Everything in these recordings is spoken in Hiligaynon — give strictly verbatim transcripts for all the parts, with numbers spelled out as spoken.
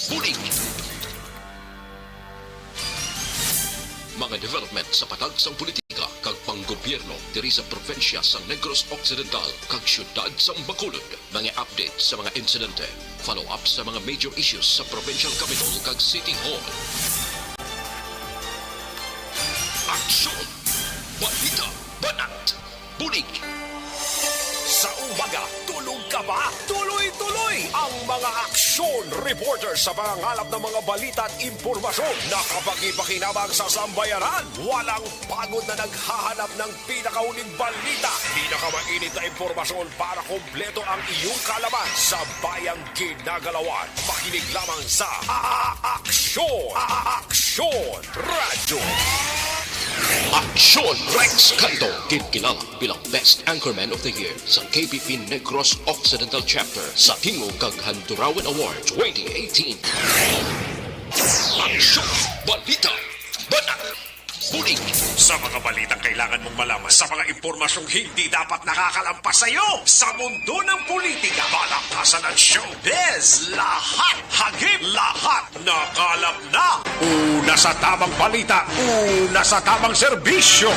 Bulig. Mga development sa patag sang politika kag panggobyerno diri sa probinsya sang Negros Occidental kag siyudad sang Bacolod. Mga update sa mga insidente, follow-up sa mga major issues sa provincial capitol kag city hall. Aksyon! Balita! Banat! Bulig! Sa umaga, tulog ka ba? Tuloy-tuloy ang mga aksyon reporter sa pangangalap ng mga balita at impormasyon na kapakipakinabang sa sambayanan. Walang pagod na naghahanap ng pinakauling balita, pinakamainit na impormasyon para kompleto ang iyong kaalaman sa bayang ginagalawan. Makinig lamang sa A-, Aksyon! A-, Aksyon! Radyo! Aksyon! Rex Canto, ginkilala bilang Best Anchorman of the Year sa K P P Negros Occidental Chapter sa Tingog kag Handurawan Award twenty eighteen. Aksyon! Balita! Banat! Bulig! Sa mga balitang kailangan mong malaman, sa mga impormasyong hindi dapat nakakalampas sa iyo, sa mundo ng politika, palakasan at showbiz, lahat hagip, lahat nakalap na. Una sa tamang balita, una sa tamang serbisyo.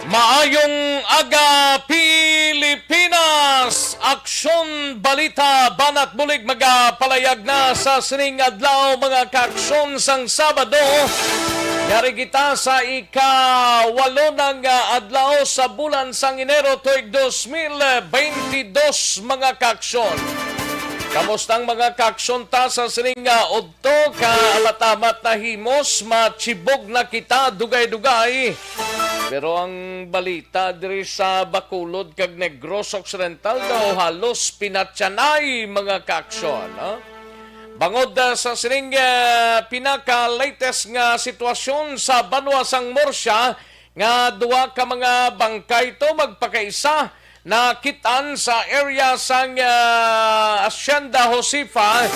Maayong aga, Pilipinas! Aksyon, balita, banat, bulig magapalayag na sa sining adlaw, mga kaaksyon, sang Sabado. Yari kita sa ikawalo na nga adlaw sa bulan sang Enero tuig dos mil beintidos, mga kaaksyon. Kamusta ang mga kaaksyon ta sa sining, ah, udto? Kaalamat-amat na himos, machibog na kita, dugay-dugay. Pero ang balita diri sa Bacolod kag Negros Occidental daw halos pinatyanay, mga kaaksyon, ha? Bangod, ah, sa sining, ah, pinaka-latest nga sitwasyon sa banwa sang Murcia, nga duha ka mga bangkay to magpakaisa nakit-an sa area sang, ah, Hacienda Josefa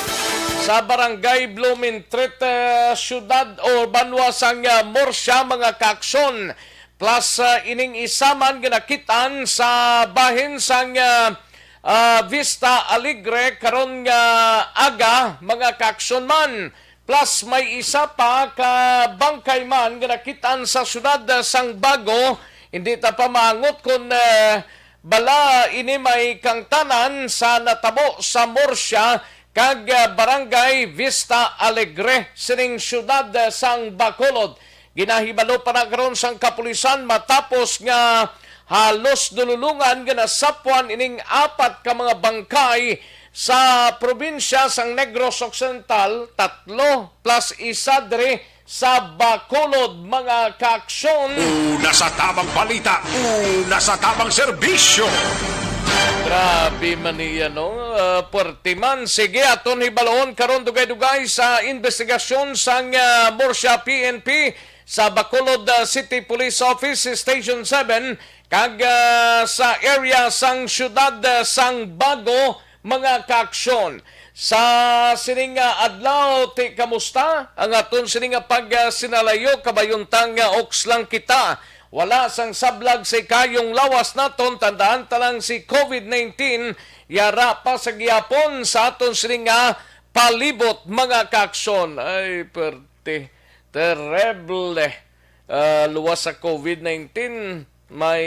sa Barangay Blumentritt, ah, siyudad o banwa sang, ah, Murcia, mga kaaksyon. Plus, ah, ining isa man nga nakit-an sa bahin sang, ah, ah, Vista Alegre karon nga aga, mga kaaksyon man. Plus, may isa pa ka bangkay man nga nakit-an sa siyudad, ah, sang Bago. Hindi ta pa maangot kon, ah, bala ini may kangtanan sa natabo sa Murcia kag, ah, Barangay Vista Alegre sining siyudad, ah, sang Bacolod. Ginahibalo pa na karon sang kapulisan matapos nga halos dululungan nga nasapwan ining apat ka mga bangkay sa probinsya sang Negros Occidental, tatlo plus isa diri sa Bacolod, mga kaaksyon. Una sa tamang balita, una sa tamang serbisyo. Grabe man niya, no? Ah, puwerte man. Sige, aton hibalon karon dugay-dugay sa investigasyon sang, ah, Murcia P N P sa Bacolod, ah, City Police Office Station seven kag, ah, sa area sang siyudad, ah, sang Bago, mga kaaksyon. Sa sining nga adlaw, ti kamusta ang aton sining nga pagsinalayo? Kabayuntang nga oks lang kita. Wala sang sablag sa ikayong lawas naton. Tandaan ta lang si covid nineteen, yara pa sa gihapon sa aton sining nga palibot, mga kaaksyon. Ay, perte. Terrible. Ah, luwas sa covid nineteen, may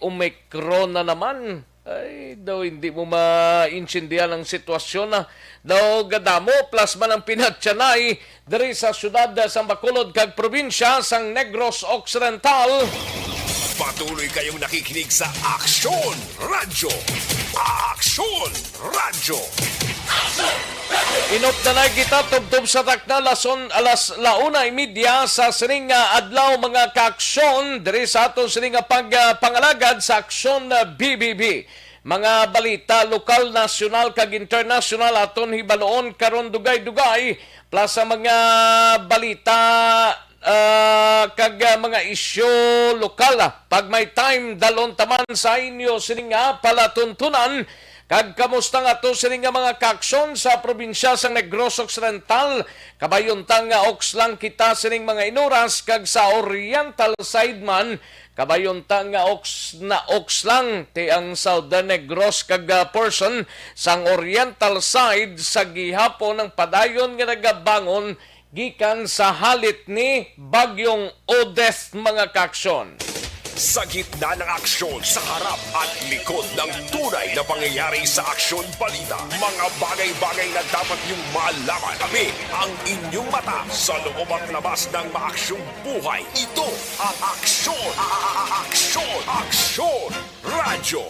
Omicron na naman. Ay, daw hindi mo maintindihan ang sitwasyon na daw gadamo plus man ang pinatyanay diri sa siyudad sang Bacolod kag probinsya sang Negros Occidental. Patuloy kayong nakikinig sa Aksyon Radyo. Aksyon Radyo. Inupdanay kita tubtob sa takna, lason, alas la una y media sa sining nga adlaw, mga kaaksyon, diri sa aton sining nga pag, ah, pangalagad sa Aksyon, ah, B B B. Mga balita lokal, nasyonal, kag internasyonal aton hibaloon karon dugay-dugay, plus sa mga balita ah, kag, ah, mga isyu lokal, ah. Pag may time, dalon ta man sa inyo sini nga palatuntunan, Kag kamusta nga to sini nga mga kaaksyon sa probinsya sang Negros Occidental? Kabayunta nga oks lang kita sining mga inuras, kag sa Oriental side man, kabayunta nga oks na oks lang ti ang Southern Negros kag, ah, portion sang Oriental side sa gihapon ang padayon nga nagabangon gikan sa halit ni Bagyong Odette, mga kaaksyon. Sa gitna ng aksyon, sa harap at likod ng tunay na pangyayari sa Aksyon Balita, mga bagay-bagay na dapat niyong malaman. Kami ang inyong mata sa loob at labas ng maaksyong buhay. Ito ang Aksyon, Aksyon, Aksyon Radyo.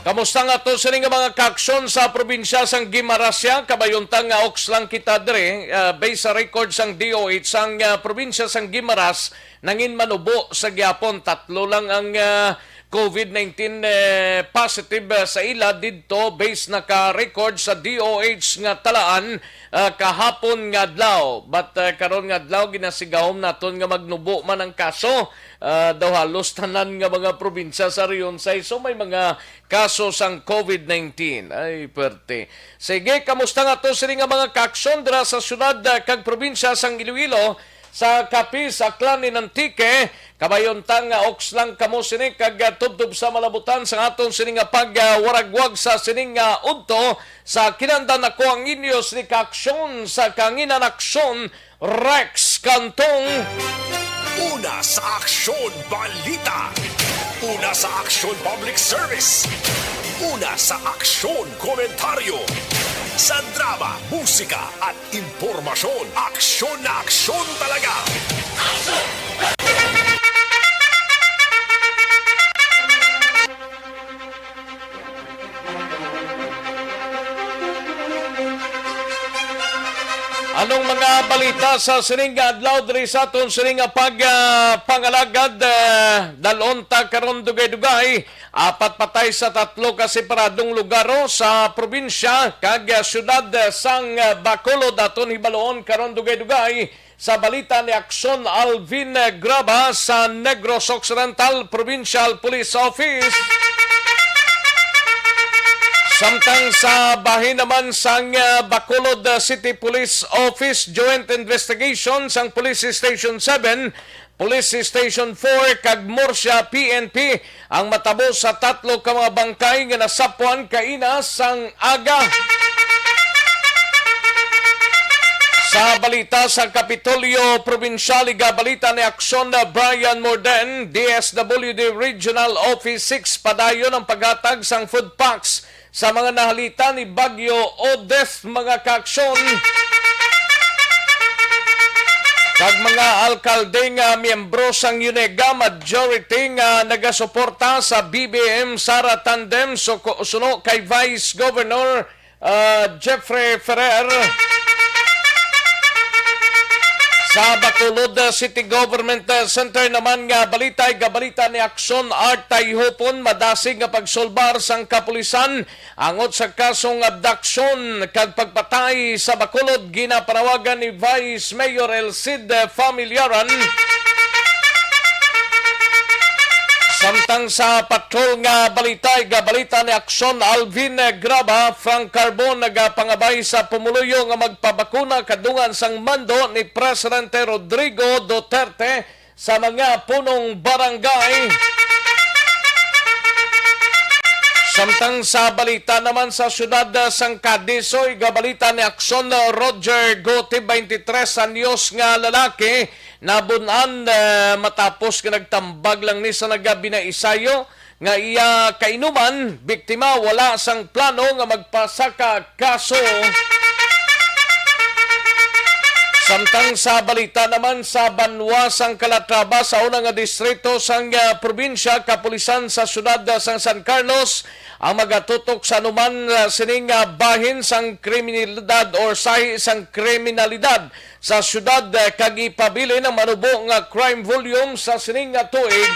Kamusta nga to sini nga mga kaaksyon sa probinsya sang Guimaras? Kabayunta nga oks lang kita diri, ah, based sa record sang D O H, sang, ah, probinsya sang Guimaras nangin manubo sa gihapon. Tatlo lang ang, ah, covid nineteen, eh, positive, ah, sa ila didto, based naka-record sa D O H nga talaan, ah, kahapon nga adlaw. But, ah, karon nga adlaw, ginasigahom naton nga magnubo man ang kaso. Ah, daw halos tanan nga mga probinsya sa rehiyon sa iso may mga kaso sang covid nineteen. Ay, perte. Sige, kamusta nga to sini nga mga kaaksyon dira sa syudad, ah, kag probinsya sang Iloilo? Sa Capiz, Aklan, and Antique, kabayunta nga oks lang kamo sini kag, ah, tubtob sa malabutan sa aton sini nga pagwaragwag sa sining nga udto. Sa kinandan, ako ang inyo sini kaaksyon sa Kanginan Aksyon, Rex Cantong. Una sa Aksyon Balita. Una sa Aksyon Public Service. Una sa Aksyon Komentaryo. Sa drama, musika at impormasyon, aksyon na aksyon talaga. Anong mga balita sa sining nga adlaw diri sa aton sining nga pag, ah, pangalagad, ah, dalon ta karon dugay-dugay. Apat patay sa tatlo ka separadong lugar, oh, sa probinsya kag, ah, siyudad, ah, sang, ah, Bacolod. Aton hibaluon karon dugay-dugay sa balita ni Aksyon Alvin Graba sa Negros Occidental Provincial Police Office. Samtang sa bahin naman sang, ah, Bacolod, ah, City Police Office, Joint Investigation sang Police Station seven, Police Station four kag Murcia P N P ang matabo sa tatlo ka mga bangkay nga nasapwan kaina sang aga. Sa balita sa Kapitolyo Probinsyal, igabalita ni Aksyon Brian Morden, D S W D Regional Office six, padayon ang paghatag sang food packs sa mga nahalita ni Bagyo Odette, mga kaaksyon. Kag mga alkalde nga miyembro sang UNEGA, majority nga nagasuporta sa B B M Sara tandem, suko-, suno kay Vice Governor, ah, Jeffrey Ferrer. Sa Bacolod, ah, City Government, ah, Center naman nga balita, igabalita ni Aksyon Art Tayhupon, madasig nga pagsulbar sang kapulisan angot sa kasong abduction kag pagpatay sa Bacolod, ginapanawagan ni Vice Mayor El Cid Familiaran. Samtang sa patrol nga balita, igabalita ni Aksyon Alvin Graba, Frank Carbon nagapangabay sa pumuluyo nga magpabakuna kadungan sang mando ni Presidente Rodrigo Duterte sa mga punong barangay. Samtang sa balita naman sa siyudad, ah, sang Cadizo, igabalita ni Aksyon, ah, Roger Gote, twenty-tres anyos nga lalaki, nabun-an, ah, matapos nga nagtambag lang ni sa nagabinaisayo nga iya kainuman, biktima wala sang plano nga magpasaka kaso. Samtang sa balita naman sa banwa sang Calatrava, sa una nga distrito sang, ah, probinsya, kapulisan sa siyudad, ah, sang San Carlos ang magatutok sa anuman, ah, sining, ah, bahin sang kriminalidad or sahi sang kriminalidad sa siyudad, eh, kag ipabilin ang manubo nga crime volume sa sining nga tuig.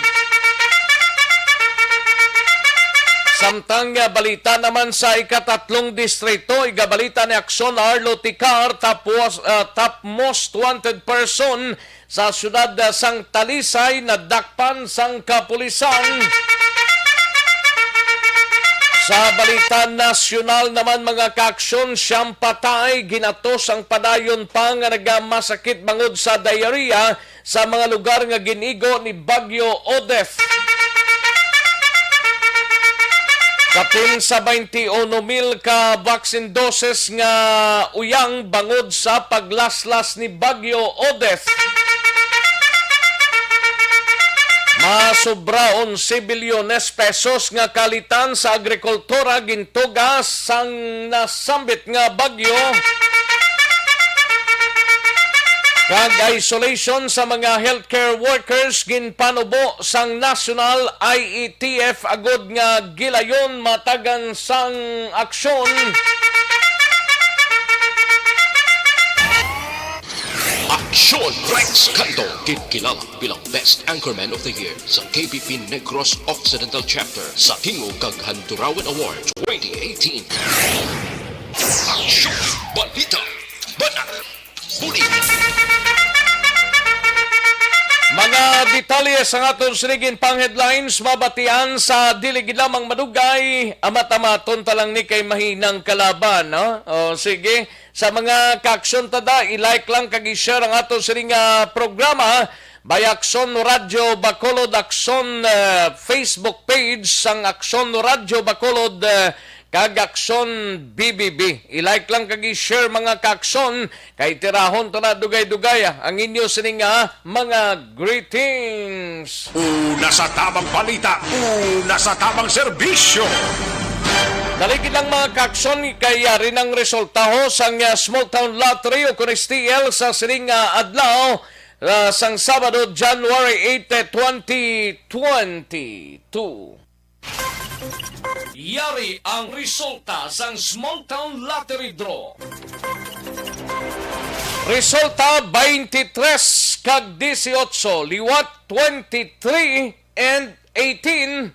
Samtang, eh, balita naman sa ikatatlong distrito, igabalita ni Aksyon Arlo Ticar, tapos, ah, top most wanted person sa siyudad, ah, sang Talisay, nadakpan sang kapulisan. Sa balita nasyonal naman, mga kaaksyon, siyam patay, ginatos ang padayon pa nga nagamasakit bangod sa diarrhea sa mga lugar nga gin-igo ni Bagyo Odette. Kapin sa twenty-one mil ka vaccine doses nga uyang bangod sa paglaslas ni Bagyo Odette. Masobra onse bilyones pesos nga kalitan sa agrikultura gintuga sang nasambit nga bagyo. Kag isolation sa mga healthcare workers ginpanubo sang National I E T F agod nga gilayon matagan sang aksyon. Aksyon! Rex Canto, ginkilala bilang Best Anchorman of the Year sa K B P Negros Occidental Chapter sa Tingog kag Handurawan Awards twenty eighteen. Aksyon! Balita! Banat! Bulig! Mga detalye sang aton sining pang headlines mabatian sa dili gid lamang madugay. Amat-amaton ta lang ni kay mahinang kalaban, no? O, sige. Sa mga kaaksyon ta da, i-like lang kag i-share ang aton sining, ah, programa by Aksyon Radyo Bacolod, Aksyon, ah, Facebook page sang Aksyon Radyo Bacolod, ah, kag Aksyon B B B. I-like lang kag i-share, mga kaaksyon, kay tirahon ta na dugay-dugay, ah, ang inyo sining, ah, mga greetings. Una sa tamang balita, una sa tamang serbisyo. Dali gid lang, mga kaaksyon, kay yari nang resultaho sang, ah, Small Town Lottery o kun S T L sa sining, ah, adlaw, ah, sang Sabado, January eight, twenty twenty-two. Yari ang resulta sang Small Town Lottery Draw. Resulta, twenty-three kag dieciocho, liwat twenty-three and eighteen.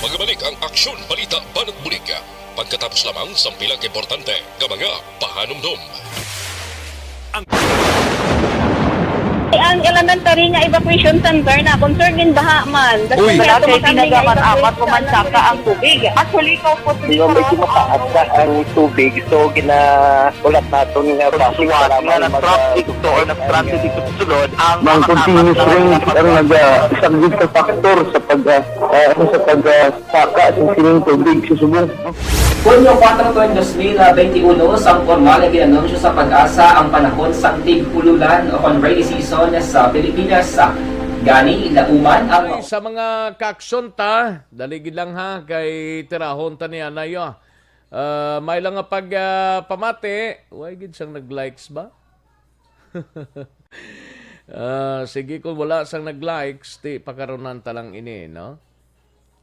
Magabalik ang Aksyon Balita Banat Bulig pagkatapos lamang sang pila ka importante nga mga pahanumdom. Ang elementary nga evacuation center na concern in baha man. Uy. Wala kay tinaga man, apat pa man saka ang tubig. Actually, ikaw po, medyo mataas na ang tubig. So, ginahulat naton nga bus nga nag-traffic to or nag-transit dito sa sulod, ang mga continuous rain ang nag-, ah, isang gid ka factor sa pag, ah, ah, ano, sa pag, ah, saka sa sining tubig sa subong. Hunyo kuwatro, dos mil benti uno, sang pormal nga gin-anunsyo sa PAGASA ang panahon sang tig-ululan o kon rainy season sa Pilipinas. Gani, lauman ang Ay, sa mga kaaksyon ta, dali gid lang ha, kay tirahon ta niya na yo. Ah, may lang nga pag, ah, pamati, way gid sang nag-likes ba? Ah, sige, kung wala sang nag-likes, ti pakarunan ta lang ini, no?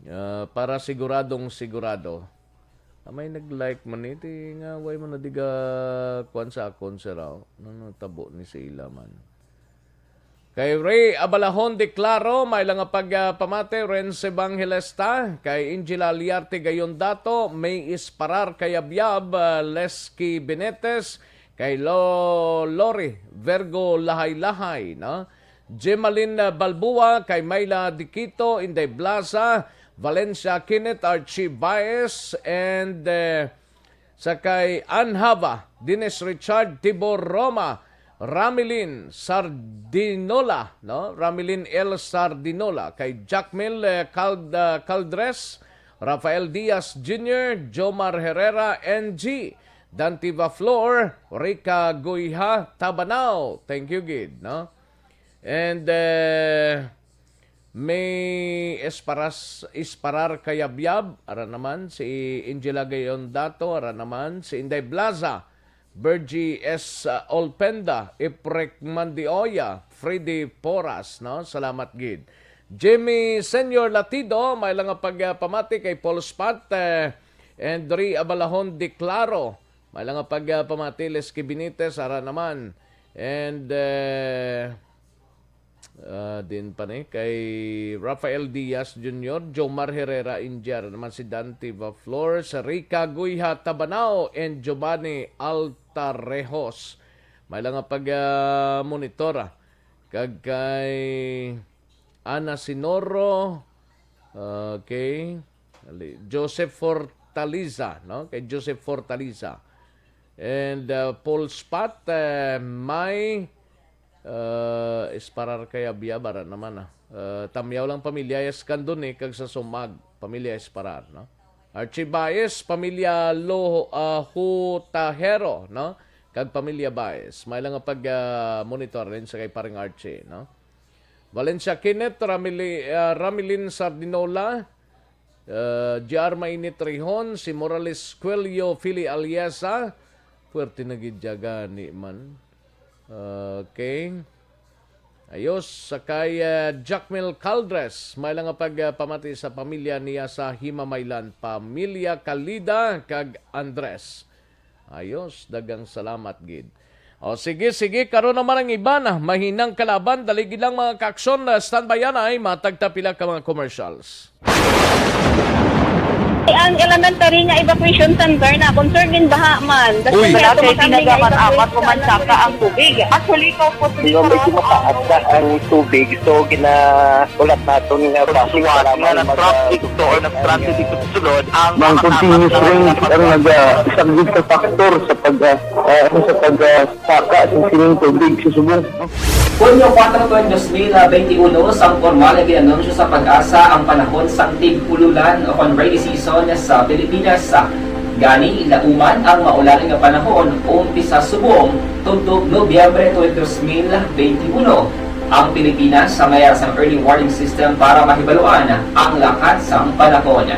Ah, para siguradong sigurado. Ah, may nag-like man ni, ti nga way man na diga kuwan sa akon, sir, aw. Ano tabo ni sa ila man? Kay Ray Abalahon de Claro, may lang nga pag, ah, pamati, Renz Evangelista, kay Angela Liarte Gayon Dato, May Isparar Kayabyab, ah, Lesky Benetes, kay Lo-, Lori Virgo Lahay-Lahay, no? Jemalyn, ah, Balboa, kay Myla Diquito, Inday Blaza, Valencia Kenneth, Archie Baez, and, eh, sa kay Ann Hava, Dennis Richard, Tibor Roma, Ramilin Sardinola, no? Ramilin L Sardinola, kay Jackmel, eh, Cald-, ah, Caldres, Rafael Diaz Junior, Jomar Herrera, N G, Dante Vaflor, Rica Guiha, Tabanao. Thank you gid, no? And, eh, May Esparas-, Isparar Kayabyab, ara naman si Angela Gayon Dato, ara naman si Inday Blaza, Bergie S Olpenda, Iprek Mandioya, Freddy Poras, no? Salamat gid. Jimmy Senior Latido, may lang nga pagpamati kay Paul Spot, eh, Henry Abalahon de Claro, may lang nga pagpamati, Lesky Benitez, ara naman. And, eh, Ah, din pa ni kay Rafael Diaz Junior, Jomar Herrera India, naman si Dante Vaflor, si Rica Guiha Tabanao, and Giovanni Altarejos. May lang nga pag, ah, monitor, ah. Kag kay Ana Sinoro, okay. Ali-, Joseph Fortaliza, no? Kay Joseph Fortaliza. And, uh, Paul Spot, uh, may, uh, Esparar kay Abiabara naman, ah. Uh, Tamyaw lang pamilya Escandone kag sa Sumag, pamilya Esparar, no? Archie Baez, pamilya Lo-, uh, Hutahero, no? Kag pamilya Baez. May lang nga pag, uh, monitor din sa kay Paring Archie, no? Valencia Kenneth, Ramili-, uh, Ramilin Sardinola, uh, J R Mainit Rihon, si Morales Cuello, Philly Aliesa, puwerte na gid dya gani man. Okay. Ayos, sa kay, uh, Jacmel Caldres, may lang nga pag, uh, pamati sa pamilya niya sa Himamaylan, pamilya Calida kag Andres. Ayos, daghang salamat gid. O, sige, sige, karon naman ang iban, ah, mahinang kalaban, dali gid lang mga kaaksyon, ah, standby yan ay matag ta pila ka mga commercials. Ang elementary nga evacuation center na concern din baha man. Uy, wala kay tinaga man amat o mansaka ang tubig. Actually, ikaw po, Di ba, medyo mataas na ang tubig, so ginaulat naton nga basi nga nag-traffic to or nag-traffic dito sa sulod ang Ang continuous rain ang nag-, ah, isa gid ka factor sa pag, ah, ah, ano, sa pag, ah, saka sa sining tubig sa subong. Hunyo kuwatro, dos mil benti uno, sang pormal nga gin-anunsyo sa PAGASA ang panahon sang tig-ululan o kon rainy season sa Pilipinas. Gani, lauman ang maulan nga panahon umpisa subong tubtob Nobyembre twenty, dos mil benti uno. Ang Pilipinas sa mayar sang early warning system para mahibaluan ang lakat sang panahon.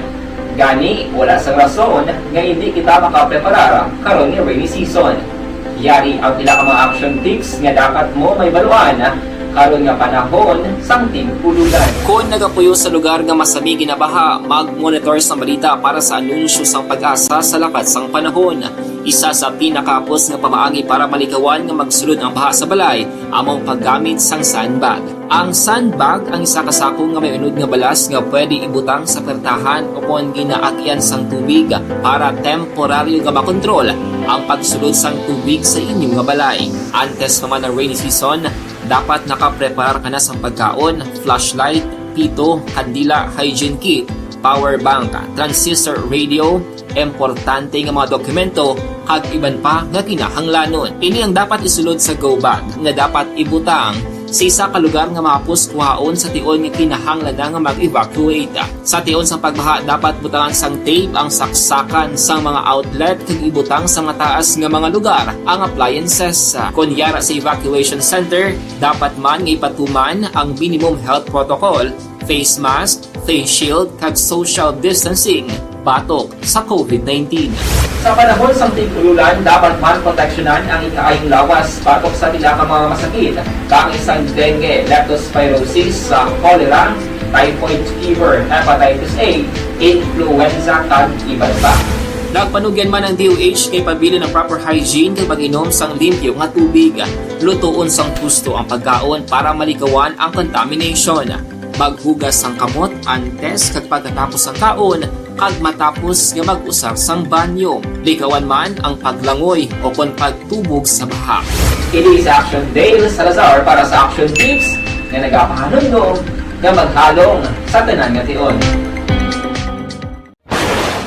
Gani, wala sang rason nga indi kita makapreparar karon nga rainy season. Yari ang pila ka mga action tips nga dapat mo mahibaluan karon nga panahon sang tig-ululan. Kon nagapuyo sa lugar nga masami ginabaha, mag-monitor sang balita para sa anunsyo sang PAGASA sa lakat sang panahon. Isa sa pinakahapos nga pamaagi para malikawan nga magsulod ang baha sa balay amo ang paggamit sang sandbag. Ang sandbag ang isa ka sako nga may unod nga balas nga pwede ibutang sa pertahan o kon ginaagian sang tubig para temporaryo nga makontrol ang pagsulod sang tubig sa inyo nga balay. Antes pa man ang rainy season, dapat nakapreparar ka na sang pagkaon, flashlight, pito, kandila, hygiene kit, power bank, transistor radio, importante nga mga dokumento, kag iban pa nga kinahanglanon. Ini ang dapat isulod sa go bag nga dapat ibutang sa isa ka lugar nga mahapos kuhaon sa tion nga kinahanglan na nga mag-evacuate. Sa tion sang pagbaha, dapat butangan sang tape ang saksakan sang mga outlet kag ibutang sa mataas nga mga lugar ang appliances. Kon yara sa evacuation center, dapat man nga ipatuman ang minimum health protocol, face mask, face shield, kag social distancing batok sa COVID nineteen. Sa panahon sang tig-ululan, dapat man proteksyonan ang ikaayong lawas batok sa pila ka mga masakit, kaangay sang dengue, leptospirosis, sa cholera, typhoid fever, hepatitis A, influenza, kag iban pa. Nagpanugyan man ang D O H kay pabilin ang proper hygiene kag pag-inom sang limpyo nga tubig. Lutoon sang husto ang pagkaon para malikawan ang contamination. Maghugas sang kamot antes kag pagkatapos sang kaon kag matapos nga mag-usar sang banyo. Likawan man ang paglangoy o kon pagtubog sa baha. Kini si Action Dale Salazar para sa Action Tips nga nagapahanumdom nga maghalong sa tanan nga tion.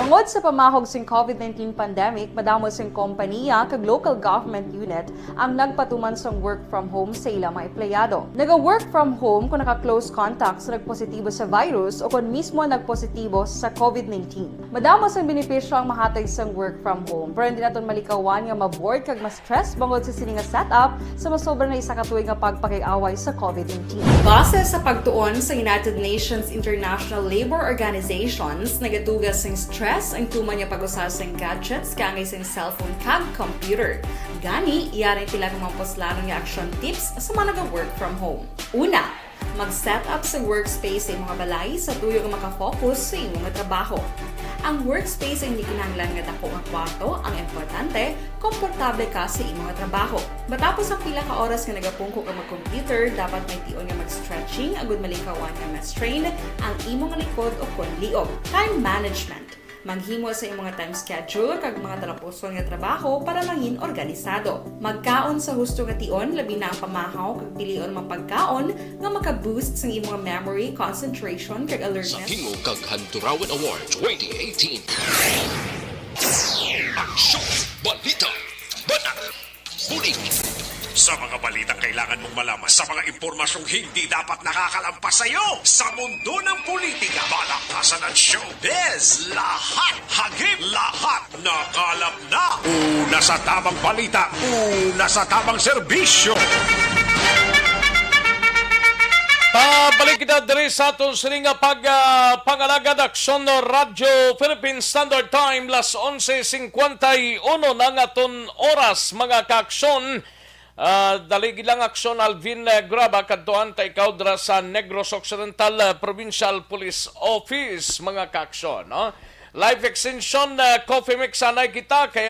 Bangod sa pamahog sing COVID nineteen pandemic, madamo sing kompanya kag local government unit ang nagpatuman sang work from home sa ila mga empleyado. Naga-work from home kon naka-close contact sa nagpositibo sa virus o kon mismo nagpositibo sa COVID nineteen. Madamo sang benepisyo ang mahatag sang work from home, pero hindi naton malikawan nga ma-bored kag ma-stress bangod sa sini nga setup sa masobra na isa ka tuig nga pagpakig-away sa COVID nineteen. Base sa pagtuon sa United Nations International Labor Organizations, nagatuga sing stress ang tuman nga pag-usa sing gadgets kaangay sing cellphone kag computer. Gani, yari ang pila ka mga puslanon nga action tips sa mga naga-work from home. Una, mag-set up sa workspace sa imo nga balay sa tuyo nga makafocus sa imo nga trabaho. Ang workspace ang hindi kinahanglan nga dako nga kwarto, ang importante, komportable ka sa imo nga trabaho. Matapos ang pila ka oras nga nagapungko ka mag-computer, dapat may tion nga mag-stretching agud malikawan nga ma-strain ang imo nga likod o kon liog. Time management. Maghimo sa imong time schedule kag mga talapuson nga trabaho para mangin organisado. Magkaon sa husto nga tion, labi na ang pamahaw kag pilion mga pagkaon nga maka-boost sang imong memory, concentration kag Sa alertness. Tingog kag Handurawan Award twenty eighteen. Aksyon! Balita! Banat! Bulig! Sa mga balitang kailangan mong malaman, sa mga impormasyong hindi dapat nakakalampas sa iyo, sa mundo ng politika, palakasan at showbiz, lahat, hagip, lahat, nakalap na. Una sa tamang balita, una sa tamang serbisyo. Pabalik kita diri sa aton sini nga pag, ah, pangalagad, Aksyon Radyo Philippine Standard Time, las onse cincuenta y uno na ang aton oras, mga kaaksyon. Ah, dali lang, Aksyon Alvin, eh, Graba, kadtuan ta ikaw dira sa Negros Occidental, eh, Provincial Police Office, mga kaaksyon, no? Life Extension, eh, Coffee Mix, anay kita, kay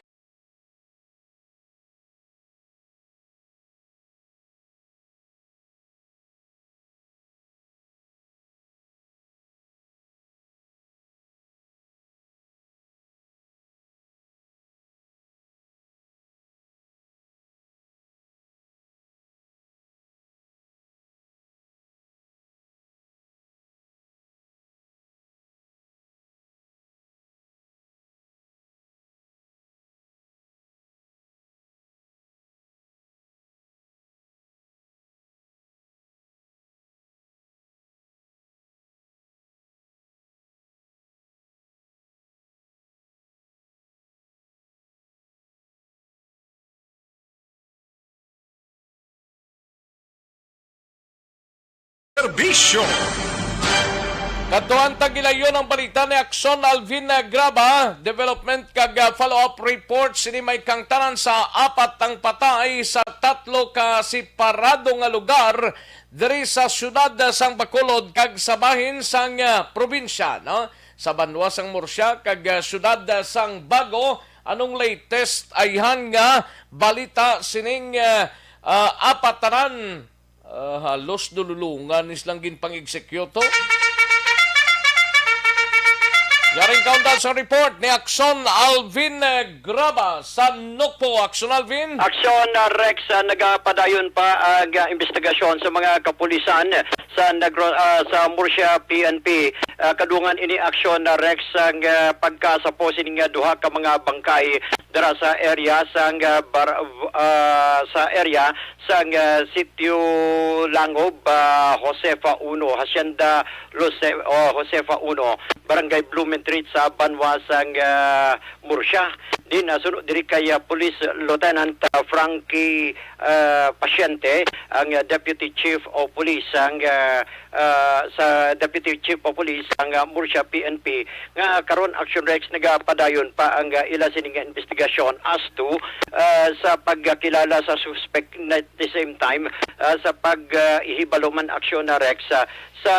Serbisyo. Kadtuan ta gilayon ang balita ni Aksyon Alvin Graba. Development kag, ah, follow-up report sini may kangtanan sa apat ang patay sa tatlo ka separado nga lugar diri sa siyudad sang Bacolod kag sa bahin sang, ah, probinsya, no? Sa banwa sang Murcia kag, ah, siyudad sang Bago. Anong latest ayhan nga balita sining, ah, ah, apat tanan? Ah, halos dululungan ni silang ginpang-execute, oh. Yaring kaundan sa report ni Aksyon Alvin, eh, Graba sa Nukpo. Aksyon Alvin. Aksyon, ah, Rex, ah, nagapadayon pa ang, ah, investigasyon sa mga kapulisan sa Negro, ah, sa Murcia P N P. Ah, kadungan ini, Aksyon, ah, Rex, ang, ah, pagkasapo sining, ah, duha ka mga bangkay dira sa area sang, ah, bar-, ah, sa area sang, ah, Sitio Langob, ah, Josefa uno, Hacienda Lose-, oh, Josefa uno, Barangay Blumentritt sa banwa sang, ah, Murcia. Din, ah, suno diri kay, ah, Police Lieutenant, ah, Frankie, ah, Pasyente, ang, ah, Deputy Chief of Police, ang, ah, ah, sa Deputy Chief of Police, ang, ah, Murcia P N P, nga karon, Action Rex, nagapadayon pa ang, ah, ila sini nga investigasyon as to, ah, sa pagkakilala sa suspect, na at the same time, ah, sa pag, ah, ihibalo man, Action Rex, ah, sa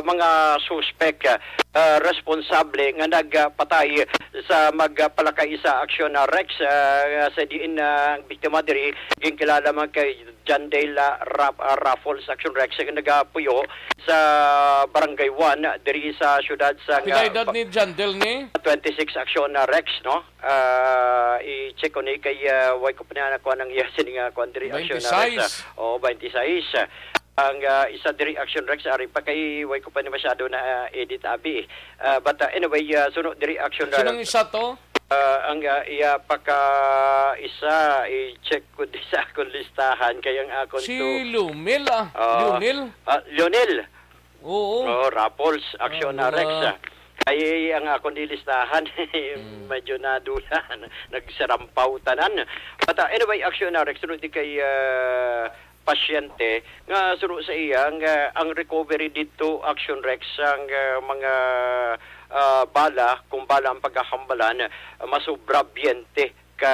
mga suspek, ah, responsable nga nagpatay sa magpalakaisa, Action Rex, ah, sa diin, ah, ang biktima diri ginkilala man kay John Dale, ah, Rap-, ah, Raffles, Action Rex, nga nagapuyo sa Barangay one diri sa siyudad sa Pila edad ni John Dale ni? Twenty-six, Action, ah, Rex, no? Ah, i-check ko ni kay, ah, way ko pa niya nakuha ng iya sini nga kuan diri, Action, ah, Rex, ah. Twenty-six. Oo, twenty-six. Ang, ah, isa diri, Action Rex, ari pa kay way ko pa ni masyado na, ah, edit abi. Ah, but, ah, anyway, ah, suno diri, Action Rex. Sinong isa to? Ah, ang, ah, iya pa ka isa, i-check ko di sa akong listahan kay ang akon Si to. Lumil, ah. Ah, Lionel? Ah, Lionel. Oo. Oh, Raffles, Action, ah, Rex, ah. Kay ang akon di listahan, Mm. medyo nadula, nagsarampaw tanan. But, ah, anyway, Action, ah, Rex, sunod di kay, ah, pasyente nga suno sa iya nga ang recovery dito, Action Rex, ang, ah, mga, ah, bala, kung bala ang pagkakambalan, ah, masubra twenty ka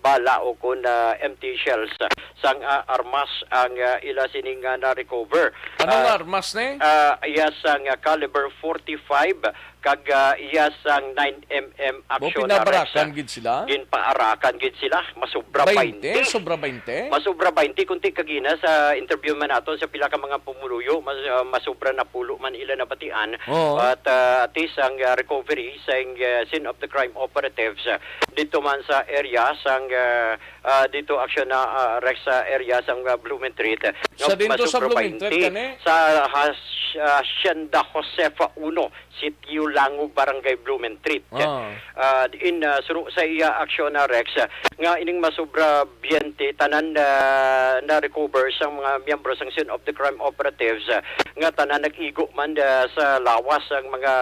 bala o kun, ah, empty shells, ah, sang, ah, armas ang, ah, ila sini nga na-recover. Ano nga Ah, armas ni? Ah, iya sang, ah, caliber forty-five kag, ah, iya sang nine M M Bo, action arrest. Pinabarakan gid sila? Ginpaarakan gid sila. Masobra Bainte? Bainte. Sobra bainte? Masobra bainte. Kunti kagina sa interview man nato sa pila ka mga pumuluyo, mas, ah, masobra na pulo man ila nabatian. Oo. But, ah, at least ang, ah, recovery sa, ah, scene of the crime operatives, ah, dito man sa area sang, ah, ah, dito action na, ah, Rex, sa area sang, ah, Blumentritt. Sa dinto sa Masobra Blumentritt, bainte gani? Sa Has-, ah, Hacienda Josefa Uno, Sitio Lango, Barangay Blumentritt. Ah. Ah, diin, ah, suro sa iya aksyon na Rex, ah, nga ining masobra bainte tanan, ah, na-recover sang mga miyembro sang scene of the crime operatives, ah, nga tanan nag-igo man, ah, sa lawas ang mga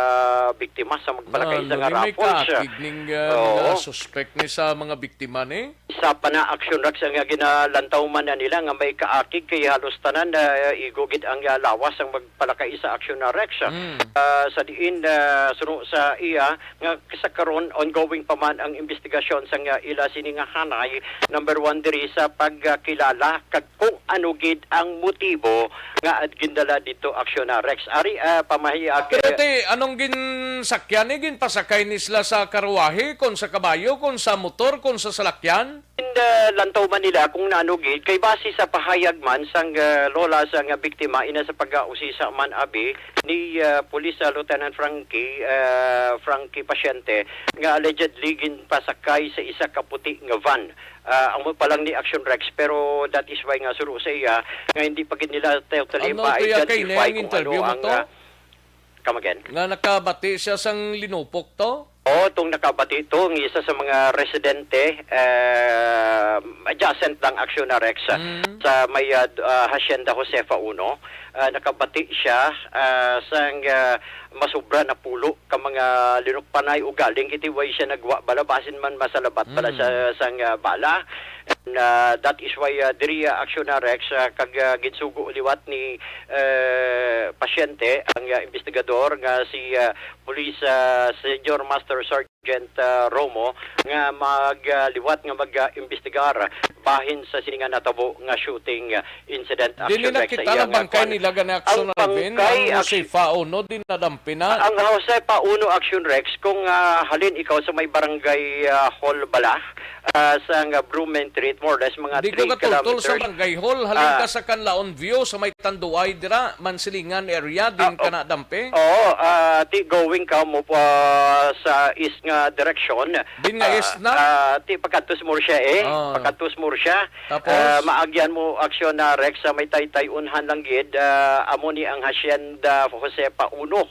biktima sa magpalakay sa nga raffles, ah. Kakig ning, ah, mga suspek ni sa mga biktima ni? Isa pa na aksyon, Rex, nga ginalantaw man na nila nga may kaakig kay halos tanan na igo gid ang, ah, lawas ang magpalakay sa aksyon na Rex. Mm. Ah, sa diin, ah, suno sa iya nga sa karon ongoing pa man ang investigasyon sang, ah, ila sini nga hanay, number one diri sa pagkilala kag kung ano gid ang motibo nga at gindala dito aksyon na Rex. Ari, ah, pamahiag. Pero ti, anong ginsakyan ni? Ginpasakay ni sila sa karwahe, kon sa kabayo, kon sa motor, kon sa salakyan? And, uh, lantaw man nila kung naano gid, kay base sa pahayag man sang, uh, lola sang, uh, biktima, ina sa pag-ausisa man abi ni, uh, Police, uh, Lieutenant Frankie, uh, Frankie Pasyente, nga allegedly ginpasakay sa isa ka puti nga van. Uh, amo pa lang ni Action Rex, pero that is why nga suro sa iya nga hindi pa gid nila totally ma-identify kung ano ang, uh, Come again? Nga nakabati siya sang linupok to? Oo, tong nakabati to, ang isa sa mga residente, eh, adjacent lang aksyon na Rex, ah, Mm. sa may, ah, d-, ah, Hacienda Josefa Uno. Ah, nakabati siya, ah, sang, ah, masubra na pulo ka mga linukpanay o galing kiti way siya nagwa bala, basin man masalabat bala Mm. siya sang, ah, bala. And, ah, that is why, ah, diri, ah, aksyon na Rex, ah, kag, ah, ginsugo liwat ni eh, pasyente ang, ah, investigador nga si, ah, Police, ah, Senior Master Sergeant, ah, Romo nga mag, ah, liwat nga mag, ah, imbestigar bahin sa sini nga natabo nga shooting, ah, incident. Dili action na Rex sa kita iya ang nga bangkay kuwan. Nila gani aksyon, ang Alvin, bangkay ang aksyon Josefa Uno, din nadampi na. Ang Josefa Uno aksyon Rex, kung, ah, halin ikaw sa may barangay, ah, hall bala, ah, sa nga Blumentritt, more or less mga Di ko three katultol sa kilometers. Barangay Hall, halin Ah. ka sa Canlaon View, sa may Tanduay dira, Mansilingan area, din Ah, ka oh. Na dampe? Oo, ah, ti going ka mo pa sa east nga direksyon. Din nga Ah, east na? Ah, ti pagkadto sa Murcia eh. Ah. Pagkadto sa Murcia. Tapos? Ah, maagyan mo aksyon na Rex sa may Taytay Unhan lang gid, ah, amo ni ang Hacienda Josefa Uno.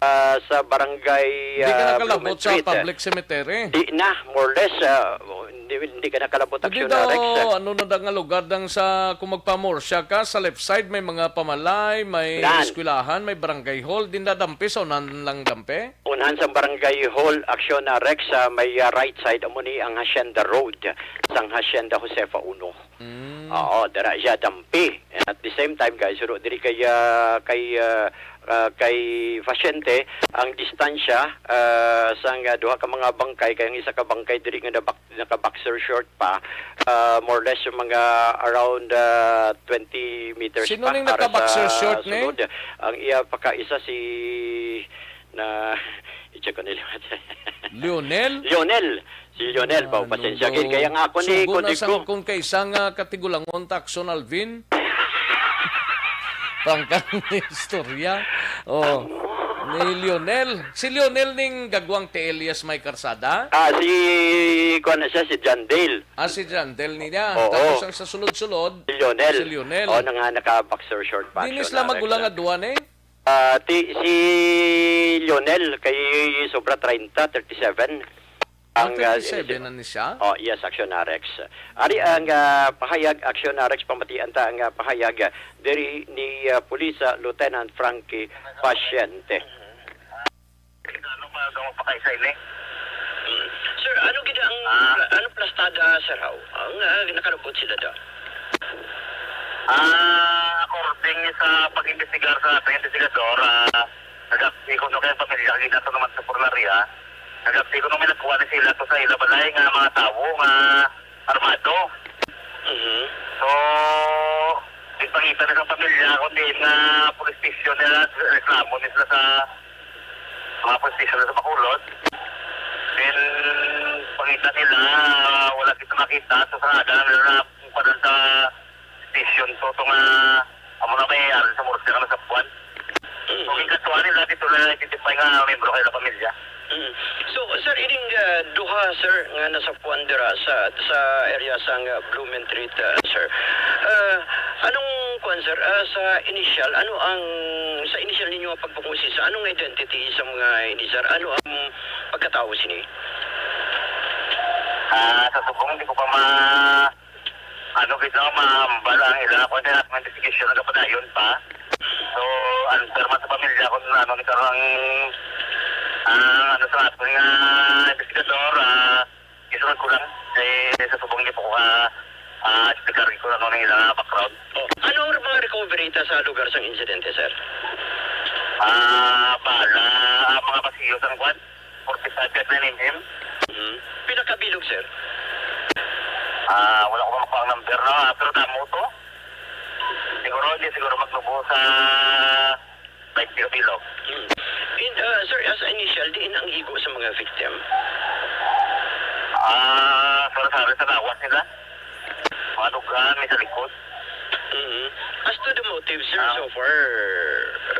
Ah, sa barangay, Di ka ah, nakalabot sa Blumentritt. Public cemetery? Di na, more or less, ah, hindi, hindi ka nakalabot. Hindi aksyon na, daw, Rex, ah. Ano na daw nga lugar dang sa, kung magpamorsia ka, sa left side may mga pamalay, may Nan. Eskwelahan, may barangay hall, din na dampe, sa unan lang dampe? Unahan sa barangay hall, aksyon na, Rex, sa may, ah, right side, amo ni ang Hacienda Road, sang Hacienda Josefa Uno. Mm. Oo, dara siya dampi. And at the same time, guys, suro diri kay, ah, kay, ah, ah, kay pasyente, ang distansya, ah, sang, ah, duha ka mga bangkay, kay ang isa ka bangkay diri nga nabak-, naka-boxer short pa, ah, more or less yung mga around, ah, twenty meters Sino pa ning para naka-boxer sa short, ne? Sulod. Ang iya pa ka isa si na, i-check ko nila. Lionel? Lionel. Si Lionel, ba, pasensya gid. Kaya nga ako ni Sugo na Kudig sang ko. Kung kaisa nga katigulangon ta, Action Alvin. Pangkang istorya. Oh. Ni Lionel. Si Lionel ning gagwang T L S may karsada? Ah, si, kuwan na siya, si John Dale. Ah, si John Dale niya. Oo. Tapos ang sa sulod-sulod, Si Lionel. Si Lionel. Oo, na nga naka-boxer short pa. Dinis siya lang na magulang regular. Nga duwa, eh? Ah, ti-, si Lionel kay sobra treinta, thirty-seven. Ah, ang, ah, thirty-seven na ni siya? Oh, yes, Action Arex. Ari ang, ah, pahayag, Action Arex, pamatian ta ang, ah, pahayag, ah, diri ni, ah, Pulis, ah, Lieutenant Frankie Pasyente. Ano pa daw mapakay sa ini? Sir, ano gid ang, ah, ano plastada, sir, haw? Ang, ah, nakalabot sila da? Ah, according sa pag-imbestigar sa ating investigador, ah, nag-aksi kuno kay pamilya kag ina to naman sa Purlaria, nag-aksi kuno may nagkuha ni sila to sa ila balay nga mga tawo nga armado. Mhm. So, ipangita na sa pamilya kung diin nga police station nila, reklamo ni sila sa mga police station sa Bacolod. Then, pangita nila, ah, wala kita makita. So, sa aga na nila napunta sa station. So, ito nga, amo na may aral sa Murcia nga nasapuan. Mm. So, ang katuan nila, dito na identify nga membro kayo ng pamilya. Mm. So, sir, ining, ah, duha, sir, nga nasapuan dira sa, sa area sang, ah, Blumentritt, ah, sir. Ah, anong, kuwan, sir, ah, sa initial, ano ang, sa initial ninyo nga pagpangusisa, anong identity sa mga ini, sir? Ano ang pagkatao sini? Ah, sa subong, di ko pa ma-, ano, kita, maambal ang ilang ako, kaya ang investigation nagapadayon pa. So, ang terma sa pamilya, kung ano, ni karang, ah, ano sa ato nga investigador, ah, isunod ko lang. Eh, sa subong, di po ko ka, ah, explicar ko ano ang ilang background. Oh, ano ang mga recovery ta sa lugar sang insidente, sir? Ah, bala, ah, mga pasilyo sang kwan, forty-five kag nine M M. Mhm. Pila ka bilog, sir? Ah, wala ko makuha ang number, no? Ah, pero damo to. Siguro, hindi siguro maglubo sa twenty ka bilog. Hmm. In, ah, sir, as initial, diin ang igo sa mga victim? Ah, sari-sari sa lawas nila. Mga dughan, may sa likod. Mhm. As to the motive, sir, ah, so far,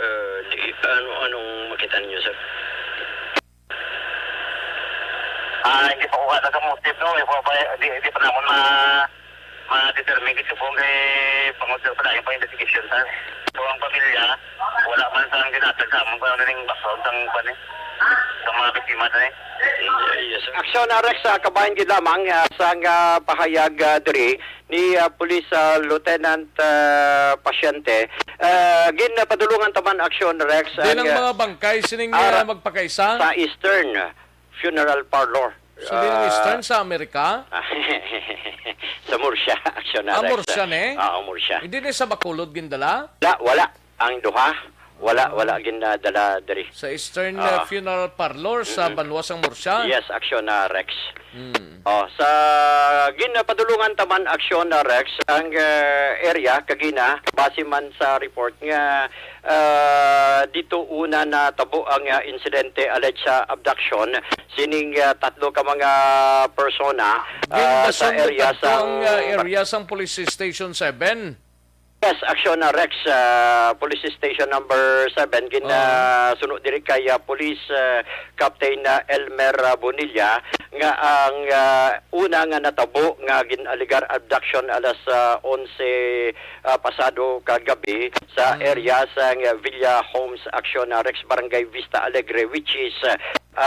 uh, di, ano, anong makita ninyo, sir? Ah, hindi pa ko kata sa motive, no? Hindi pa, pa, di, di pa naman ma-, ma-determine kasi kung kay pangutin pa na yung pa-investigation, sir. So, ang pamilya, wala man sa ang ginatag sa amon kung ano ning background sang, kwan, eh, sa mga biktima na, eh. Yes, sir. Aksyon, ah, Rex, ah, kabahin gid lamang, ah, sang, ah, pahayag, ah, diri ni, ah, Police, ah, Lieutenant, ah, Pasyente. Ah, ginpadulungan ta man aksyon, Rex, ang, ah, mga bangkay sining, ah, magpakaisa sa Eastern Funeral Parlor. Sa dinang, ah, Eastern sa Amerika? Sa Murcia, aksyon, ah, Rex. Murcia, ne? Ah, Murcia. Hindi ni sa Bacolod gindala? Wala, wala. Ang duha, wala, ah, wala gindala diri. Sa Eastern, ah, ah, Funeral Parlor sa, mm-mm, banwa sang Murcia? Yes, aksyon, ah, Rex. Hmm. Oh, sa ginpadulungan ta man aksyon, ah, Rex, ang, ah, area kagina, base man sa report nga, ah, dito una natabo ang, ah, insidente, alleged sa abduction sining, ah, tatlo ka mga persona, ah, sa area sang, ah, area sang Police Station seven. Yes, aksyon, ah, Rex, ah, Police Station number seven, gin, ah, suno diri kay, ah, Police, ah, Captain, ah, Elmer, ah, Bonilla, nga ang, ah, una nga natabo nga gin-alegar abduction alas, ah, onse, ah, pasado kagabi sa area sang, ah, Villa Homes, aksyon, ah, Rex, Barangay Vista Alegre, which is, ah,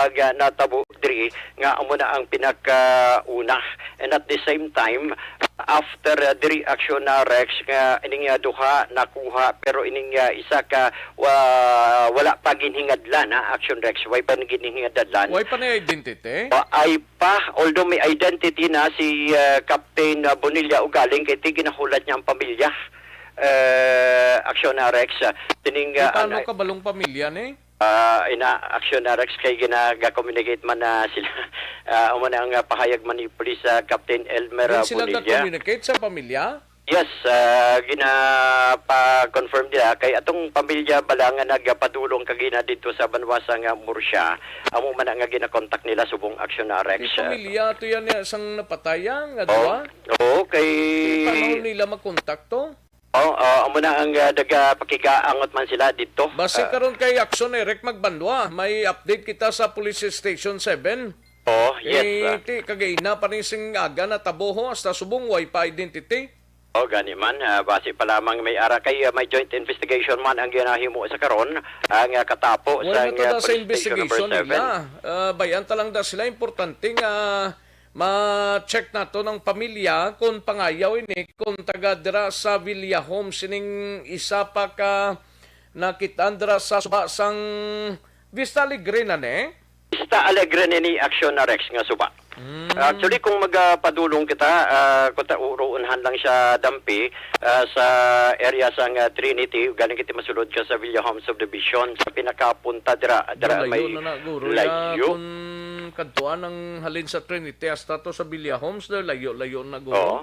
ag, ah, natabo diri nga amo na ang pinakauna. And at the same time, after, ah, diri aksyon na Rex nga ining, ah, duha nakuha, pero ining, ah, isa ka wa-, wala pa ginhingadlan, ha, aksyon Rex, way pa ginhingadlan. Way pa na identity? Wa-, ay pa, although may identity na si, ah, Captain, ah, Bonilla ugaling kay ti ginahulat niya ang pamilya. Eh, aksyon na Rex, ah, tining, ah, ano, kabalong pamilya ni? Ah, ina, aksyon na Rex kay ginaga-communicate man na sila. Ah, amo na ang, ah, pahayag man ni Police, ah, Captain Elmer, ah, Bonilla. Sila ga-communicate sa pamilya? Yes, ah, ginapa-confirm nila kay atong pamilya bala nga nagapadulong kagina dito sa banwa sa nga Murcia. Amo man ang nga gina-contact nila subong aksyon na Rex. May pamilya to yan, eh, sang napataya nga duwa? Oo, kay paano nila makontakto? Oh, ah, amo na ang, ah, nagapakigaangot man sila dito. Basi karon kay Aksyon Eric magbanwa, may update kita sa Police Station seven. Oh, yes, ah. Ti, kagaina pa rin sing aga natabo, ho, hasta subong way pa identity. Oh, gani man, ah, basi pa lamang may ara kay, ah, may joint investigation man ang ginahimo sa karon, ang, ah, katapo sa, ah, Police Station number seven. Wala na to da sa investigation nila. Ah, bayan ta lang da sila, importante nga ma-check naton ang pamilya kon pangayaw ini, kon taga dira sa Villa Homes ining isa pa ka nakitaan dira sa suba sang Vista Alegre na ni? Vista Alegre nini aksyon na Rex nga suba. Mm. Actually, kung magapadulong kita, ah, kung ta-, uruunhan lang siya dampi, ah, sa area sang, ah, Trinity, galing kita masulod ka sa Villa Homes Subdivision, sa pinakapunta dira, dira may layo na na, guro, ya, layo. Kung kadtuan ang halin sa Trinity hasta to sa Villa Homes, dahil layo-layo na, guro. Oo.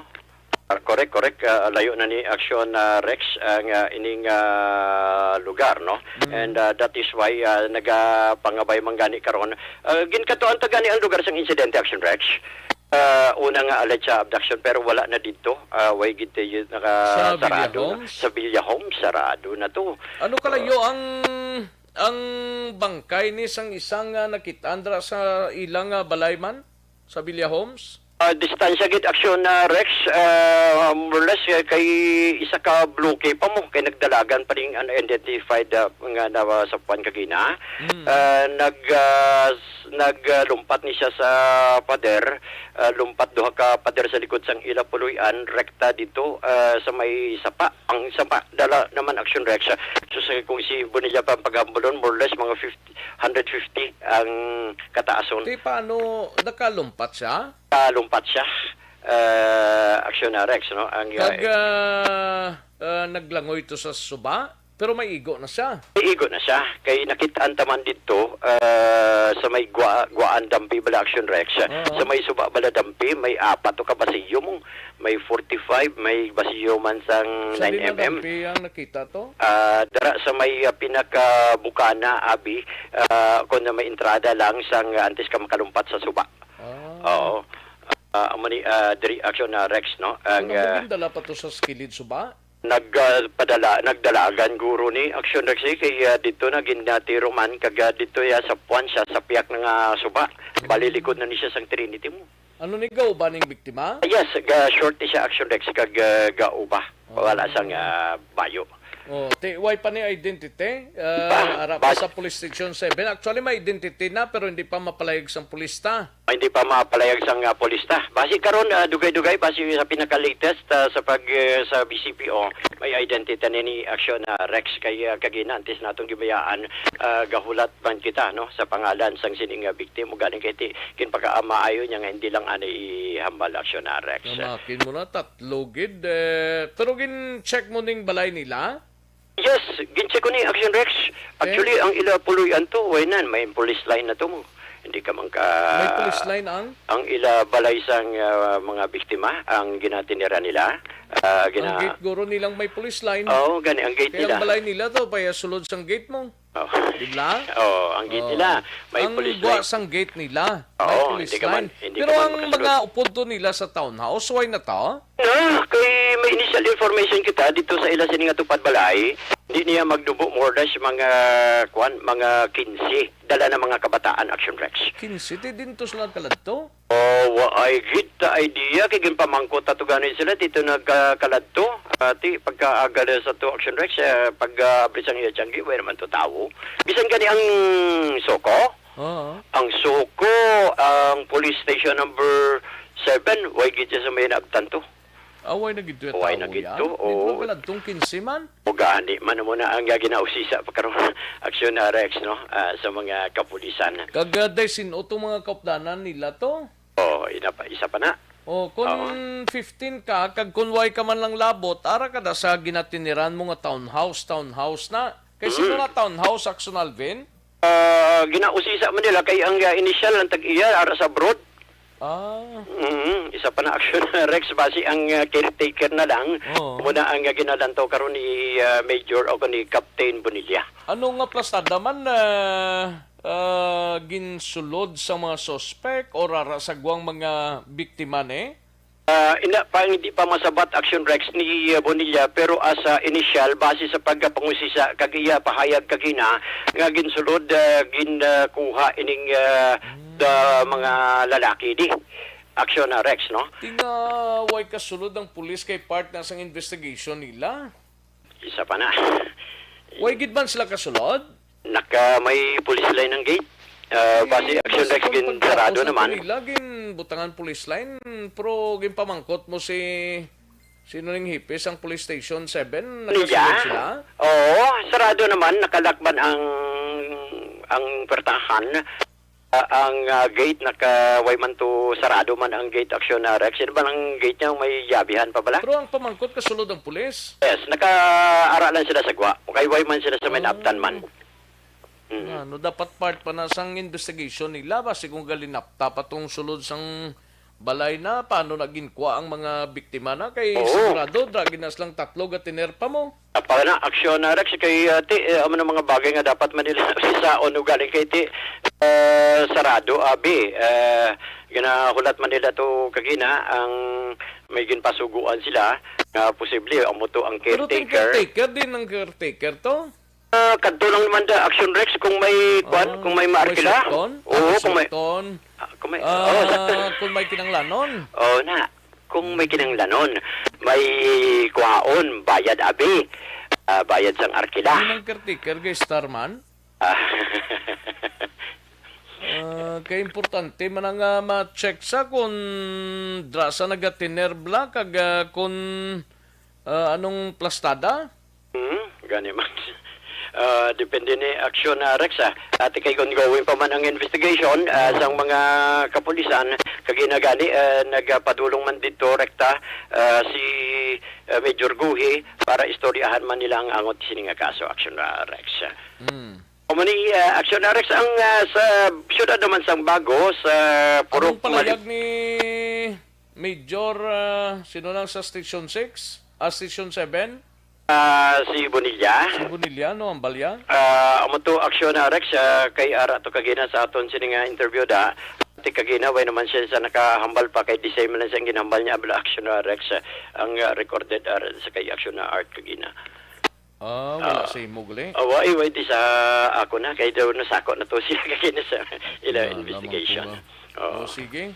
Ah, correct, correct. Ah, layo na ni Action, ah, Rex, ang, ah, ining, ah, lugar, no? Mm. And, ah, that is why, ah, nagapangabay man gani karon. Ah, ginkadtuan ta gani ang lugar sang insidente, Action Rex. Ah, una nga alleged abduction, pero wala na didto. Ah, way gid tayo Sa nakasarado na. Villa Homes? Sa Villa Homes, sarado na to. Ano kalayo ang, ang bangkay ni sang isang, ah, nakit-an dira sa ilang, ah, balay man? Sa Villa Homes? Ah, distansya gid, Action, ah, Rex, ah, more or less, eh, kay isa ka bloke pa mo, kay nagdalagan pa ring unidentified, ah, nga na, ah, sa Juan Cagina. Mm. Ah, nag, ah, s-, nag, ah, lumpat ni siya sa pader, ah, lumpat duha ka pader sa likod sang ila puloy-an, rekta dito, ah, sa may sapa. Ang sapa, dala naman, Action Rex, ah, so sa, kung si Bonilla pa ang paghambulon, more or less, mga fifty, hundred fifty ang kataason. Ti, paano, nakalumpat siya? Kalumpat siya, ah, Action Rex, no? Ang, ah, Kag, ah, ah, naglangoy to sa suba, pero may igo na siya. May igo na siya. Kay nakit-an ta man didto, ah, sa may Gua-, Guaan Dampi bala, Action Rex. Oo. Sa may suba bala Dampi, may apat to ka basiyo mo. May forty-five, may basiyo man sang Sa nine di na M M. Dampi ang nakita to? Ah, dara sa may, ah, pinakabukana, abi, ah, kung na may entrada lang sang, ah, antes ka makalumpat sa suba. Ah. Oo. Ah, amo ni, ah, diri, Action, ah, Rex, no? Ang, Ano, ah, gindala pa to sa kilid suba? Nag, ah, padala, nagdalagan guro ni Action Rex, eh, kay, ah, dito na ginatiro man, kag, ah, dito ya sa puwan siya, sa piyak na nga suba. Bali, likod na ni siya sang Trinity mo. Ano ni, gauba ning biktima? Yes, ga short ni siya, Action Rex, kag, ah, gauba. Oh. Wala sang, ah, bayo. Oh, ti, way pa ni identity, ah, Pa, ara pa bas- sa Police Station seven. Actually, may identity na, pero hindi pa mapalayag sang pulis ta. Hindi pa mapalayag sang, ah, pulis ta. Basi karon, ah, dugay-dugay, basi sa pinaka-latest, ah, sa pag, eh, sa B C P O, may identity na ni Action, ah, Rex, kay, ah, kagina, antes natong gibayaan, ah, gahulat man kita, no, sa pangalan sang sining, ah, victim. Ugaling kay ti, ginpakaamaayo niya nga hindi lang ani ihambal, Action, ah, Rex. Namakin mo na, tatlo gid, eh, pero gin-check mo ning balay nila? Yes, gin-check ko ni Action Rex. Eh? Actually, ang ila puloy-an to, way nan, may police line na to mo. Hindi ka man ka May police line ang? Ang ila balay sang, ah, mga biktima, ang ginatinira nila. Ah, Ang gina- gate guro nilang may police line. Oo, gani, ang gate Kaya nila. ang balay nila to, paya sulod sang gate mo. Oh. Di ba? Oo, ang gate Oh. nila, may Ang police gwa line. sang gate nila, may Oo, police hindi ka man, line. hindi Pero ka man ang makasulod. mga upod to nila sa townhouse, way na to? Na, kay may initial information kita dito sa ila sini nga tupad balay, hindi niya magdubo more or less mga, kwan, mga quince. Dala na mga kabataan, Action Rex. Quince, ti dinto sila kaladto? Oh, wa ay gid ta idea, kay ginpamangkot ta to gani sila, dito nagkakaladto. Ati, pagkaaga na sa to, Action Rex, eh, pag, ah, abri sang iya tiyanggi, way naman to tawo. Bisan gani ang Soko, Oo. ang Soko, ang police station number seven, way gid siya sa may naabtan to. Away na gid to, Away na tao gid ya. to, Di ba oo. kaladtong kinse man? O gani man mo na ang ginausisa pa karon, Action, ah, Rex, no? Ah, sa mga kapulisan. Kag, ah, day sin-o tong mga kaupdanan nila to? Oh, ina pa, isa pa na. Oh, kung Oo. fifteen ka, kag kung way ka man lang labot, ara ka da sa ginatiniran mo nga townhouse, townhouse na. Kay sino Mm. na townhouse, Action Alvin? Ah, ginausisa man nila kay ang, ah, initial ang tag-iya ara sa abroad. Ah. Mm, isa pa na Action, Rex, basi ang, ah, caretaker na lang. Oo. Muna ang, ah, ginalantaw karon ni, ah, Major o ni Captain Bonilla. Ano nga plastada man, ah, ah, ginsulod sa mga suspect o rara sa gwang mga biktima ni? Ah, ina pa, hindi pa masabat, Action Rex, ni, uh, Bonilla, pero as, uh, initial, base sa pagpangusisa kag iya pahayag kagina nga ginsulod, uh, gin, uh, kuha ining, uh, Hmm. the mga lalaki di. Action, uh, Rex, no? Ti nga way kasulod ang pulis kay part na sang investigation nila. Isa pa na. Way gid man sila kasulod? Naka may police line ang gate. Ah, Eh, base Action base Rex, kung gin sarado pagkausa naman. Nila, gin butangan police line, pero ginpamangkot mo si sino ning hipis ang police station seven? Nakasulod Niya? sila? Oo, sarado naman, nakalakban ang, ang pertahan. Ah, ang, ah, gate, naka, way man to, sarado man ang gate, Action, ah, Rex. Sino ba ang gate niya? May yabihan pa bala? Pero ang pamangkot, kasulod ang pulis? Yes, nakaara lang sila sa gwa. Kay way man sila sa may Ah. naptan man. Mm. Ano, dapat part pa na sang investigation nila, basi kung galinapta pa tong sulod sang balay na, paano na ginkwa ang mga biktima na? Kay Oo. sigurado, dra gid na silang tatlo ga tinerpa mo. Apa na, aksyon na, Rex, kay, ah, ti, eh, amo na mga bagay nga dapat man nila sisaon ugaling kay ti, ah, sarado, abi. Eh, ginahulat man nila to kagina, ang may ginpasuguan sila nga posible amo to ang Pero ting caretaker. caretaker din ang caretaker to? Ah, kadto lang naman da, Action Rex, kung may, kwan, Ah, kung may kung may maarkila. suoton? Oo, Ah, kung may suoton. Ah, kung may, Ah, oo, sakto. kung may kinanglanon? Oo na. Kung may kinanglanon, may kuhaon, bayad abi. Ah, bayad sang arkila. Yun ang caretaker, kay Starman? Ah. Ah, kay importante man nga ma-check sa kung dra sa nagatinerbla kag, ah, kung, ah, anong plastada? Hmm, gani man. Ah, depende ni aksyon na Rex, ah. Ati kay ongoing pa man ang investigation, ah, Oo. sang mga kapulisan, kag ginagani, ah, nagapadulong man dito rekta, ah, si, ah, Major Guhi para istoryahan man nila ang angot sini nga kaso, aksyon na Rex. Mm. Amo ni, ah, aksyon na Rex ang, ah, sa siyudad naman sang Bago, sa Purok Anong palayag Mali- ni Major, ah, sino lang sa Station six? Ah, Station seven? Ah, si Bonilla. Si Bonilla, no, ang balya? Ah, amo to aksyon na Rex, ah, kay ara to kagina sa aton sini nga interview da. Ti kagina, way naman siya sa nakahambal pa, kay di same lang siya ang ginhambal niya, abla aksyon na Rex, ah, ang, ah, recorded, ah, sa kay aksyon na Art kagina. Ah, wala Ah. sa imo gali? Ah, way, way, di sa ako na, kay daw nasako na to siya kagina sa ila Wala, investigation. lamang po, ah. Oo. Oh, sige.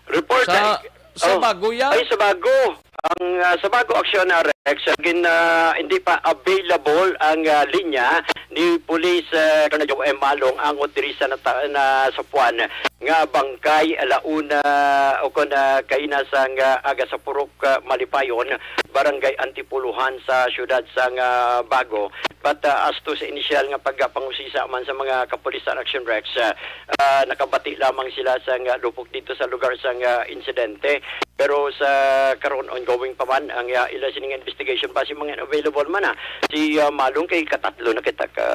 Report Sa, ay, sa oh. Bago yan? Ay, sa Bago. Ang, ah, sa Bago aksyon na Rex, gin, ah, hindi pa available ang, ah, linya ni Police, ah, Colonel Joe M. Malong angot diri sa nata-, na sa Puan nga bangkay, launa, o kon, ah, kaina sang, ah, aga sa Purok, ah, Malipayon, Barangay Antipuluhan sa siyudad sang, ah, Bago. But, ah, as to sa inisyal nga pagpangusisa man sa mga kapulisan, Action Rex, ah, ah, nakabati lamang sila sa nga lupok dito sa lugar sa nga insidente. Pero sa karon, ongoing pa man ang, ah, ila sining investigation. Basi mga available man, ah. Si, ah, Malong kay katatlo na kita ka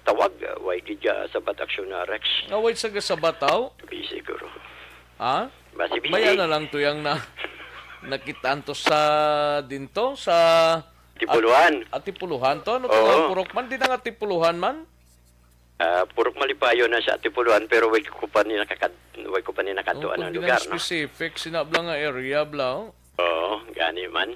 tawag, ah, way gid, ah, sabat aksyon na Rex. Nga way sa gasabat, aw? Busy siguro. Ha? Basi busy. Maya na lang to yang na, nakitaan to sa dinto, sa Tipuluhan. At, Atipuluhan to? Ano to Oo. Nga purok man? Di na nga Atipuluhan man? Ah, Purok Malipayo na sa Atipuluhan, pero way ko pa ni nakakad-, way ko pa ni nakadto Oh, anong kung di lugar, na no? Specific, sinabla nga area, bla, oh. Oo, gani man.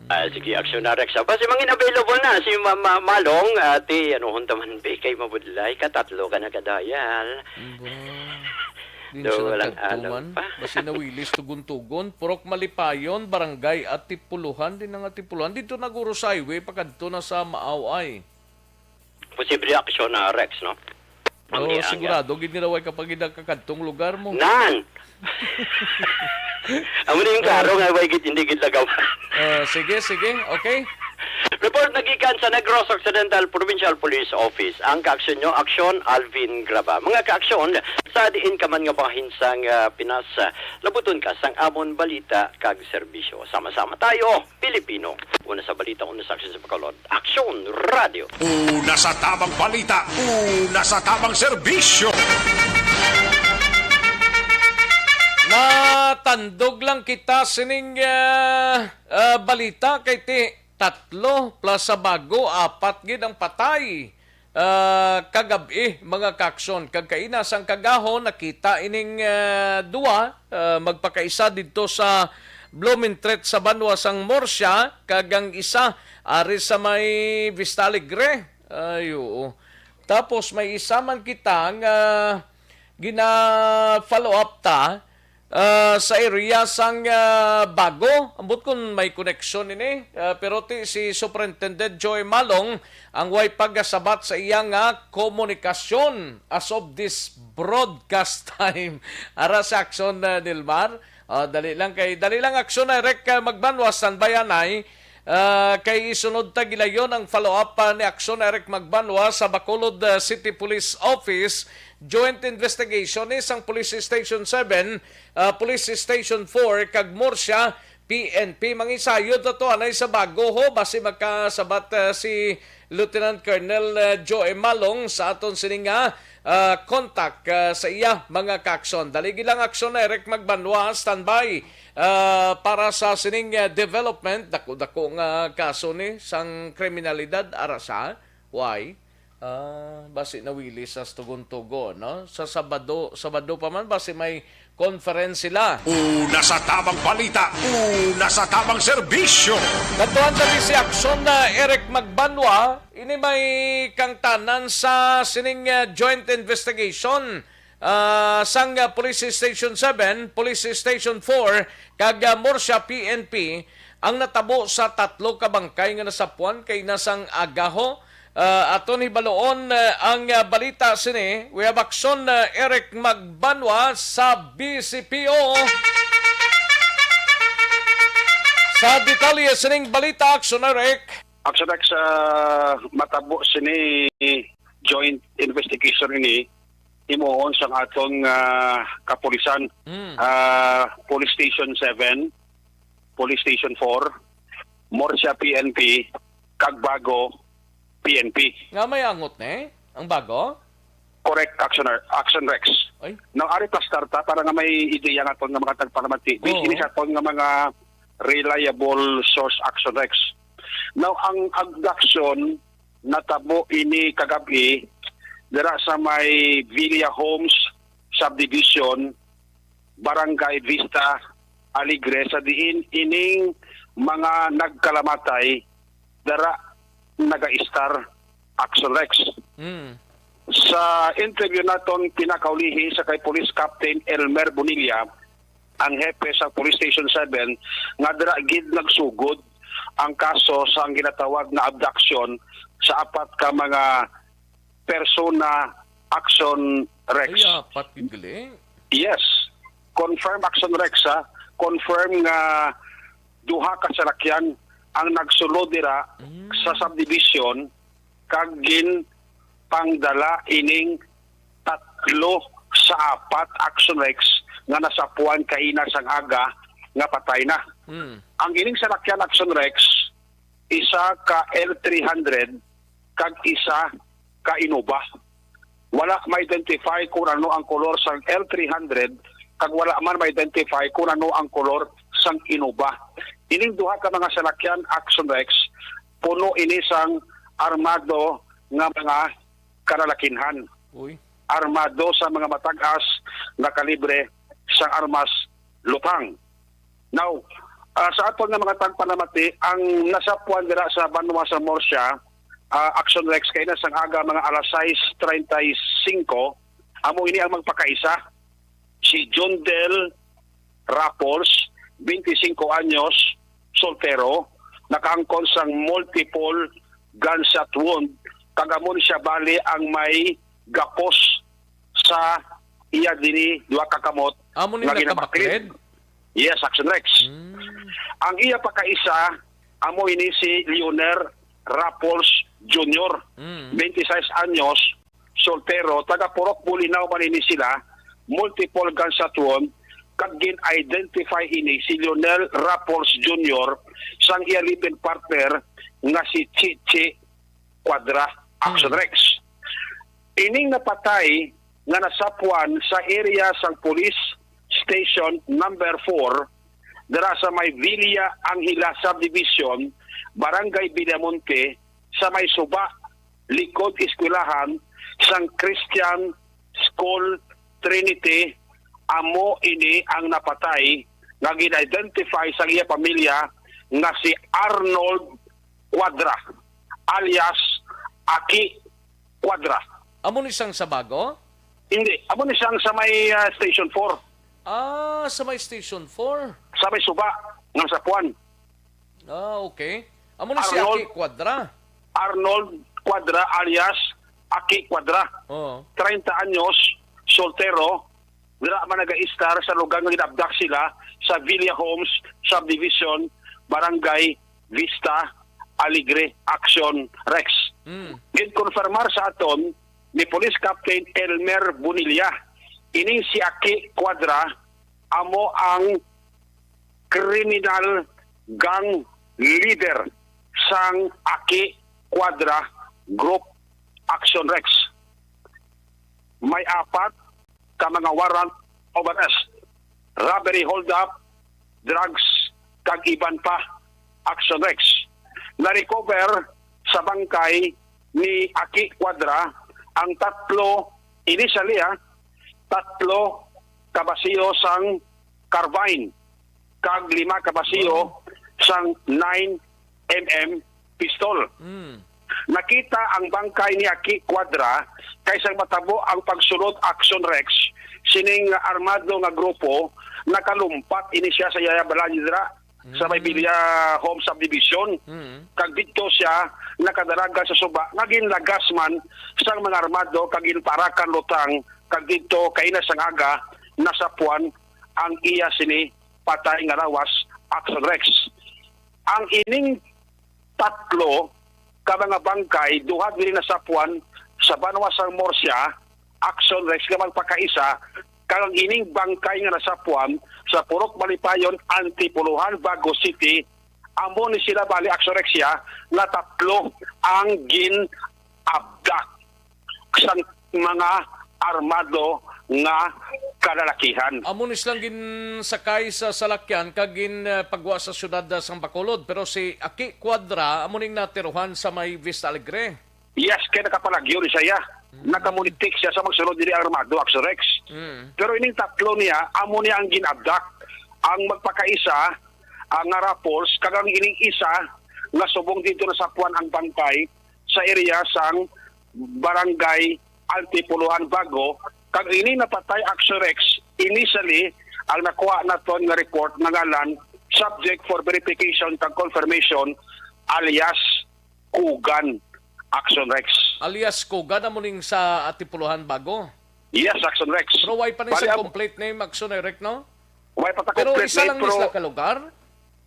Ah, sige, aksyon na, Rex. Basi mangin available na si Ma-, Ma-, Malong, ati, ano, hunta man, be, kay mabudlay, katatlo ka na kadayal. Ba, din So, siya walang nagkadto alam man. Pa. Basi nawilis tugon-tugon. Purok Malipayon, Barangay Atipuluhan, din ang Atipuluhan. Dito na guro sa highway, pakadto na sa Maaway. Posible aksyon na, Rex, no? Oo, Ang, ang, sigurado, gid nila way kapag kakadtong lugar mo. Nan! Amo na yung klaro nga, way gid, hindi gid lagaw. Ah, sige, sige. Okay. Report nagikan sa Negros Occidental Provincial Police Office. Ang kaaksyon nyo, aksyon, Alvin Graba. Mga kaaksyon, sa diin ka man nga bahin sang, ah, Pinas, ah, labuton ka sang amon balita kag serbisyo. Sama-sama tayo, Pilipino. Una sa balita, una sa aksyon sa Bacolod. Aksyon Radio. Una sa tabang balita, una sa tabang serbisyo. Natandog lang kita sining, ah, ah, balita kay ti tatlo plus sa Bago, apat gid ang patay. Ah, kagab-i, mga kaaksyon. Kag kaina sang kagahon, nakita ining, ah, duwa, ah, magpakaisa didto sa Blumentritt sa banwa sang Murcia, kag ang isa ari sa may Vista Alegre. Ay, oo. Tapos may isa man kita nga gina-follow up ta, ah, sa area sang, ah, Bago. Ambot kung may connection ini, ah, pero ti, si Superintendent Joy Malong ang way pagasabat sa iya nga komunikasyon as of this broadcast time. Ara sa aksyon, ah, Nilmar. Ah, dali lang kay, dali lang aksyon, Eric, ah, Magbanwa, standby anay. Ah, kay isunod ta gilayon ang follow-up pa ni Aksyon Eric Magbanwa sa Bacolod, ah, City Police Office. Joint investigation ni sang Police Station seven, ah, Police Station four, kag Murcia P N P. Mangisayod na to anay sa Bago, ho, basi makasabat, ah, si Lieutenant Colonel, ah, Joe Malong sa aton sini nga, ah, contact, ah, sa iya, mga ka-aksyon. Dali lang, aksyon, Eric Magbanwa, standby, ah, para sa sining, ah, development. Dako-dako nga kaso ni sang kriminalidad, ara sa. Why? Ah, basi nawili sa tugon-tugon, no? Sa Sabado, Sabado pa man, basi may conference sila. Una sa tamang balita, una sa tamang serbisyo. Kadtuan ta si Aksyon na Eric Magbanwa, ini may kangtanan sa sining, ah, joint investigation, ah, sang, ah, Police Station seven, Police Station four, kag, ah, Murcia P N P, ang natabo sa tatlo ka bangkay nga nasapuan kay nasang agaho. Ah, aton hibaluon, ah, ang, ah, balita sini. We have Aksyon, ah, Eric Magbanwa sa B C P O. Sa detalye sining balita, Aksyon, Eric. Aksyon, Eric, sa matabo sini joint investigation ini, himuon sang aton nga kapulisan, Mm. ah, Police Station seven, Police Station four, Murcia P N P, kag Bago P N P. Nga may angot ni ang Bago? Correct, Action, Action Rex. Ay. Nang ari plastar ta para nga may ideya nga aton nga mga tagpalamati. Base Oo. ini sa aton nga mga reliable source, Action Rex. Now, ang abduction natabo ini kagab-i dira sa may Villa Homes Subdivision, Barangay Vista Alegre, sa diin ining mga nagkalamatay dira nagaistar, Action Rex. Mm. Sa interview naton pinakaulihi sa kay Police Captain Elmer Bonilla, ang hepe sa Police Station seven, nga dira gid nagsugod ang kaso sa ang ginatawag na abduction sa apat ka mga persona, Action Rex. Ay, apat gid gali. Yes. Confirm, Action Rex, ha. Confirm nga duha ka salakyan ang nagsulod dira Mm. sa subdivision kag ginpangdala ining tatlo sa apat, Action Rex, nga nasapuan kaina sang aga nga patay na. Mm. Ang ining salakyan, Action Rex, isa ka L three hundred kag isa ka Innova. Wala ma-identify kung ano ang kolor sang L three hundred kag wala man ma-identify kung ano ang kolor sang Innova. Ining duha ka mga salakyan, Action Rex, puno ini sang armado nga mga kalalakinhan. Uy. Armado sa mga matag-as nga kalibre sang armas lupang. Now, ah, sa aton nga mga tagpanamati, ang nasapuan dira sa banwa sa Murcia, ah, Action Rex, kaina sang aga mga alas sais treinta y cinco, amo ini ang magpakaisa. Si John Del Rapols, twenty-cinco anyos, soltero, nakaangkon sang multiple gunshot wound, kag amo ni siya bali ang may gapos sa iya diri duha ka kamot Amo ni nga ginabaklid. Nakabaklid? Yes, Action Rex. Mm. Ang iya pakaisa, amo ini si Leoner Rapols Junior, Mm. twenty-six anyos, soltero, taga Purok Bulinaw man ini sila, multiple gunshot wound, kag gin-identify ini si Leonel Rapols Junior sang iya live-in partner nga si Chichi Cuadra, Action Mm. Rex. Ining napatay nga nasapuan sa area sang Police Station Number four, dira sa may Villa Angela Subdivision, Barangay Villamonte, sa may suba, likod eskwelahan sang Christian School Trinity, amo ini ang napatay nga gin-identify sa iya pamilya nga si Arnold Cuadra, alias Aki Cuadra. Amo ni sang sa Bago? Hindi. Amo ni sang sa may, ah, Station four. Ah, sa may Station four. Sa may suba, nga sa Puan. Ah, okay. Amo ni si Arnold Aki Cuadra. Arnold Cuadra alias Aki Cuadra. Oo. Treinta anyos, soltero, dira man nagaistar sa lugar nga gin-abduct sila sa Villa Homes Subdivision, Barangay Vista Alegre, Action Rex. Mm. Ginkonfirmar sa aton ni Police Captain Elmer Bonilla, ining si Aki Cuadra amo ang criminal gang leader sang Aki Cuadra Group, Action Rex. may apat ka mga warrant of arrest, robbery hold-up, drugs, kag iban pa, Action Rex. Na-recover sa bangkay ni Aki Cuadra ang tatlo, initially, ah, tatlo ka basiyo sang carbine kag lima ka basiyo sang nine M M pistol. Mm. Nakita ang bangkay ni Aki Cuadra kay sang matabo ang pagsulod, Action Rex, sining armado nga grupo, nakalumpat ini siya sa iyang balay dira sa may Mm. Villa Home Subdivision. Mm. Kag didto siya nakadalagan sa suba nga ginlagas man sang mga armado kag ginpaarakan lutang, kag didto kaina sang aga nasapuan ang iya sini patay nga lawas, Action Rex. Ang ining tatlo ka mga bangkay, duha diri nasapuan sa banwa sang Murcia, Action Rex, nga magpakaisa, kag ang ining bangkay nga nasapuan sa Purok Malipayon, Antipolohan, Bago City, amo ni sila bali, Action Rex, ya, nga tatlo ang gin-abduct sang mga armado nga kalalakihan. Amo ni silang ginsakay sa salakyan kag gin, eh, pagwa sa siyudad, ah, sang Bacolod. Pero si Aki Cuadra, amo ning natiruhan sa may Vista Alegre. Yes, kay nakapalagyo ni siya. Mm. Nakamunitik siya sa magsulod diri ang armado, Action Rex. Mm. Pero ining tatlo niya, amo niya ang gin-abduct. Ang magpakaisa, ang nga raffles, kag ang ining isa nga subong dito nasapuan ang bangkay sa area sang Barangay Antipolohan Bago, kag ini napatay, Action Rex, initially, ang nakuha naton nga report nga ngalan, subject for verification kag confirmation, alias Kugan, Action Rex. Alias Kugan, amo ning sa Antipolohan Bago? Yes, Action Rex. Pero why pa ni Bali, sa ang complete name, Action Rex, no? Why pa ta Pero complete isa name, lang ni pero sila ka lugar?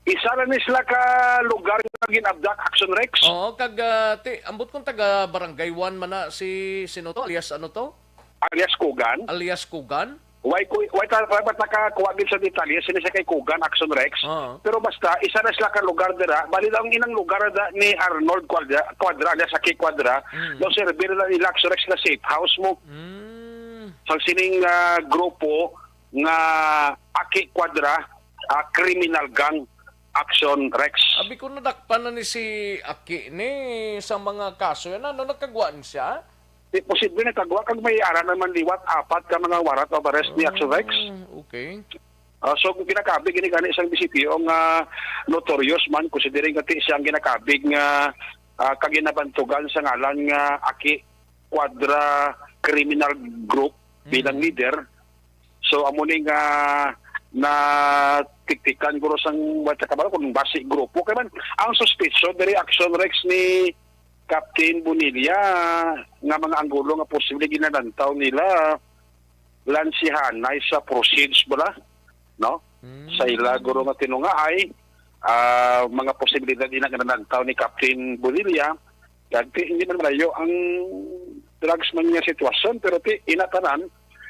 Isa lang ni sila ka lugar nga gin-abduct, Action Rex? Oo, kag, ah, ti, ambot kong taga Barangay One man na si, sino to? Alias ano to? Alias Kugan? Alias Kugan? Why ko, why ta, why ba ta ka kuha gid sa detalye sini sa kay Kugan, Action Rex? Oo. Pero basta isa na sila ka lugar dira. Bali lang inang lugar da ni Arnold Cuadra, Cuadra alias Aki Cuadra. Mm. Daw serbi na nila, Action Rex, nga safe house mo. Mm. Sa sining, ah, grupo nga Aki Cuadra, ah, criminal gang, Action Rex. Abi ko, nadakpan na ni si Aki ni sa mga kaso yan. Ano, nakagwa ni siya? Di, posible nakagwa kag may ara naman liwat apat ka mga warrant of arrest ni Action Rex. Ah, okay. Ah, so, kung ginakabig ini gani sang B C P O nga notorious man, considering nga ti siya ang ginakabig nga, ah, kaginabantugan sa ngalan nga Aki Cuadra Criminal Group bilang Mm. leader. So, amo ni nga natiktikan guro sang wala sa kabalo kung basi grupo. Kaya man, ang suspicion diri, Action Rex, ni Captain Bonilla nga mga anggulo nga posible ginalantaw nila, lansihanay sa proceeds bala, no? Mm. Sa ila guro nga tinungaay, ah, mga posibilidad ina nga nalantaw ni Captain Bonilla, kag ti, hindi man malayo ang drugs man nga sitwasyon, pero ti, ina tanan,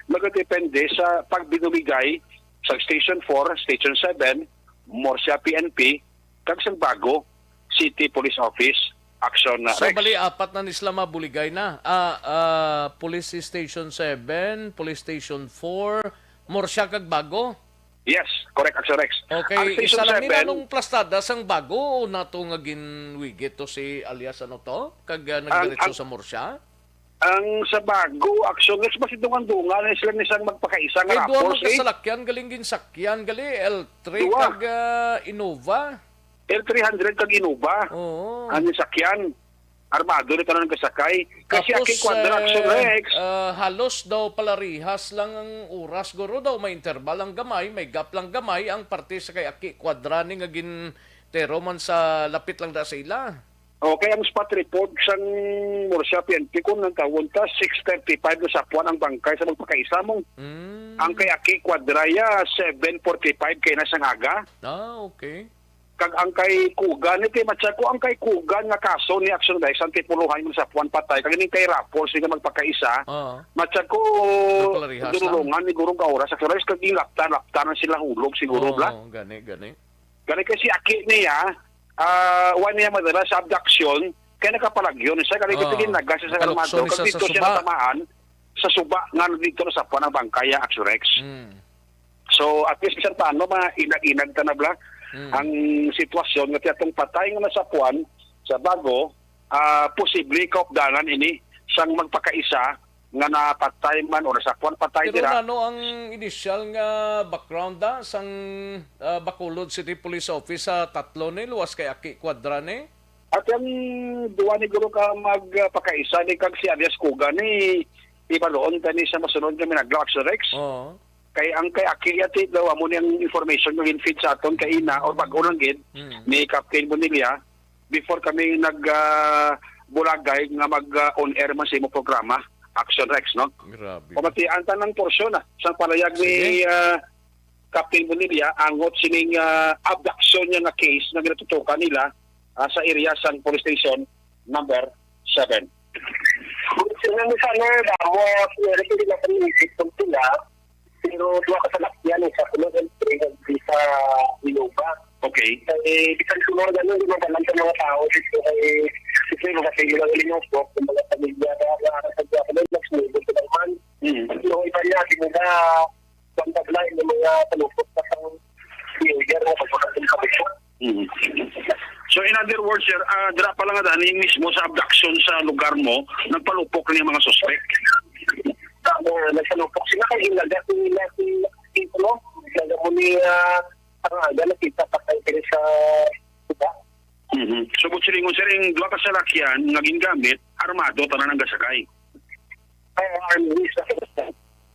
magadepende sa pagbinuligay sa Station four, Station seven, Murcia P N P, kag sang Bago City Police Office, Action, uh, So, Rex. Bali, apat na ni sila mabuligay na. Ah, ah, Police Station seven, Police Station four, Murcia kag Bago? Yes, correct, Action Rex. Okay, Ang Station isa lang ni seven, nanong plastada sang Bago o nato nga ginwigit to si alias ano to? Kag, ah, Ang, nagdiretso ang, sa Murcia? Ang sa Bago, Action Rex, mas dungan-dungan na sila ni sang magpakaisa nga Kay duha raffles, man ka eh. salakyan, galing ginsakyan, gali, L three Duha. kag, ah, Innova. L three hundred kag Innova. Oo. Ang sakyan, armado ni tanan kasakay. Kasi Tapos, Aki Cuadra, Action eh, Rex. ah, halos daw palarihas lang ang oras, guro daw may interval ang gamay, may gap lang gamay ang parte sa kay Aki Cuadra ni nga gintero man sa lapit lang da sa ila. Okay, ang spot report sang Murcia P N P kung ang tawon ta, six thirty-five na sapuan ang bangkay sa magpakaisa mo. Mm. Ang kay Aki Cuadra ya, seven forty-five kay na sang aga. Ah, okay. Kag ang kay Kugan, iti, matsa ko ang kay Kugan nga kaso ni Action Rex, ang tipuluhan yung sapuan patay. Kag ining kay Raffles, nga magpakaisa, Oo. matsa ko Nagpalarihas lang. dunulungan ni gurong ka oras, Action Rex, kag yung laptan, laptan na sila hulog siguro, Oo, bla. gani, gani. Gani kay si Aki niya, ah, wa niya madala sa abduction, kay nakapalagyo ni siya, kay Oo. tigin nagas siya sa Nakalukso armado, ni kag siya sa dito siya suba. natamaan, sa suba nga dito nasapuan ang bangkay, ah, Action Rex. Mm. So, at least, bisan paano, mainag-inag ta na bala. Mm. Ang sitwasyon nga atong patay nga nasapuan sa Bago, ah, posible kaupdanan ini sang magpakaisa nga napatay man o nasapuan patay Pero dira. Nano ang initial nga background da sang, ah, Bacolod City Police Office sa tatlo ni luwas kay Aki Cuadra ni? At ang duwa ni guro ka magpakaisa ni kag si alias Kuga ni ibaluon tani sa masunod nga minadlaw, Action Rex. Oo. Kay ang kay Aki yati daw amo ni ang information nga gin-feed sa aton kay ina or bag-o lang gid Mm. ni Captain Bonilla before kami nag, ah, bulagay nga mag, ah, on air man sa imo programa, Action Rex, no? Grabe. Pamatian ta ng porsyon, ah, sa palayag ni, Sige. ah, Captain Bonilla, angot sining, ah, abduction niya nga case nga ginatutukan nila, ah, sa area sang police station number seven. Sila ni sana damo, pero hindi na kami isip kung sila, pero duha ka salakyan, isa ko lang, sa Iloba. Okay. Eh, bisan siguro ganun, di madalang sa mga tao dito kay, kasi mga sa ilang linupok, yung mga pamilya na, na, na, na, na, nagsubo sa naman. Mm. Yung iba niya, di nila, ang taglay ng mga palupok sa pang behavior mo, pagpapatid sa picture. Mm. So, in other words, sir, ah, dira pa lang nga dani mismo sa abduction sa lugar mo, nagpalupok ni mga suspect. Ako, nagpalupok sila kay ilaga ko nila si, si, ano, ilaga mo ni, ah, ang aga, nakita pa kayo sa, diba? Mhm. So, buot silingon, sir, yung duha ka salakyan nga gingamit, armado, tanan ang gasakay. Ay, ang isa.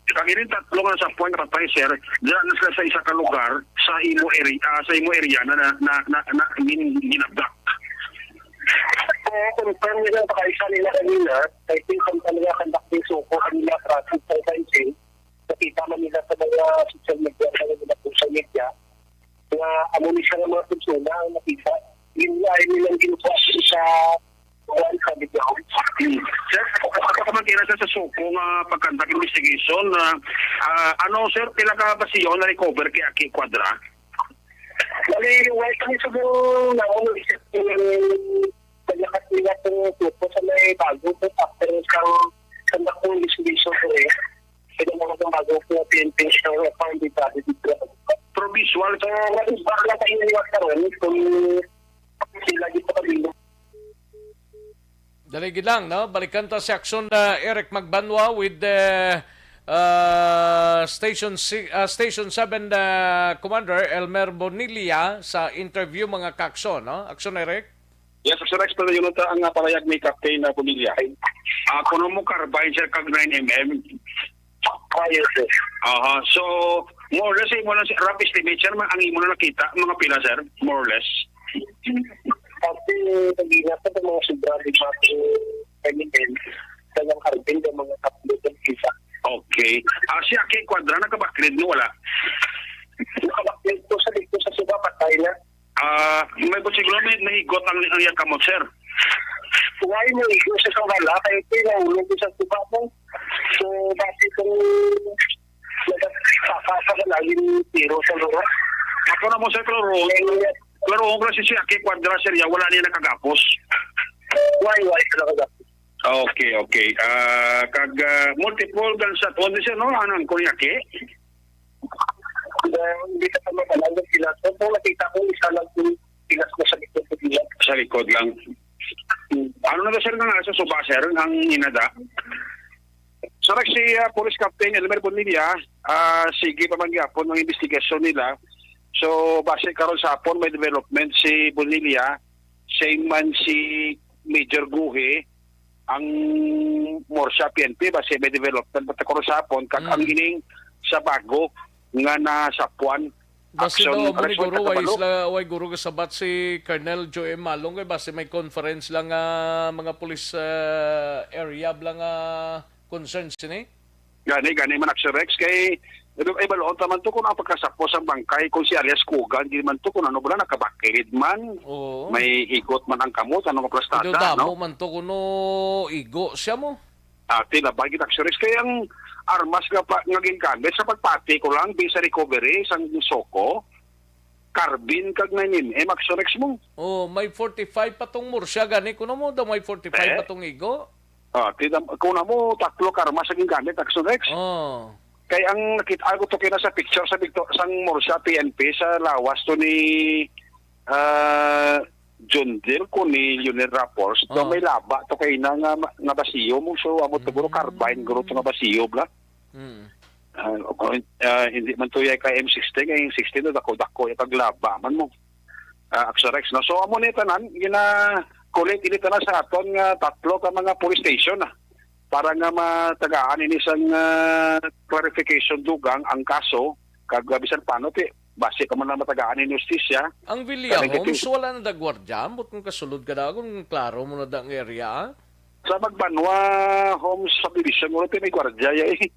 Kag ining tatlo nga nasapuan nga patay, sir, dira na sila sa isa ka lugar sa imo area, ah, sa imo area na, na, na, na, na gin-, ginabdak. Oo, confirm nila ang pagkaisa nila kanina. I think, confirm nila ang conducting suko kanina, traffic sa fencing. Nakita man nila sa mga social media, sa mga social media, nga amo ni siya nga mga persona ang nakita. Yun nga, ay nilang ginukuha sa kuwan sa video. Hmm. Sir, ako ka man kina sa, sa suko nga pagkandak investigation, ah, ah, ano, sir, pila ka basiyo na recover kay Aki Cuadra? Bali, wala kami sa buong naon, isip ko yung paglakas nila itong grupo sa may Bago, after sa, sa nakong investigation ko eh. Sila mga itong Bago po, P N P, siya, ang pang di sabi dito. Pero visual, so, nag-isbak lang sa inyo yung karon, kung sila dito kami. Dali gid lang, no? Balikan ta si Action, uh, Eric Magbanwa with the, uh, Station si-, uh, Station seven, uh, Commander Elmer Bonilla sa interview, mga ka-Action, no? Action, Eric? Yes, Action Rex, pero yun ta ang, uh, palayag ni Captain, uh, Bonilla. Ah, kuno mo carbine, sir, kag nine M M? Ah, yes, sir. Aha. So, more or less, imo lang, sir, rough estimate, sir, ang imo na nakita, mga pila, sir? More or less? Kasi, pag-ingat sa mga sobra, di ba, kay Miguel, sa yung Carmen, yung mga tatlo, yung isa. Okay. Ah, si Aki Cuadra, nakabackread no, wala? Nakabackread ko sa dito sa suba, patay na. Ah, may siguro may nahigot ang, ang iyang kamot, sir. Why mo igo sa isang bala? Kaya ito yung nahulog ko sa tuba mo. So, bakit kung nagkakasa ka lagi ni tiro sa luro? Ako na mo, sir, klaro. Kaya yun, Klaro, kung si, si Aki Cuadra, sir, ya, wala niya nakagapos. Why, why ka nakagapos? Okay, okay. Ah, kag, ah, multiple gunshot wound, sir, no? Anong kunyaki? Hindi, hindi ka pa mapalagay sila. So, kung nakita ko, isa lang yung pilas ko sa likod ko dila. Sa likod lang. Hmm. Ano na to, sir, nga sa suba, sir, ang inada? Sa si, ah, Police Captain Elmer Bonilla, ah, sige pa man gyapon ang investigasyon nila. So, base karon sa hapon, may development si Bonilla, same man si Major Guhe, ang Murcia P N P, base may development pa ta karon sa hapon, kag Mm. ang ining sa Bago nga nasapuan, Basi Action daw, amo ni Resort guro, way Tatabalo. Isla, way guro kasabat si Colonel Joe M. Malong, kay basi may conference lang nga mga police, ah, area lang nga concerns sini. Gani, gani man, Action Rex, kay, ay, baloon ta man to kung ang pagkasapos ang bangkay, kung si alias Kugan, di man to kung ano ba, nakabakilid man, Oo. may higot man ang kamot, ano nga plastada, Pero damo no? man to kuno igo siya mo. Ati na ba, Action Rex? Kaya ang armas nga, pa, nga gingamit sa pagpati ko lang, based sa recovery, sang Soko, carbine kag nine M M, Action Rex mo. Oh, may forty-five pa tong Murcia, gani kuno mo daw may forty-five Eh? pa tong igo. Ah, tinam-, kung namo tatlo ka armas ang gingamit, Action Rex. Oh. Kay ang nakita ko to kina sa picture sa Victor, sang Murcia P N P sa lawas to ni, ah, John Del Conillo ni Rapors. To Oh. may laba to kay na nga, nga basiyo mo. So, amo to guro Mm. carbine guro to nga basiyo bla. Mm. Ah, kung, ah, hindi man to yay ka M sixteen, kay M sixteen to dako-dako yung paglaba man mo. Ah, Action Rex, no? So, amo ni tanan, gina-collect ini tanan sa aton nga tatlo ka mga police station, ah, para nga matagaan ini sang, ah, clarification dugang ang kaso, kag, ah, bisan paano ti basi ka man lang matagaan ini hustisya. Ang Villa Kani kay Homes, wala na da gwardiya? Ambot kung kasulod ka da, kung klaro mo na da ang area, ah? Sa Magbanwa Homes Subdivision, wala ti may gwardiya, ya, eh.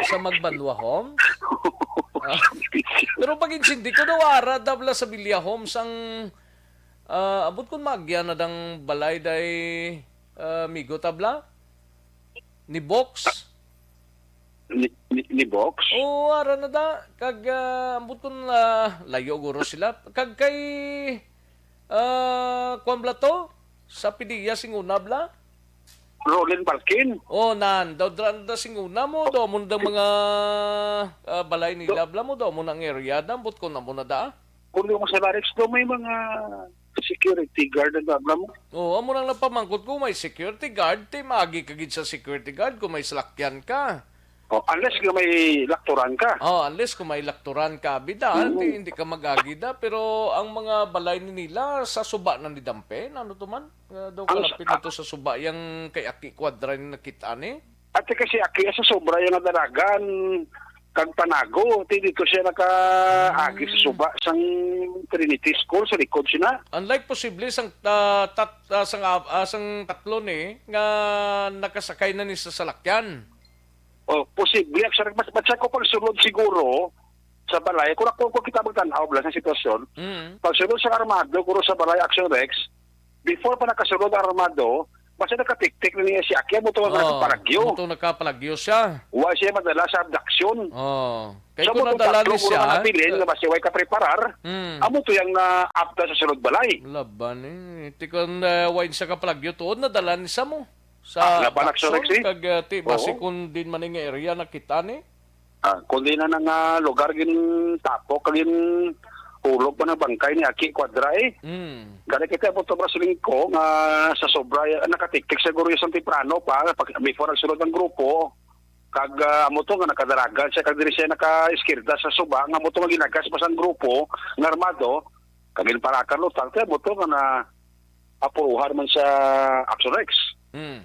Sa Magbanwa Homes? Ah. Pero pag-intindi ko daw, ara, dabla sa Villa Homes ang, ah, abot kung magya na dang balay day, ah, migo tabla? Ni Box? Ni, ni, ni Box? Oo, ara na da. Kag, ah, ambot kung, ah, layo guro sila. Kag kay, ah, kwan bla to? Sa Pidiya, singuna bla? Roland Balkin? Oh, nan. Daw dra-, da singuna mo. Daw mo na mga, ah, balay nila bla mo. Daw mo na ang area. Da, ambot ko na mo na da. Kung yung sa Barracks daw may mga security guard na bla mo. Oo, amo nang napamangkot ko, may security guard, ti maagi ka gid sa security guard kung may salakyan ka. Oh, unless nga may lakturan ka. Oh, unless kung may lakturan ka, bida, Mm. ti hindi ka mag-agi da. Pero ang mga balay ni nila sa suba na ni Dampe, ano to man? Nga daw Ang kalapit sa- na to sa suba, yang kay Aki Kwadra ni nakita ni. Ate kasi aki sa sobra yung nadalagan kag panago. Ti dito siya nakaagi sa Mm. suba sang Trinity School sa likod sina. Unlike posible sang, ah, tat-, ah, sang, ah, sang tatlo ni nga nakasakay na ni sa salakyan. Oh, posible. Actually, mas, mas ako pagsunod siguro sa balay. Kung ako, kung kita magtanaw lang sa sitwasyon, Mm. pagsunod sa armado, kuro sa balay, Action Rex, before pa nakasunod ang armado, basta nakatiktik na niya si Aki, amo to nga Oh, nakapalagyo. amo to nakapalagyo siya. Wa siya madala sa abduction. Oh. Kay So, kung amo to nadala tatlo, ni puro siya, mga napilin, eh, nga basta way kapreparar, Mm. amo to yung naapta sa sunod balay. Laban eh. Tikon, eh, wine sa kapalagyo tuod, nadala ni sa mo. Sa Ah, laban, abduction, Action Rex, eh. Kag, eh, ti, basi Oo. kung din man nga area nakita ni. Ah, kundi na nga lugar gintapok kag ginhulog pa ng bangkay ni Aki Kwadra, eh. Mm. Gani kita mo to, Brasling, ko nga sa sobra, eh, nakatiktik siguro yung temprano pa, pag, before ang sulod ng grupo, kag, ah, amo to nga nakadaragan siya, kag diri siya naka-iskirda sa suba, nga amo to nga ginagas pa sang grupo nga armado, kag ginparakan lutang, kaya amo to nga na apuruhan man sa Action Rex. Hmm.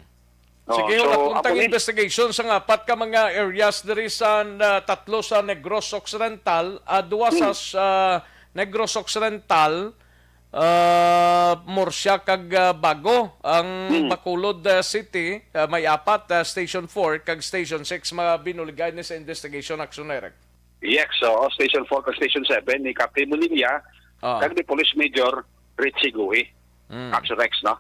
Oh, Sige, so, wala kung ako tang ni investigation sa nga apat ka mga areas diri sa, ah, tatlo sa Negros Occidental, ah, duwa sa, Hmm. sa Negros Occidental, ah, Murcia kag, ah, Bago, ang Hmm. Bacolod, ah, City, ah, may apat, ah, Station four kag Station six, mga binuligay ni sa investigation, Action Direct. Yes, so Station four kag Station seven ni Captain Munilla, Ah. kag ni Police Major Richie Gui. Mm. Action Rex, no?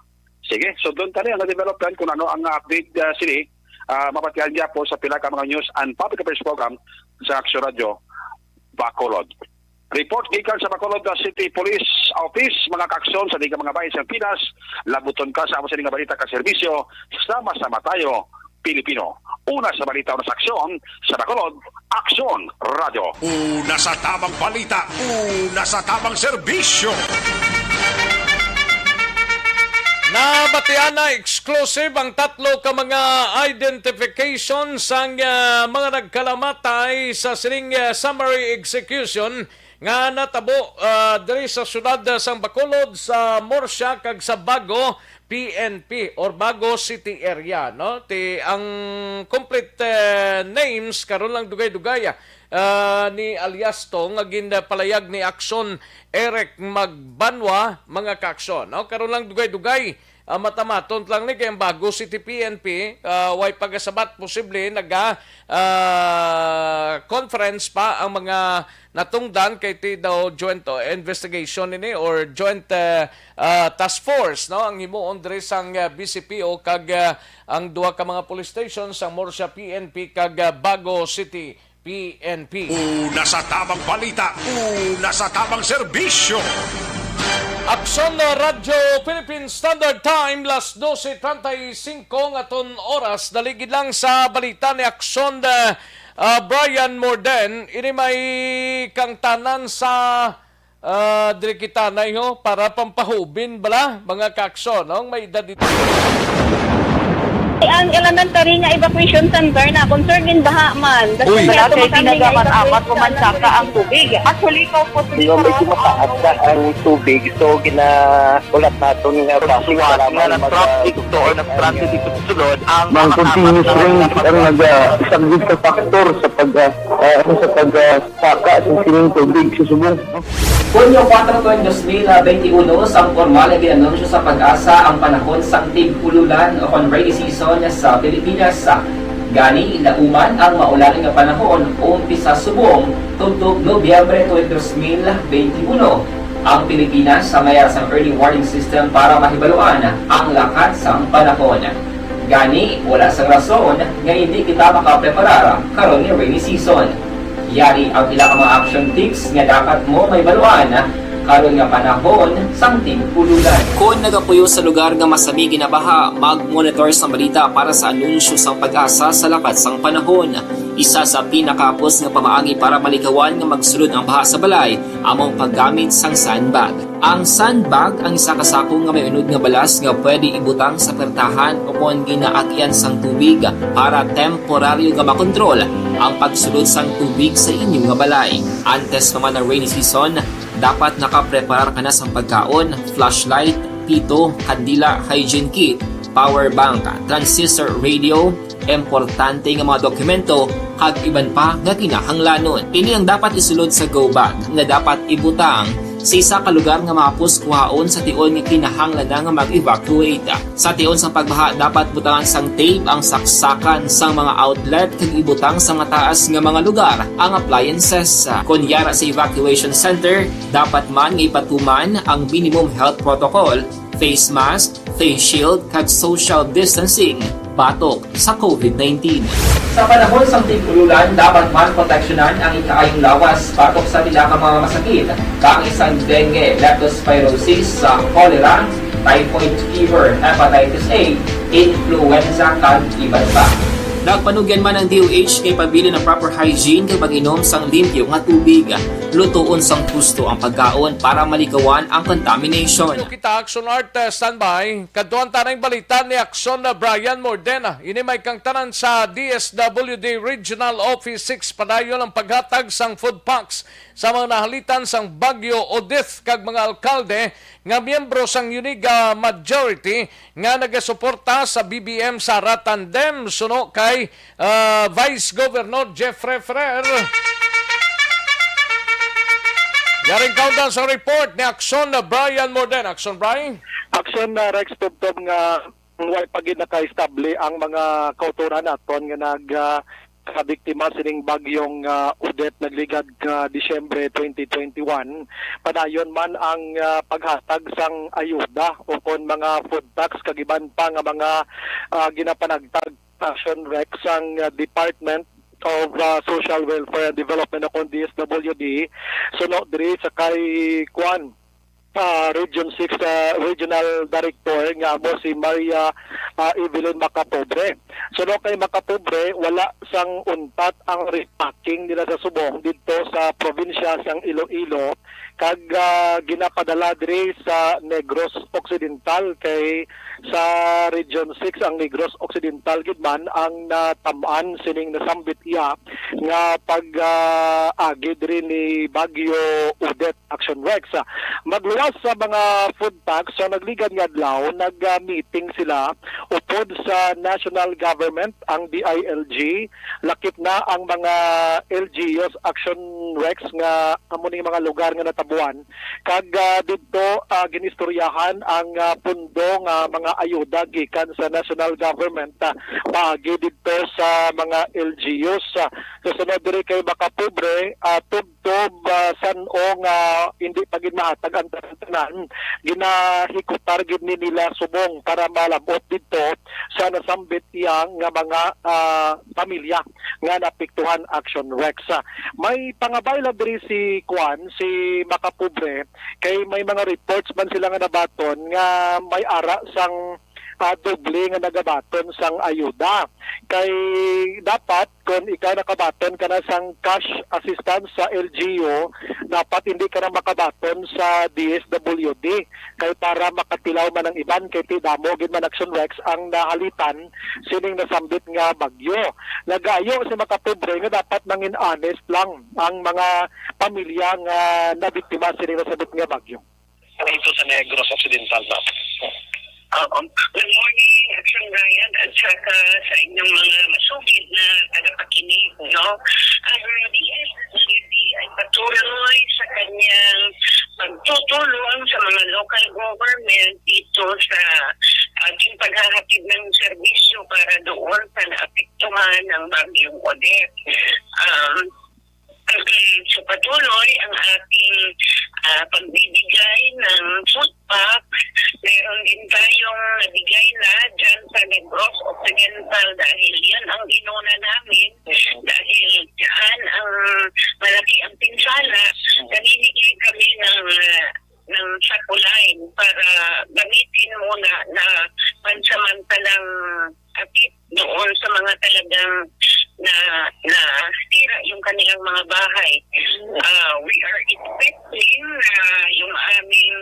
Sige, so doon tayo ang development kung ano ang update, ah, sini, ah, mabatian niya po sa pila ka mga news and public affairs program sa Action Radio, Bacolod. Report gikan sa Bacolod, ah, City Police Office, mga kaaksyon sa di ka mga bayan sa Pinas, labuton ka sa amo sa di nga balita ka serbisyo, sama-sama tayo, Pilipino. Una sa balita, una sa aksyon, sa Bacolod, Aksyon Radyo. Una sa tamang balita, una sa tamang serbisyo. Nabatian na exclusive ang tatlo ka mga identification sang, ah, mga nagkalamatay sa sining, ah, summary execution nga natabo, ah, diri sa siyudad, ah, sang Bacolod, sa Murcia, kag sa Bago P N P or Bago City area, no? Ti ang complete, eh, names karon lang dugay-dugay, ah, ni alias to nga ginpalayag ni Aksyon Eric Magbanwa, mga kaaksyon, no? Karon lang dugay-dugay, ah, matamaton lang ni kay ang Bago City P N P, ah, way pagasabat posible naga, ah, conference pa ang mga natungdan kay ti daw joint, uh, investigation ini or joint, uh, uh, task force, no, ang himuon diri sang, uh, B C P O kag, uh, ang duha ka mga police station sang Murcia P N P kag, uh, Bago City P N P. Una sa tamang balita, una sa tamang serbisyo. Aksyon na Radyo Philippine Standard Time, las doce treinta y cinco nga aton oras. Daligid lang sa balita ni Aksyon, ah, ah, Brian Morden. Ini may kangtanan sa, ah, diri kita na, ho, para pampahubin bala, mga kaaksyon, no? May edad dito. Ang elementary nga evacuation center na concern gin baha man. Uy. Wala kay tinaga man amat o mansaka ang tubig. Actually, ikaw po, medyo mataas na ang tubig. So, gina-, ulat naton nga traffic, nga nag-traffic to or nag-transit dito sa sulod ang mga continuous rain ang nag-, ah, isang big factor sa pag, ah, ah, sa pag, ah, saka sa sining tubig sa subong. Hunyo kuwatro, dos mil benti uno, sang pormal nga gin-anunsyo sa PAGASA ang panahon sang tig-ululan o kon rainy season sa Pilipinas. Gani, lauman ang maulan nga panahon umpisa subong tubtob Nobyembre tuig dos mil benti uno. Ang Pilipinas may ara sang early warning system para mahibaluan ang lakat sang panahon. Gani, wala sang rason nga indi kita makapreparar karon nga rainy season. Yari ang pila ka mga action tips nga dapat mo mahibaluan karon nga panahon sang tig-ululan. Kon nagapuyo sa lugar nga masami ginabaha, mag-monitor sang balita para sa anunsyo sang PAGASA sa lakat sang panahon. Isa sa pinakahapos nga pamaagi para malikawan nga magsulod ang baha sa balay amo ang paggamit sang sandbag. Ang sandbag ang isa ka sako nga may unod nga balas nga pwede ibutang sa pertahan o kon ginaagyan sang tubig para temporaryo nga makontrol ang pagsulod sang tubig sa inyo nga balay. Antes pa man ang rainy season, dapat nakapreparar ka na sang pagkaon, flashlight, pito, kandila, hygiene kit, power bank, transistor radio, importante nga mga dokumento, kag iban pa nga kinahanglanon. Ini ang dapat isulod sa go bag nga dapat ibutang sa isa ka lugar nga mahapos kuhaon sa tion nga kinahanglan na nga mag-evacuate. Sa tion sang pagbaha, dapat butangan sang tape ang saksakan sang mga outlet kag ibutang sa mataas nga mga lugar ang appliances. Kon yara sa evacuation center, dapat man nga ipatuman ang minimum health protocol, face mask, face shield, kag social distancing batok sa covid nineteen. Sa panahon sang tig-ululan, dapat man proteksyonan ang ikaayong lawas batok sa pila ka mga masakit, kaangay sang dengue, leptospirosis, sa cholera, typhoid fever, hepatitis A, influenza, kag iban pa. Nagpanugyan man ang D O H nga ipabilin ang proper hygiene kag pag-inom sang limpyo nga tubig. Lutoon sang husto ang pagkaon para malikawan ang contamination. Kita, Action Art, uh, standby. Kadtuan ta na ang balita ni Action na Brian Mordena. Ini may kangtanan sa D S W D Regional Office six. Padayon ang paghatag sang food packs sa mga nahalitan sang Bagyo Odette kag mga alkalde nga miyembro sang Uniga Majority nga nagasuporta sa B B M Sara Tandem, suno kay, ah, Vice Governor Jeffrey Ferrer. Yaring kaundan sa report ni Action na Brian Morden. Action, Brian. Action na Rex, tubtob nga way pa gid nakaestable ang mga kautoran naton nga nag, ah, kabiktima sining bagyong, ah, Odette nagligad nga Disyembre twenty twenty-one. Padayon man ang, ah, paghatag sang ayuda o kon mga food packs kag iban pa nga mga, ah, ginapanagtag Action Rex sang, ah, Department of, ah, Social Welfare and Development o kon D S W D, suno diri sa kay kuan, ah, Region six, ah, Regional Director nga amo si Maria, ah, Evelyn Macapobre. Suno kay Macapobre, wala sang untat ang repacking nila sa subong didto sa probinsya sang Iloilo, kag, ah, ginapadala diri sa Negros Occidental, kay sa Region six ang Negros Occidental gid man ang natam-an sining nasambit iya nga pag, ah, agi diri ni Bagyo Odette. Action Rex. Magluwas sa mga food packs sa nagligad nga adlaw, nag-meeting sila upod sa national government, ang D I L G, lakip na ang mga L G Us, Action Rex, nga amo ning mga lugar nga natabuan. Kag, ah, didto, ah, ginistoryahan ang, ah, pundo nga mga ayuda gikan sa national government, ah, paagi didto sa mga L G Us. Ah, sa sunod diri kay Macapobre, ah, tug- Ob, ah, san-o nga hindi pa gid mahatag ang tanan-tanan, ginahikutar gid ni nila subong para malab-ot didto sa nasambit iya nga mga, ah, pamilya nga naapektuhan, Action Rex. Ah, may pangabay lang diri si Kwan, si Makapobre, kay may mga reports man sila nga nabaton nga may ara sang, ah, doble nga nagabaton sang ayuda. Kay dapat, kung ikaw nakabaton ka na sang cash assistance sa L G U, dapat hindi ka na makabaton sa D S W D. Kay para makatilaw man ang iban, kay ti damo gid man, Action Rex, ang nahalitan sining nasambit nga bagyo. Nagayo si Makapobre nga dapat mangin honest lang ang mga pamilya nga nabiktima sining nasambit nga bagyo. Dito sa Negros Occidental, ma'am. Um, good morning, Action Ryan, at saka sa inyong mga masugid na tagapakinig, no? Ang D S W D ay patuloy sa kanyang pagtutulong sa mga local government dito sa ating paghahatid ng serbisyo para doon sa naapektuhan ng Bagyong Odette. Um, sa patuloy ang ating, ah, pagbibigay ng food pack, meron din tayong nabigay na dyan sa Negros Occidental dahil yan ang inuna namin, dahil dyan ang malaki ang pinsala. Namimigay kami ng, ah, ng sako line para gamitin muna na pansamantalang atid doon sa mga talagang na, nasira yung kanilang mga bahay. Ah, we are expecting na yung aming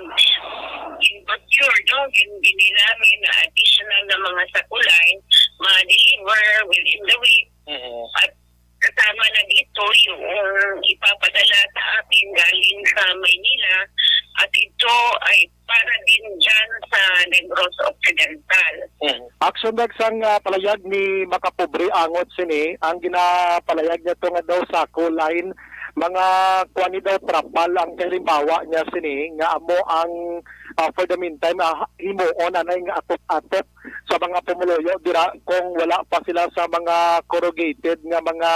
in procure, no, yung binili namin na additional na mga sako line, ma-deliver within the week. At kasama na dito yung ipapadala sa atin galing sa Maynila, at ito ay para din dyan sa Negros Occidental. Action Rex, ang, ah, palayag ni Makapobre angot sini, ang ginapalayag niya to nga daw sako line, mga kuan ni daw trapal ang kalimbawa niya sini, nga amo ang, ah, for the meantime, ah, himuon anay nga atop-atop sa mga pumuluyo dira kung wala pa sila sa mga corrugated nga mga,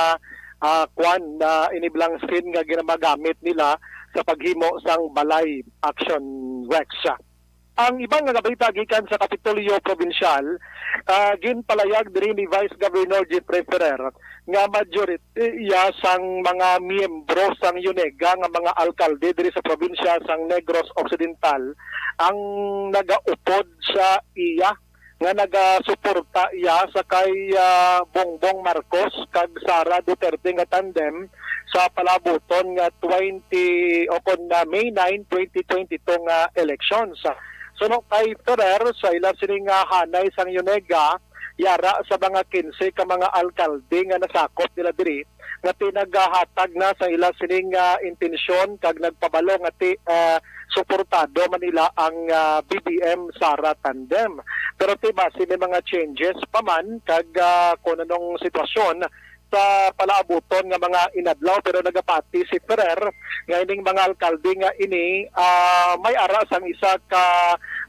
ah, kwan na iniblang skin nga ginamagamit nila sa paghimo sang balay, Action Rex. Ang iba nga balita gikan sa Kapitolyo Probinsyal, ah, ginpalayag diri ni Vice Governor Jeffrey Ferrer nga majority iya sang mga miyembro sang YONEGA nga mga alkalde diri sa probinsya sang Negros Occidental ang nagaupod sa iya nga nagasuporta iya sa kay, ah, Bongbong Marcos kag Sara Duterte nga tandem sa palabuton nga twenty o kon, ah, May nine, twenty twenty-two nga elections. Suno kay Ferrer, sa ila sini nga hanay sang YONEGA, yara sa mga kinse ka mga alkalde nga nasakop nila diri nga ti nagahatag na sa ila sining, ah, intensyon kag nagpabalo nga ti, ah, suportado man nila ang, ah, B B M Sara tandem. Pero ti basi may mga changes pa man kag, ah, kung anong sitwasyon sa palaabuton nga mga inadlaw, pero nagapati si Ferrer nga ining mga alkalde nga ini, ah, may ara sang isa ka,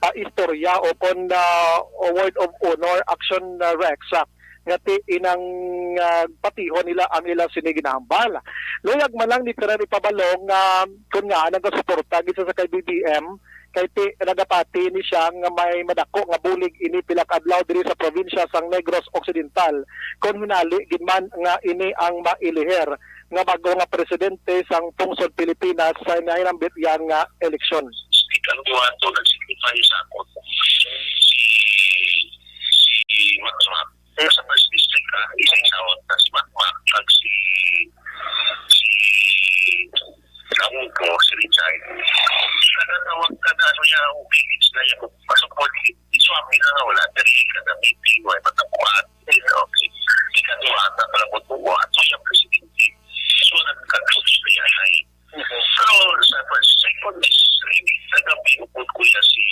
ah, istorya o kon, ah, word of honor, Action, ah, Rex, ah, nga ti inang, ah, patihon nila ang ila sini ginahambal. Luyag man lang ni Ferrer ipabalo nga kun nga nagasuporta gid sa kay B B M, kay ti nagapati ni siya nga may madako nga bulig ini pila ka adlaw diri sa probinsya sang Negros Occidental, kon hinali gid man nga ini ang mailihir nga bag-o nga presidente sang pungsod Pilipinas sa nahinambit yan nga eleksyon. Speak ang duha to nag-signify sa ako. Si, si Max Mac. Pero sa first district, ah, isa-isa, ah, si Mac Mac, kag si, si Kamuko, si Richard. Nagkatawag ka na, ano niya, ang village na yan. Pasok mo, di, di swapin na nga, wala. Dari, kada meeting, wala, matapuan. Okay. Ikaduha, na pala mo, tuwa, ato siya presidente. So, nagkatawag siya, ay. Pero sa first, second is, hindi, sa gabi, upod ko yan si,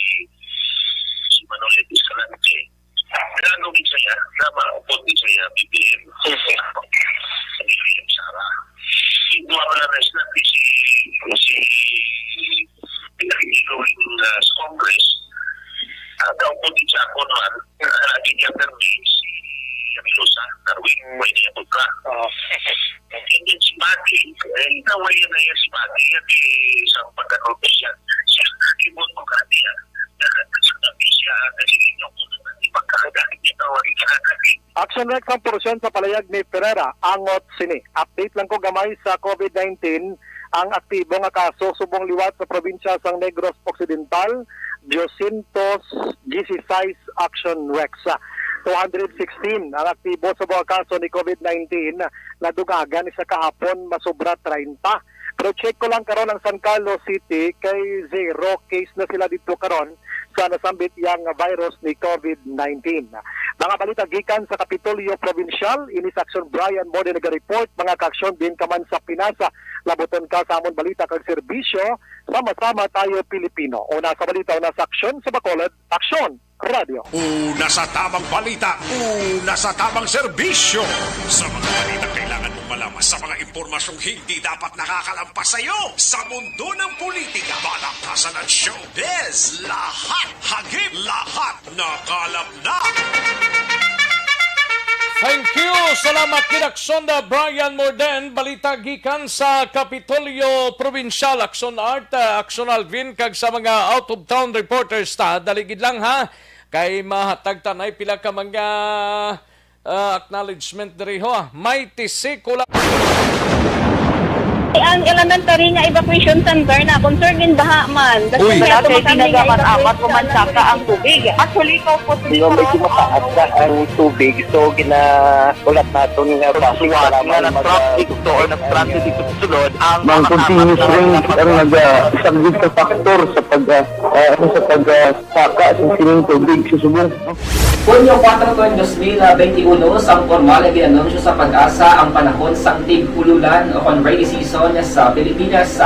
si Manolete Escalante. Plano gid siya, na maupod gid siya, B B M. B B M Sara. Yung mga mga rest na si, si, pinakikita ko rin, uh, sa Congress. Ang kaupod gid siya ako naman, uh, lagi niya Then, kaway na yung si Pati, at, eh, sa pagkakaupisyan, siya, ibon mo ka niya. Sa kabisya, kasi ito po, ipagkakagalit niya, kaway ka na. Action Rex ang portion sa palayag ni Ferreira, angot sini. Update lang ko gamay sa COVID nineteen, ang aktibo nga kaso subong liwat sa probinsya sang Negros Occidental, dosyentos dieciséis. Action Rex. Two hundred sixteen ang aktibo sa mga kaso ni COVID nineteen, nadugagan ni sa kahapon masobra treinta. Pero check ko lang karon ang San Carlos City kay zero case na sila dito karon sa nasambit yang virus ni COVID nineteen. Mga balita gikan sa Kapitolyo Provincial, ini sa Action Brian Mode naga-report, mga ka-aksyon din ka man sa Pinas. Labuton ka sa amon balita kag serbisyo, sama-sama tayo Pilipino. Una sa balita, una sa aksyon sa Bacolod, Aksyon Radyo. Una sa tamang balita, una sa tamang serbisyo. Sa mga balita kailangan mong malaman, sa mga impormasyong hindi dapat nakakalampas sa iyo, sa mundo ng politika, balaktasan at showbiz, lahat hagip, lahat nakalap na. Thank you. Salamat gid, Aksyon, uh, Brian Morden. Balita gikan sa Kapitolyo Provincial. Aksyon Art, uh, Aksyon Alvin, kag sa mga out-of-town reporters ta. Dali gid lang, ha. Kay mahatag tanay pila ka mga, uh, acknowledgement diri, ho. May tisik ko lang. Ang elementary nga evacuation center na concern din baha man. Uy. Wala kay tinaga man apat ko man saka ang tubig. Actually, ikaw po, di ba, medyo mataas na ang tubig, so ginaulat naton nga basi nga nag-traffic to or nag-transit dito sa sulod ang mga continuous rain ang nag-, ah, isang big factor sa pag, ah, ah, ano, sa pag, ah, saka sa sining tubig sa subong. Hunyo kuwatro, dos mil benti uno, sang pormal nga gin-anunsyo sa PAGASA ang panahon sang tig-ululan o kon rainy season sa Pilipinas.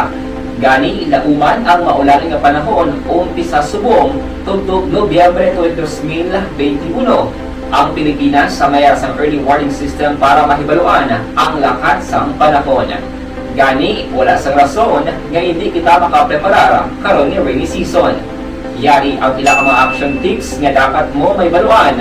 Gani, lauman ang maulan nga panahon umpisa subong tubtob Nobyembre twenty, dos mil benti uno. Ang Pilipinas sa mayar sang early warning system para mahibaluan ang lakat sang panahon. Gani, wala sang rason nga indi kita makapreparar karon nga rainy season. Yari ang pila ka mga action tips nga dapat mo mahibaluan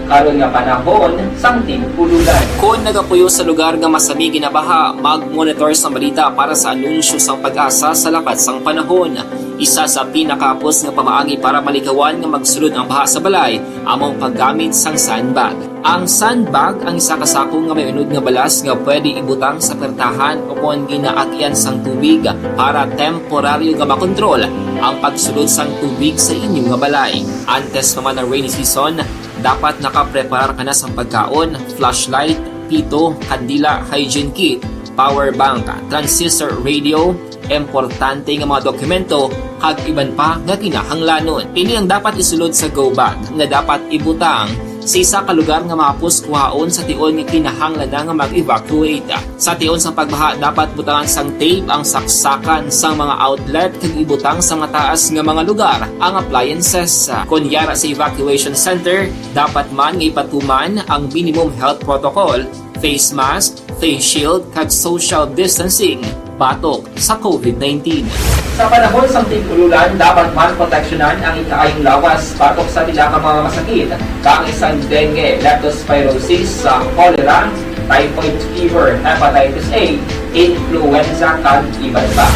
karon nga panahon sang tig-ululan. Kon nagapuyo sa lugar nga masami ginabaha, mag-monitor sang balita para sa anunsyo sang PAGASA sa lakat sang panahon. Isa sa pinakahapos nga pamaagi para malikawan nga magsulod ang baha sa balay amo ang paggamit sang sandbag. Ang sandbag ang isa ka sako nga may unod nga balas nga pwede ibutang sa pertahan o kon ginaagian sang tubig para temporaryo nga makontrol ang pagsulod sang tubig sa inyo nga balay. Antes pa man ang rainy season, dapat nakapreparar ka na sang pagkaon, flashlight, pito, kandila, hygiene kit, power bank, transistor radio, importante nga mga dokumento, kag iban pa nga kinahanglanon. Ini ang dapat isulod sa go bag nga dapat ibutang sa isa ka lugar nga mahapos kuhaon sa tion nga kinahanglan na nga mag-evacuate. Sa tion sang pagbaha, dapat butangan sang tape ang saksakan sang mga outlet kag ibutang sa mataas nga mga lugar ang appliances. Kon yara sa evacuation center, dapat man nga ipatuman ang minimum health protocol, face mask, face shield, kag social distancing batok sa COVID nineteen. Sa panahon sang tig-ululan, dapat man proteksyonan ang ikaayong lawas batok sa pila ka mga masakit, kaangay sang dengue, leptospirosis, sa cholera, typhoid fever, hepatitis A, influenza, kag iban pa.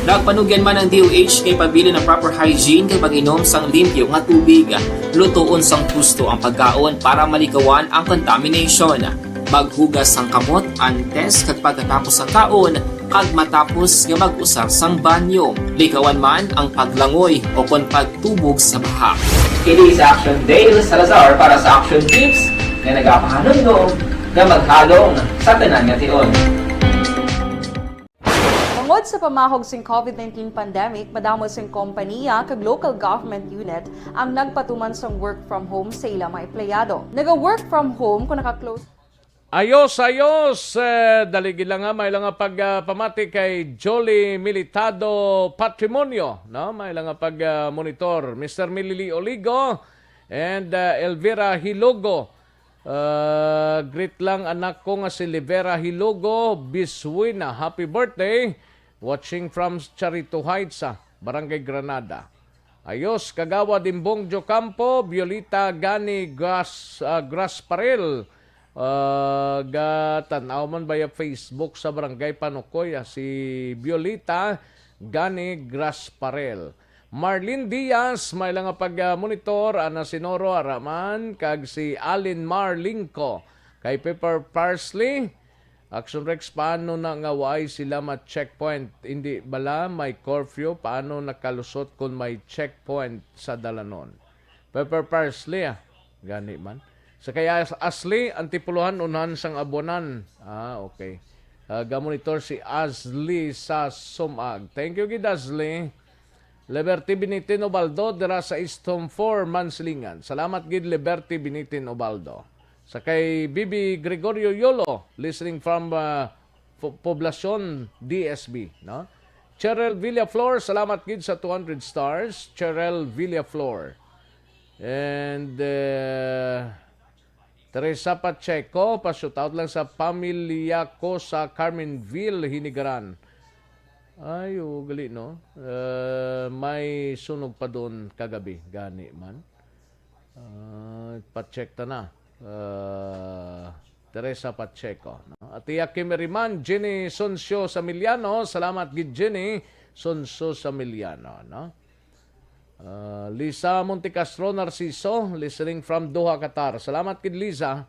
Nagpanugyan man ang D O H kay pabilin ang proper hygiene kag pag-inom sang limpyo nga tubig. Lutoon sang husto ang pagkaon para malikawan ang contamination. Maghugas sang kamot antes kag pagkatapos sang kaon, kag matapos nga mag-usar sang banyo. Likawan man ang paglangoy o kon pagtubog sa baha. Kini si Action Dale Salazar para sa Action Tips nga nagapahanumdom nga maghalong sa tanan nga tion. Tungod sa pamahog sing COVID nineteen pandemic, madamo sing kompaniya kag local government unit ang nagpatuman sang work from home sa ila mga empleyado. Naga-work from home kung naka-close. Ayos, ayos. Eh, dali gid lang, ha. May lang nga pag, ah, pamati kay Jolly Militado Patrimonio, no? May lang nga pag, ah, monitor. Mister Milili Oligo and, ah, Elvira Hilogo. Ah, greet lang anak ko nga si Livera Hilogo Biswina. Happy birthday. Watching from Charito Heights, ah, Barangay Granada. Ayos, Kagawad Imbong Jocampo, Violeta Gani Gras-, ah, Grasparel. Ah, gatan-aw man baya Facebook sa Barangay Panukoy, ah, si Violeta Gani Grasparel. Marlene Diaz, may lang nga pag-, ah, monitor, Ana Sinoro, Araman, kag si Alin Marlingco. Kay Pepper Parsley, Action Rex, paano na nga waay sila ma-checkpoint? Hindi bala may curfew? Paano nakalusot kung may checkpoint sa dalanon? Pepper Parsley, ah. Gani man. Sa kay As-, Asli, Antipuluhan, unhan sang abuanan. Ah, okay. Ah, gamonitor si Asli sa Sumag. Thank you, gid, Asli. Liberty Binitin Ubaldo, dira sa East Home four, Mansilingan. Salamat gid, Liberty Binitin Ubaldo. Sa kay Bibi Gregorio Yolo, listening from, ah, Po-, Poblacion, D S B, no? Cheryl Villaflor, salamat gid sa two hundred stars. Cheryl Villaflor. And, uh, Teresa Pacheco, pa-shoutout lang sa pamilya ko sa Carmenville, Hinigaran. Ay, oo, gali, no? Uh, may sunog pa doon kagabi, gani man. Ah, pa-check ta na. Ah, Teresa Pacheco, no? Ate Kim Eriman, Jenny Soncio Samiliano, salamat gid, Jenny Soncio Samiliano, no? Ah, Lisa Montecastro Narciso, listening from Doha, Qatar. Salamat gid, Lisa.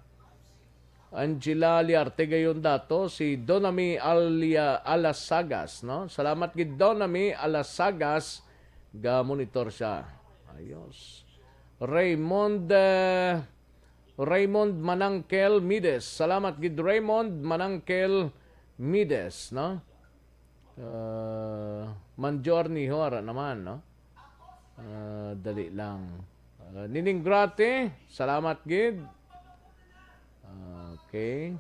Angela Liarte gayon dato, si Donami Alia-, Alasagas, no? Salamat gid, Donami Alasagas, ga-monitor siya. Ayos. Raymond, eh, Raymond Manangkel Mides. Salamat gid, Raymond Manangkel Mides, no? Uh, Manjorni Hora naman, no? Ah, dali lang. Ah, Nining Grate, salamat gid. Okay.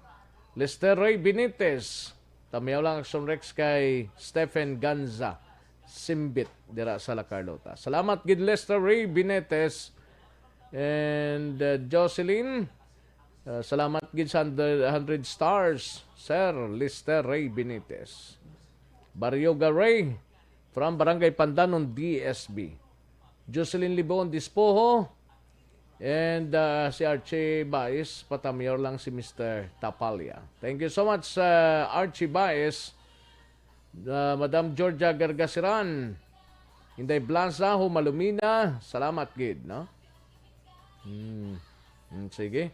Lester Ray Benitez, tamiyaw lang Action Rex kay Stephen Ganza Simbit dira sa La Carlota. Salamat gid, Lester Ray Benitez. And, uh, Jocelyn, uh, salamat gid sa hundred, hundred stars, Sir Lester Ray Benitez. Barrio Garay, from Barangay Pandanon, D S B. Jocelyn Libon Dispoho, and, uh, si Archie Baez, patamiyor lang si Mister Tapalya. Thank you so much, uh, Archie Baez, uh, Madam Georgia Gargasiran, Inday Blanza, Humalumina, salamat gid, no? Hmm. Hmm, sige.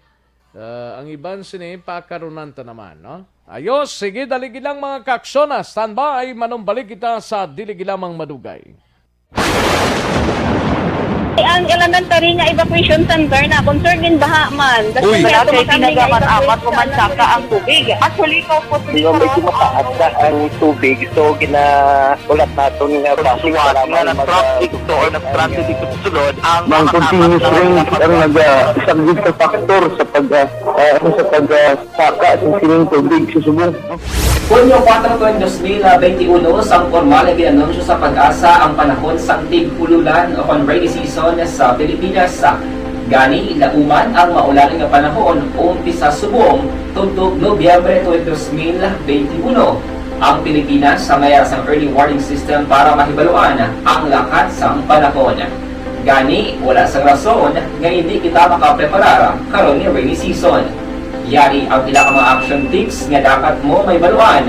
Ah, ang iban sini, pakarunan ta naman, no? Ayos, sige, dali gid lang, mga kaaksyon, ah. Standby, manumbalik kita sa dili gid lamang madugay. Ang Elementary nga Evacuation Center na concern din baha man. Uy. Wala kay kinagaman apat o mansaka ang tubig. Actually, ikaw po, medyo mataas na ang tubig. So, ginaulat naton nga basi para nga mag-, nag-traffic to or nag-traffic dito sa sulod, ang mga continuous rain ang nag-, ah, isang big factor sa pag, ah, ah, ano, sa pag, ah, saka sa sining tubig sa subong. Hunyo kuwatro, dos mil benti uno, sang pormal nga gin-anunsyo sa PAGASA ang panahon sang tig-ululan o kon rainy season sa Pilipinas. Gani, lauman ang maulan nga panahon, umpisa subong tubtob Nobyembre tuig dos mil benti uno. Ang Pilipinas sa mayara sang early warning system para mahibaluan ang lakat sang panahon. Gani, wala sang rason nga indi kita makapreparar karon nga rainy season. Yari ang pila ka mga action tips nga dapat mo mahibaluan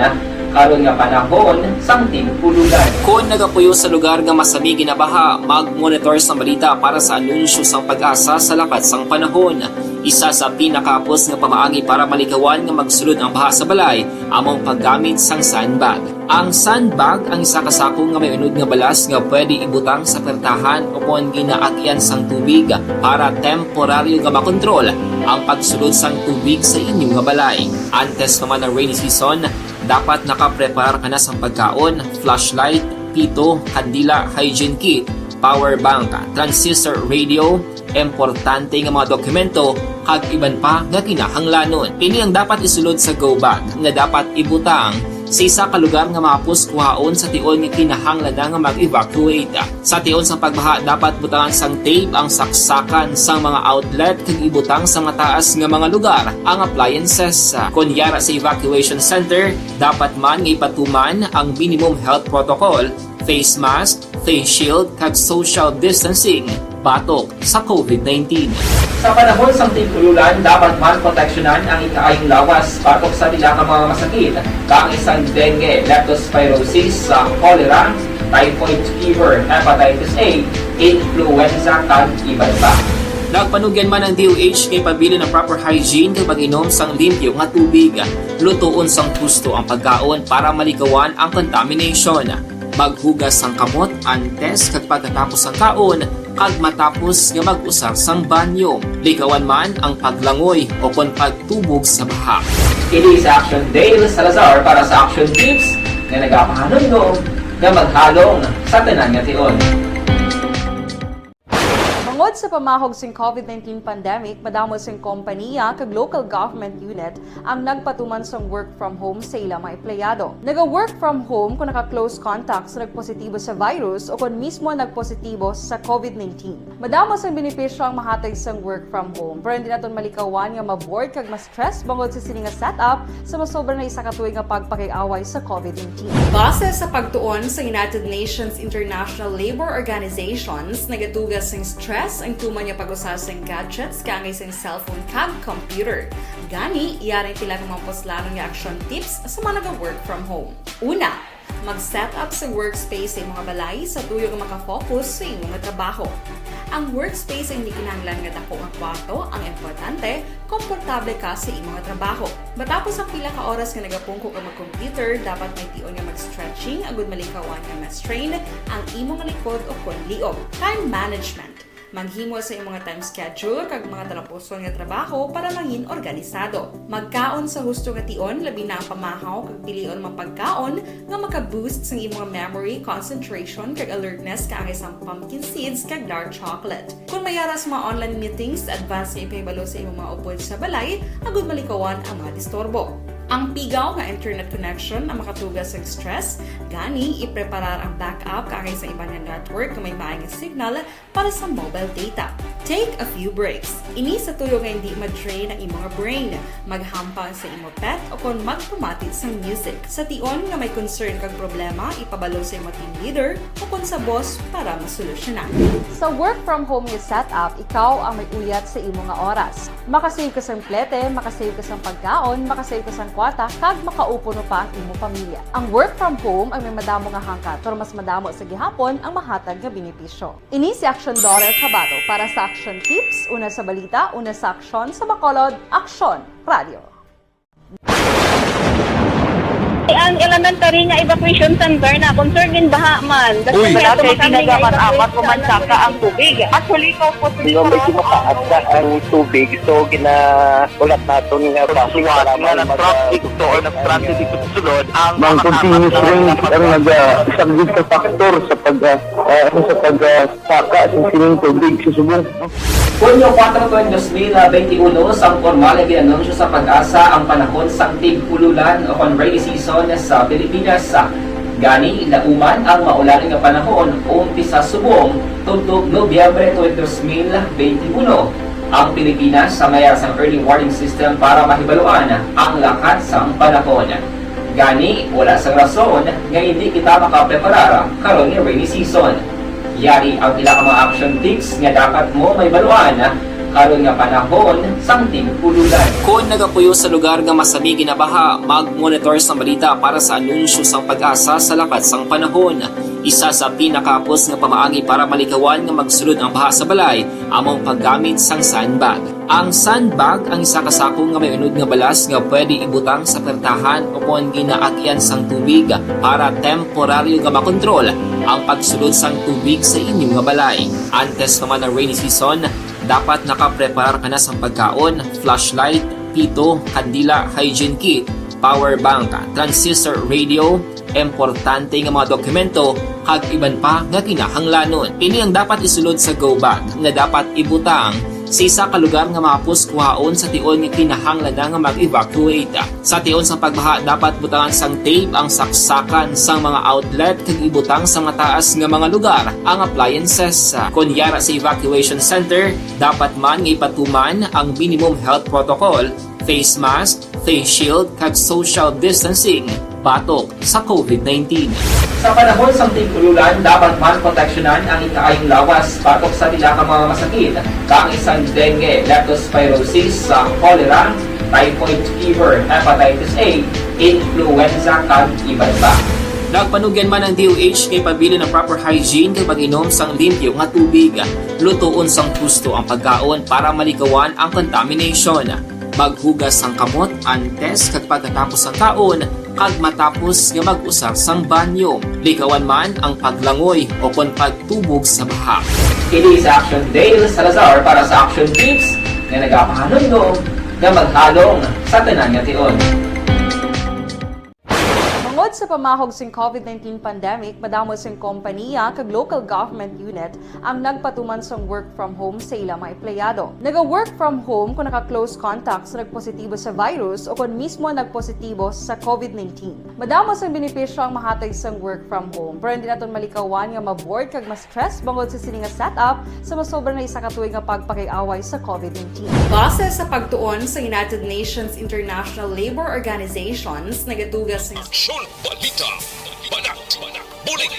karon nga panahon sang tig-ululan. Kon nagapuyo sa lugar nga masami ginabaha, mag-monitor sang balita para sa anunsyo sang PAGASA sa lakat sang panahon. Isa sa pinakahapos nga pamaagi para malikawan nga magsulod ang baha sa balay amo ang paggamit sang sandbag. Ang sandbag ang isa ka sako nga may unod nga balas nga pwede ibutang sa pertahan o kon ginaagyan sang tubig para temporaryo nga makontrol ang pagsulod sang tubig sa inyo nga balay. Antes pa man ang rainy season, dapat nakapreparar ka na sang pagkaon, flashlight, pito, kandila, hygiene kit, power bank, transistor radio, importante nga mga dokumento, kag iban pa nga kinahanglanon. Ini ang dapat isulod sa go bag nga dapat ibutang sa isa ka lugar nga mahapos kuhaon sa tion nga kinahanglan na nga mag-evacuate. Sa tion sang pagbaha, dapat butangan sang tape ang saksakan sang mga outlet kag ibutang sa mataas nga mga lugar ang appliances. Kon yara sa evacuation center, dapat man nga ipatuman ang minimum health protocol, face mask, face shield, kag social distancing batok sa COVID nineteen. Sa panahon sang tig-ululan, dapat man proteksyonan ang ikaayong lawas batok sa pila ka mga masakit, kaangay sang dengue, leptospirosis, sa cholera, typhoid fever, hepatitis A, influenza, kag iban pa. Nagpanugyan man ang D O H nga ipabilin ang proper hygiene kag pag-inom sang limpyo nga tubig. Lutoon sang husto ang pagkaon para malikawan ang contamination. Maghugas sang kamot antes kag pagkatapos sang kaon kag matapos nga mag-usar sang banyo. Likawan man ang paglangoy o kon pagtubog sa baha. Kini sa Action Dale Salazar para sa Action Tips nga nagapahanumdom nga maghalong sa tanan nga tion. Bangod sa pamahog sing COVID nineteen pandemic, madamo sing kompaniya kag local government unit ang nagpatuman sang work from home sa ila mga empleyado. Naga-work from home kung naka-close contact sa nagpositibo sa virus o kon mismo nagpositibo sa COVID nineteen. Madamo sang benepisyo ang mahatag sang work from home, pero hindi naton malikawan nga ma-bored kag ma-stress bangod sa sini nga setup sa masobra na isa ka tuig nga pagpakig-away sa COVID nineteen. Base sa pagtuon sa United Nations International Labor Organizations, nagatuga sing stress ang tuman nga pag-usa sing gadgets kaangay sing cellphone kag computer. Gani, yari ang pila ka mga puslanon nga action tips sa mga naga-work from home. Una, mag-set up sa workspace sa imong balay sa tuyo nga makafocus sa imong trabaho. Ang workspace ay hindi kinahanglan nga dako nga kwarto, ang importante, komportable ka sa imong trabaho. Matapos ang pila ka oras nga nagapungko ka mag-computer, dapat may tion nga mag-stretching agud malikawan nga ma-strain ang imong likod o kon liog. Time management. Maghimo sa imong time schedule kag mga talapuson nga trabaho para mangin organisado. Magkaon sa husto nga tion, labi na ang pamahaw kag pilion mga pagkaon nga maka-boost sang imong memory, concentration, kag alertness kaangay sang pumpkin seeds kag dark chocolate. Kon may ara sa mga online meetings, advance nga ipahibalo sa imong mga upod sa balay agud malikawan ang mga disturbo. Ang pigaw nga internet connection ang makatuga sang stress, gani ipreparar ang backup kaangay sa iban nga network nga may maay nga signal para sa mobile data. Take a few breaks. Ini sa tuyo nga hindi ma-drain ang imo nga brain. Maghampang sa imo pet o kon magpamati sang music. Sa tion nga may concern kag problema, ipabalo sa imo team leader o kon sa boss para masolusyonan. Sa work from home nga setup, ikaw ang may uyat sa imo nga oras. Makasave ka sang plete, makasave ka sang pagkaon, makasave ka sang kwarta, kag makaupuno pa ang imo pamilya. Ang work from home ang may madamo nga hangkat, pero mas madamo sa gihapon ang mahatag nga benepisyo. Ini si Action Daughter Kabato para sa Action Tips, una sa balita, una sa aksyon, sa Bacolod, Aksyon Radio. Ang elementary nga evacuation center na concerned in baha man. Uy, wala kay pinagamat-amat o mansaka ang tubig. Actually, ko po sa medyo mataas na ang tubig. So, ginaulat naton nga traffic para nga nag-traffic to or nag-transit dito sa sulod ang mga continuous rain ang nag-saglit sa factor sa pag, ah, ah, sa pag, ah, saka sa sining tubig sa subong. Hunyo kuwatro, dos mil benti uno, sang pormal nga gin-anunsyo sa PAGASA ang panahon sang tig-ululan o kon rainy season sa Pilipinas. Gani, nauman ang maulan nga panahon umpisa subong tubtob Nobyembre twenty, dos mil benti uno. Ang Pilipinas sa mayar sang early warning system para mahibaluan ang lakat sang panahon. Gani, wala sang rason nga hindi kita makapreparar karon nga rainy season. Yari ang pila ka mga action tips nga dapat mo mahibaluan karon nga panahon sang tig-ululan. Kon nagapuyo sa lugar nga masami ginabaha, mag-monitor sang balita para sa anunsyo sang PAGASA sa lakat sang panahon. Isa sa pinakahapos nga pamaagi para malikawan nga magsulod ang baha sa balay amo ang paggamit sang sandbag. Ang sandbag ang isa ka sako nga may unod nga balas nga pwede ibutang sa pertahan o kon ginaagyan sang tubig para temporaryo nga makontrol ang pagsulod sang tubig sa inyo nga balay. Antes pa man ang rainy season, dapat nakapreparar ka na sang pagkaon, flashlight, pito, kandila, hygiene kit, power bank, transistor radio, importante nga mga dokumento, kag iban pa nga kinahanglanon. Ini ang dapat isulod sa go bag nga dapat ibutang sa isa ka lugar nga mahapos kuhaon sa tion nga kinahanglan na nga mag-evacuate. Sa tion sa pagbaha, dapat butangan sang tape ang saksakan sang mga outlet kag ibutang sa mataas nga mga lugar ang appliances. Kon yara sa evacuation center, dapat man nga ipatuman ang minimum health protocol, face mask, face shield, kag social distancing. batok sa COVID nineteen. Sa panahon sang tig-ululan, dapat man proteksyonan ang ikaayong lawas batok sa pila ka mga masakit, kaangay sang dengue, leptospirosis, sa cholera, typhoid fever, hepatitis A, influenza, kag iban pa. Nagpanugyan man ang D O H nga ipabilin ang proper hygiene kag pag-inom sang limpyo nga tubig. Lutoon sang husto ang pagkaon para malikawan ang contamination. Maghugas sang kamot antes kag pagkatapos sang kaon, kag matapos nga mag-usar sang banyo. Likawan man ang paglangoy o kon pagtubog sa baha. Kini sa Action Dale Salazar para sa Action Tips nga nagapahanumdom nga maghalong sa tanan nga tion. Bangod sa pamahog sing COVID nineteen pandemic, madamo sing kompaniya kag local government unit ang nagpatuman sang work from home sa ila mga empleyado. Naga-work from home kung naka-close contact sa nagpositibo sa virus o kung mismo nagpositibo sa COVID nineteen. Madamo sang benepisyo ang mahatag sang work from home, pero hindi naton malikawan nga ma-bored kag ma-stress bangod sa sini nga setup sa masobra na isa ka tuig nga pagpakig-away sa COVID nineteen. Base sa pagtuon sa United Nations International Labor Organizations, nagadugang sa Aksyon, balita, banat, bulig.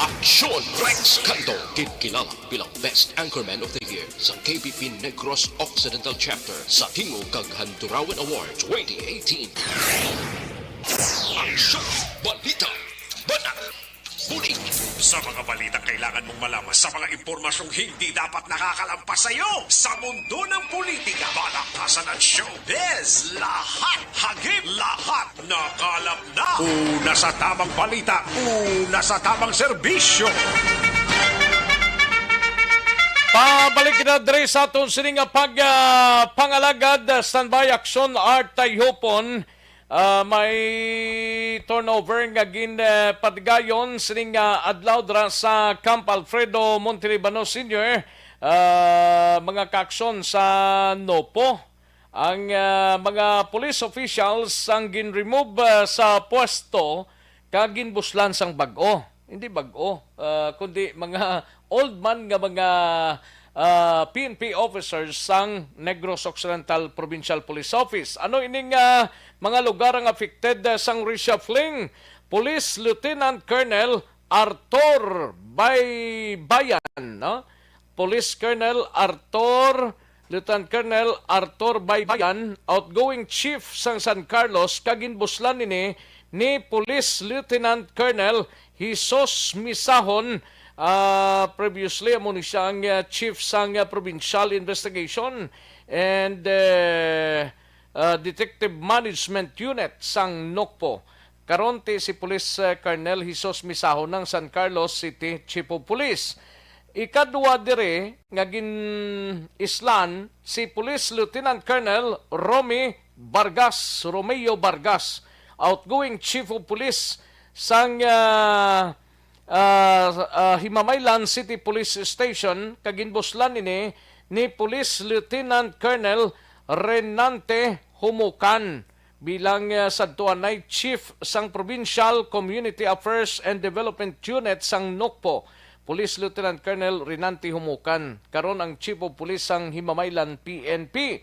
Aksyon, Rex Canto, ginkilala bilang Best Anchorman of the Year sa K B P Negros Occidental Chapter sa tingog kag Handurawan Award twenty eighteen. Aksyon, balita, banat, bulig. Sa mga balitang kailangan mong malaman, sa mga impormasyong hindi dapat nakakalampas sa iyo, sa mundo ng politika, balaktasan at showbiz, lahat, hagip, lahat, nakalap na. Una sa tamang balita, una sa tamang serbisyo. Pabalik na diri sa aton sini nga pag, ah, pangalagad. Standby, Aksyon, Art Tayhupon. Ah, may turnover nga gin, eh, patigayon sining, ah, adlaw dira sa Camp Alfredo Montelibano Senior, ah, mga kaaksyon sa NOPO. Ang, ah, mga police officials ang gin-remove, ah, sa pwesto kag ginbuslan sang bag-o. Hindi bag-o, ah, kundi mga old man nga mga, ah, P N P officers sang Negros Occidental Provincial Police Office. Ano ining, ah, mga lugar ang affected, ah, sang reshuffling? Police Lieutenant Colonel Arthur Baybayan, no? Police Colonel Arthur, Lieutenant Colonel Arthur Baybayan, outgoing chief sang San Carlos, kag ginbuslan ini ni Police Lieutenant Colonel Jesus Misahon. Ah, previously, amo ni siya ang, ah, chief sang, ah, Provincial Investigation and, eh, ah, Detective Management Unit sang NOCPO. Karon ti si Police, eh, Colonel Jesus Misahon ang San Carlos City Chief of Police. Ikadwa diri nga gin-islan si Police Lieutenant Colonel Romy Vargas, Romeo Vargas, outgoing Chief of Police sang, ah, ah, ah, Himamaylan City Police Station, kag ginbuslan ini ni Police Lieutenant Colonel Renante Humukan bilang, ah, sadtuanay Chief sang Provincial Community Affairs and Development Unit sang NOCPO, Police Lieutenant Colonel Renante Humukan, karon ang Chief of Police sang Himamaylan P N P.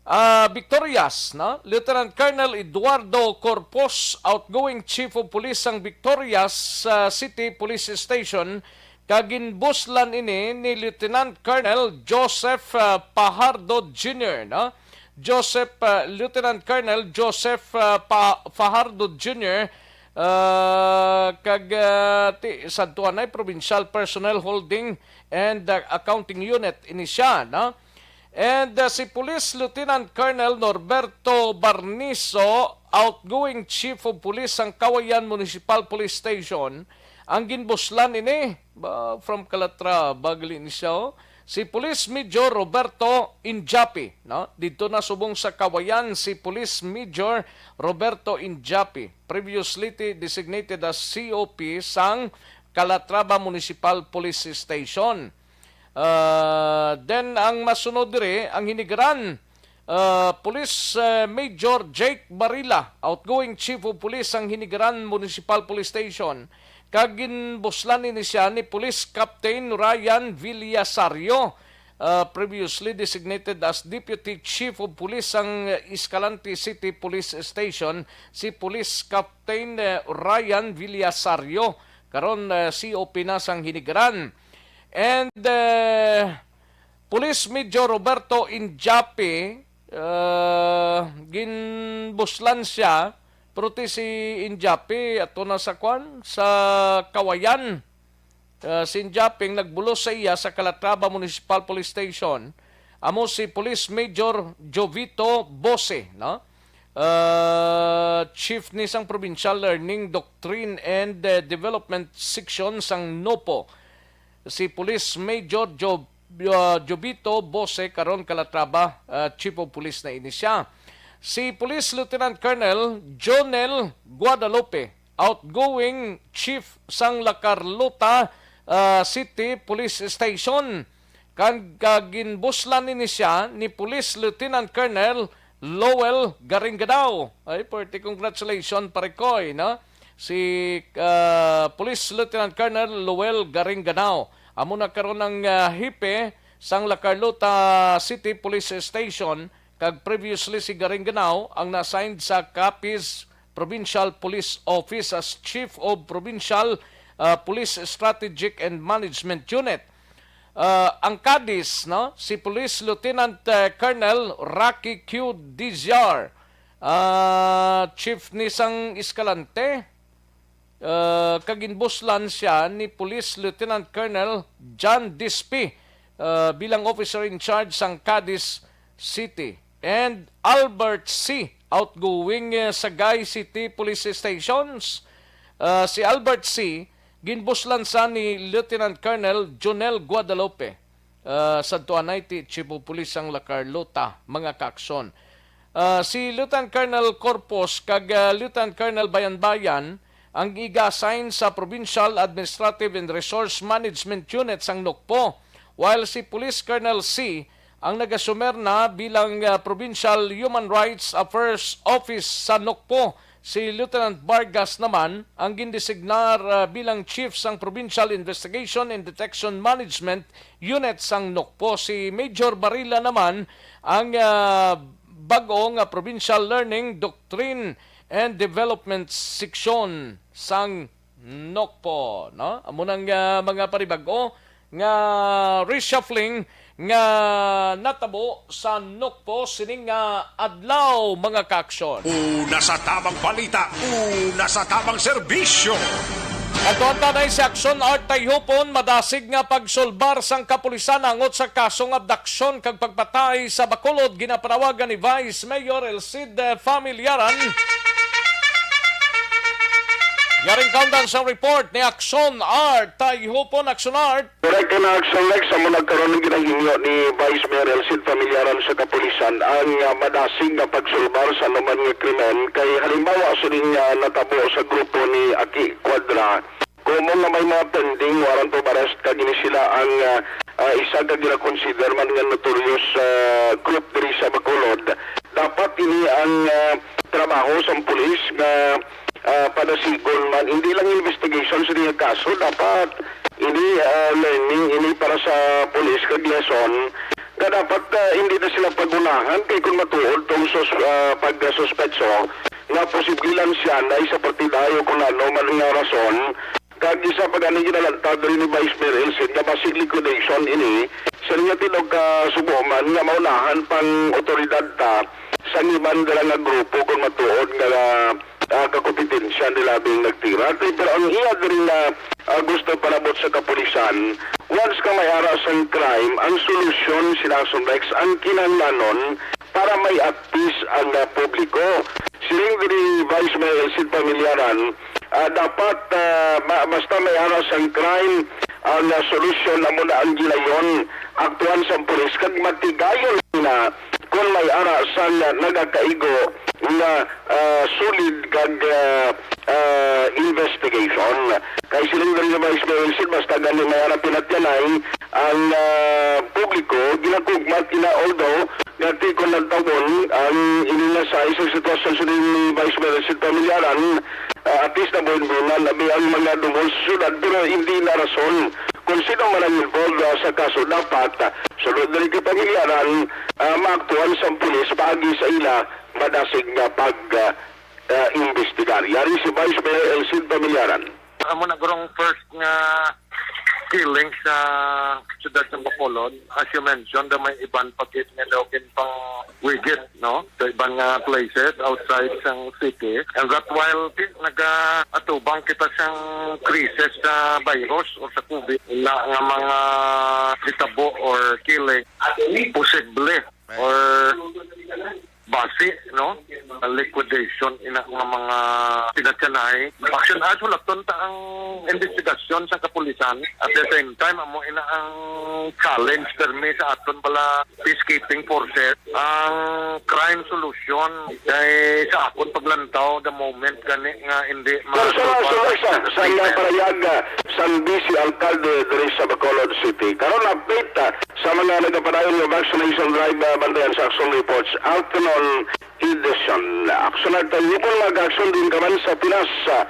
Ah, Victorias, no? Lieutenant Colonel Eduardo Corpus, outgoing Chief of Police sang Victorias, ah, City Police Station, kag ginbuslan ini ni Lieutenant Colonel Joseph, ah, Fajardo Junior, no? Joseph, ah, Lieutenant Colonel Joseph, ah, Pa-, Fajardo Junior, ah, kag, ah, ti-, sadtuanay Provincial Personnel Holding and, ah, Accounting Unit ini siya, no? And, uh, si Police Lieutenant Colonel Norberto Barniso, outgoing Chief of Police sang Cauayan Municipal Police Station, ang ginbuslan ini. Ba, from Calatrava gali ni siya, oh. Si Police Major Roberto Injapi, no? Didto na subong sa Cauayan si Police Major Roberto Injapi, previously ti-, designated as C O P sang Calatrava Municipal Police Station. Ah, then, ang masunod diri, ang Hinigaran, ah, Police, eh, Major Jake Barilla, outgoing Chief of Police sang Hinigaran Municipal Police Station, kag ginbuslan ini siya ni Police Captain Ryan Villasario. uh, previously designated as Deputy Chief of Police sang Escalante City Police Station, si Police Captain, uh, Ryan Villasario, karon, uh, C O P na sang Hinigaran. And, uh, Police Major Roberto Injapi, uh, ginbuslan siya, pero ti si Injapi ato na sa kwan, sa Kawayan. Uh, si Injapi ang nagbulos sa iya sa Calatrava Municipal Police Station. Amo si Police Major Jovito Bose, no? Uh, chief ni sang Provincial Learning, Doctrine and, uh, Development Section sang NOPO. Si Police Major Jo-, uh, Jovito Bose, karon Calatrava, uh, Chief of Police na ini siya. Si Police Lieutenant Colonel Jonel Guadalupe, outgoing chief sang La Carlota, uh, City Police Station, kag, uh, ginbuslan ini siya ni Police Lieutenant Colonel Lowell Garingganao. Ay, party congratulations, pare koy, no? Si, uh, Police Lieutenant Colonel Lowell Garingganao. Amo na karon ang, uh, hepe sang La Carlota City Police Station, kag previously si Garingganao ang na-assign sa Capiz Provincial Police Office as Chief of Provincial, uh, Police Strategic and Management Unit. Uh, ang Cadiz, no, si Police Lieutenant, uh, Colonel Rocky Q Diziar, uh, chief ni sang Escalante, uh, kag ginbuslan siya ni Police Lieutenant Colonel John Dispi, uh, bilang officer in charge sang Cadiz City. And Albert C, outgoing, uh, Sagay City Police Stations. Uh, si Albert C, ginbuslan sa ni Lieutenant Colonel Jonel Guadalupe, uh, sa Tuanay ti Chief of Police sang La Carlota, mga kaaksyon. Uh, si Lieutenant Colonel Corpus kag, uh, Lieutenant Colonel Bayanbayan ang iga-assign sa Provincial Administrative and Resource Management Unit sang NOCPO, while si Police Colonel C ang nagasumer na bilang, ah, Provincial Human Rights Affairs Office sa NOCPO. Si Lieutenant Vargas naman ang gindesignar, ah, bilang Chief sang Provincial Investigation and Detection Management Unit sang NOCPO. Si Major Barilla naman ang, ah, bag-o nga Provincial Learning, Doctrine and Development Section sang NOCPO, no? Amo nang, ah, mga panibag-o nga reshuffling nga natabo sa NOCPO sining nga adlaw, mga kaaksyon. Una sa tamang balita, una sa tamang serbisyo. Adto antanay si Aksyon Art Tayhupon, madasig nga pagsulbar sang kapulisan angot sa kaso nga abduksyon kag pagpatay sa Bacolod, ginapanawagan ni Vice Mayor Elcid Familiaran. Yaring kaundan sa report ni Aksyon Art. Tayhupon, Aksyon Art. Correct na, Aksyon Lex. Amo nagkaroon ng ginahingyo ni Vice Mayor Elcid Familiaran sa kapulisan ang, ah, madasig nga pagsulbar sa anuman nga krimen kay halimbawa sining, ah, natabo sa grupo ni Aki Cuadra. Komo nga may mga pending warrant of arrest kag ini sila ang, ah, ah, isa ka gina-consider man nga notorious, ah, group diri sa Bacolod. Dapat ini ang, ah, trabaho sang pulis nga, ah, padasigon man, hindi lang investigation sa iyang kaso, dapat ini, ah, learning ini para sa pulis kag lesson nga dapat, ah, hindi na sila pagunahan kay kung matuod tong sus-, ah, pagkasuspetso nga posible lang siya na isa partidayo kung ano man nga rason. Kag isa pa gani ginalantad diri ni Vice Mayor Elcid nga basig liquidation ini, sa niya tinuod ka subo man nga maunahan pang otoridad ta sa iban dira nga grupo kung matuod nga, ah, kakompetensya nila labing nagtira. Pero ang iya diri nga, ah, gusto palabot sa kapulisan, once ka may ara sang crime, ang solusyon, sila Action Rex, ang kinahanglanon para may at peace ang, ah, publiko. Siling diri Vice Mayor Elcid Familiaran, ah, dapat, ah, ba-, basta may ara sang crime, ang, ah, solusyon amo na ang gilayon, aktuan sang pulis kag matigayon na kung may ara sang, ah, nagakaigo nga, ah, solid kag, ah, ah, investigation. Kay siling diri ni Vice Mayor Elcid, basta gani may ara pinatyanay ang, ah, publiko, ginakugmat ina, although nga ti kon lantawon ang ini nga sa isang sitwasyon sa ni Vice Mayor Elcid Familiaran, ah, at least nabuhin-buhinan abi ang mga dungol sa syudad, pero hindi na rason kung sino man ang involved, ah, sa kaso. Dapat, ah, Sulod diri kay Pamilaran, ah, maaktuhan sang pulis paagi sa ila madasig nga pag, ah, ah, imbestigar. Yari si Vice Mayor Elcid Pamilaran. Amo na gurong first nga killing sa siyudad sa Bacolod. As you mentioned, may iban pa gid nga daw ginpangwigit, no? Sa iban nga places outside sang city. And that while ti-, nagaatubang kita sang krisis sa virus o sa COVID, ila nga mga hitabo or killing, posible or basi, no? Liquidation ina nga mga pinatyanay. Action Act, hulaton ta ang investigasyon sa kapulisan. At the same time, amo ina ang challenge permi sa aton bala peacekeeping forces. Ang crime solution kay sa akon paglantaw, the moment gani nga hindi ma- Personal sa sa, sa, sa parayag, ah, sang Vice Alkalde diri sa Bacolod City. Karon update, ah, sa mga nagapadayon nga vaccination drive, ah, bantayan sa Action Reports, afternoon edition. Action Act, tayo kung mag-action din ka man sa Pinas, ah,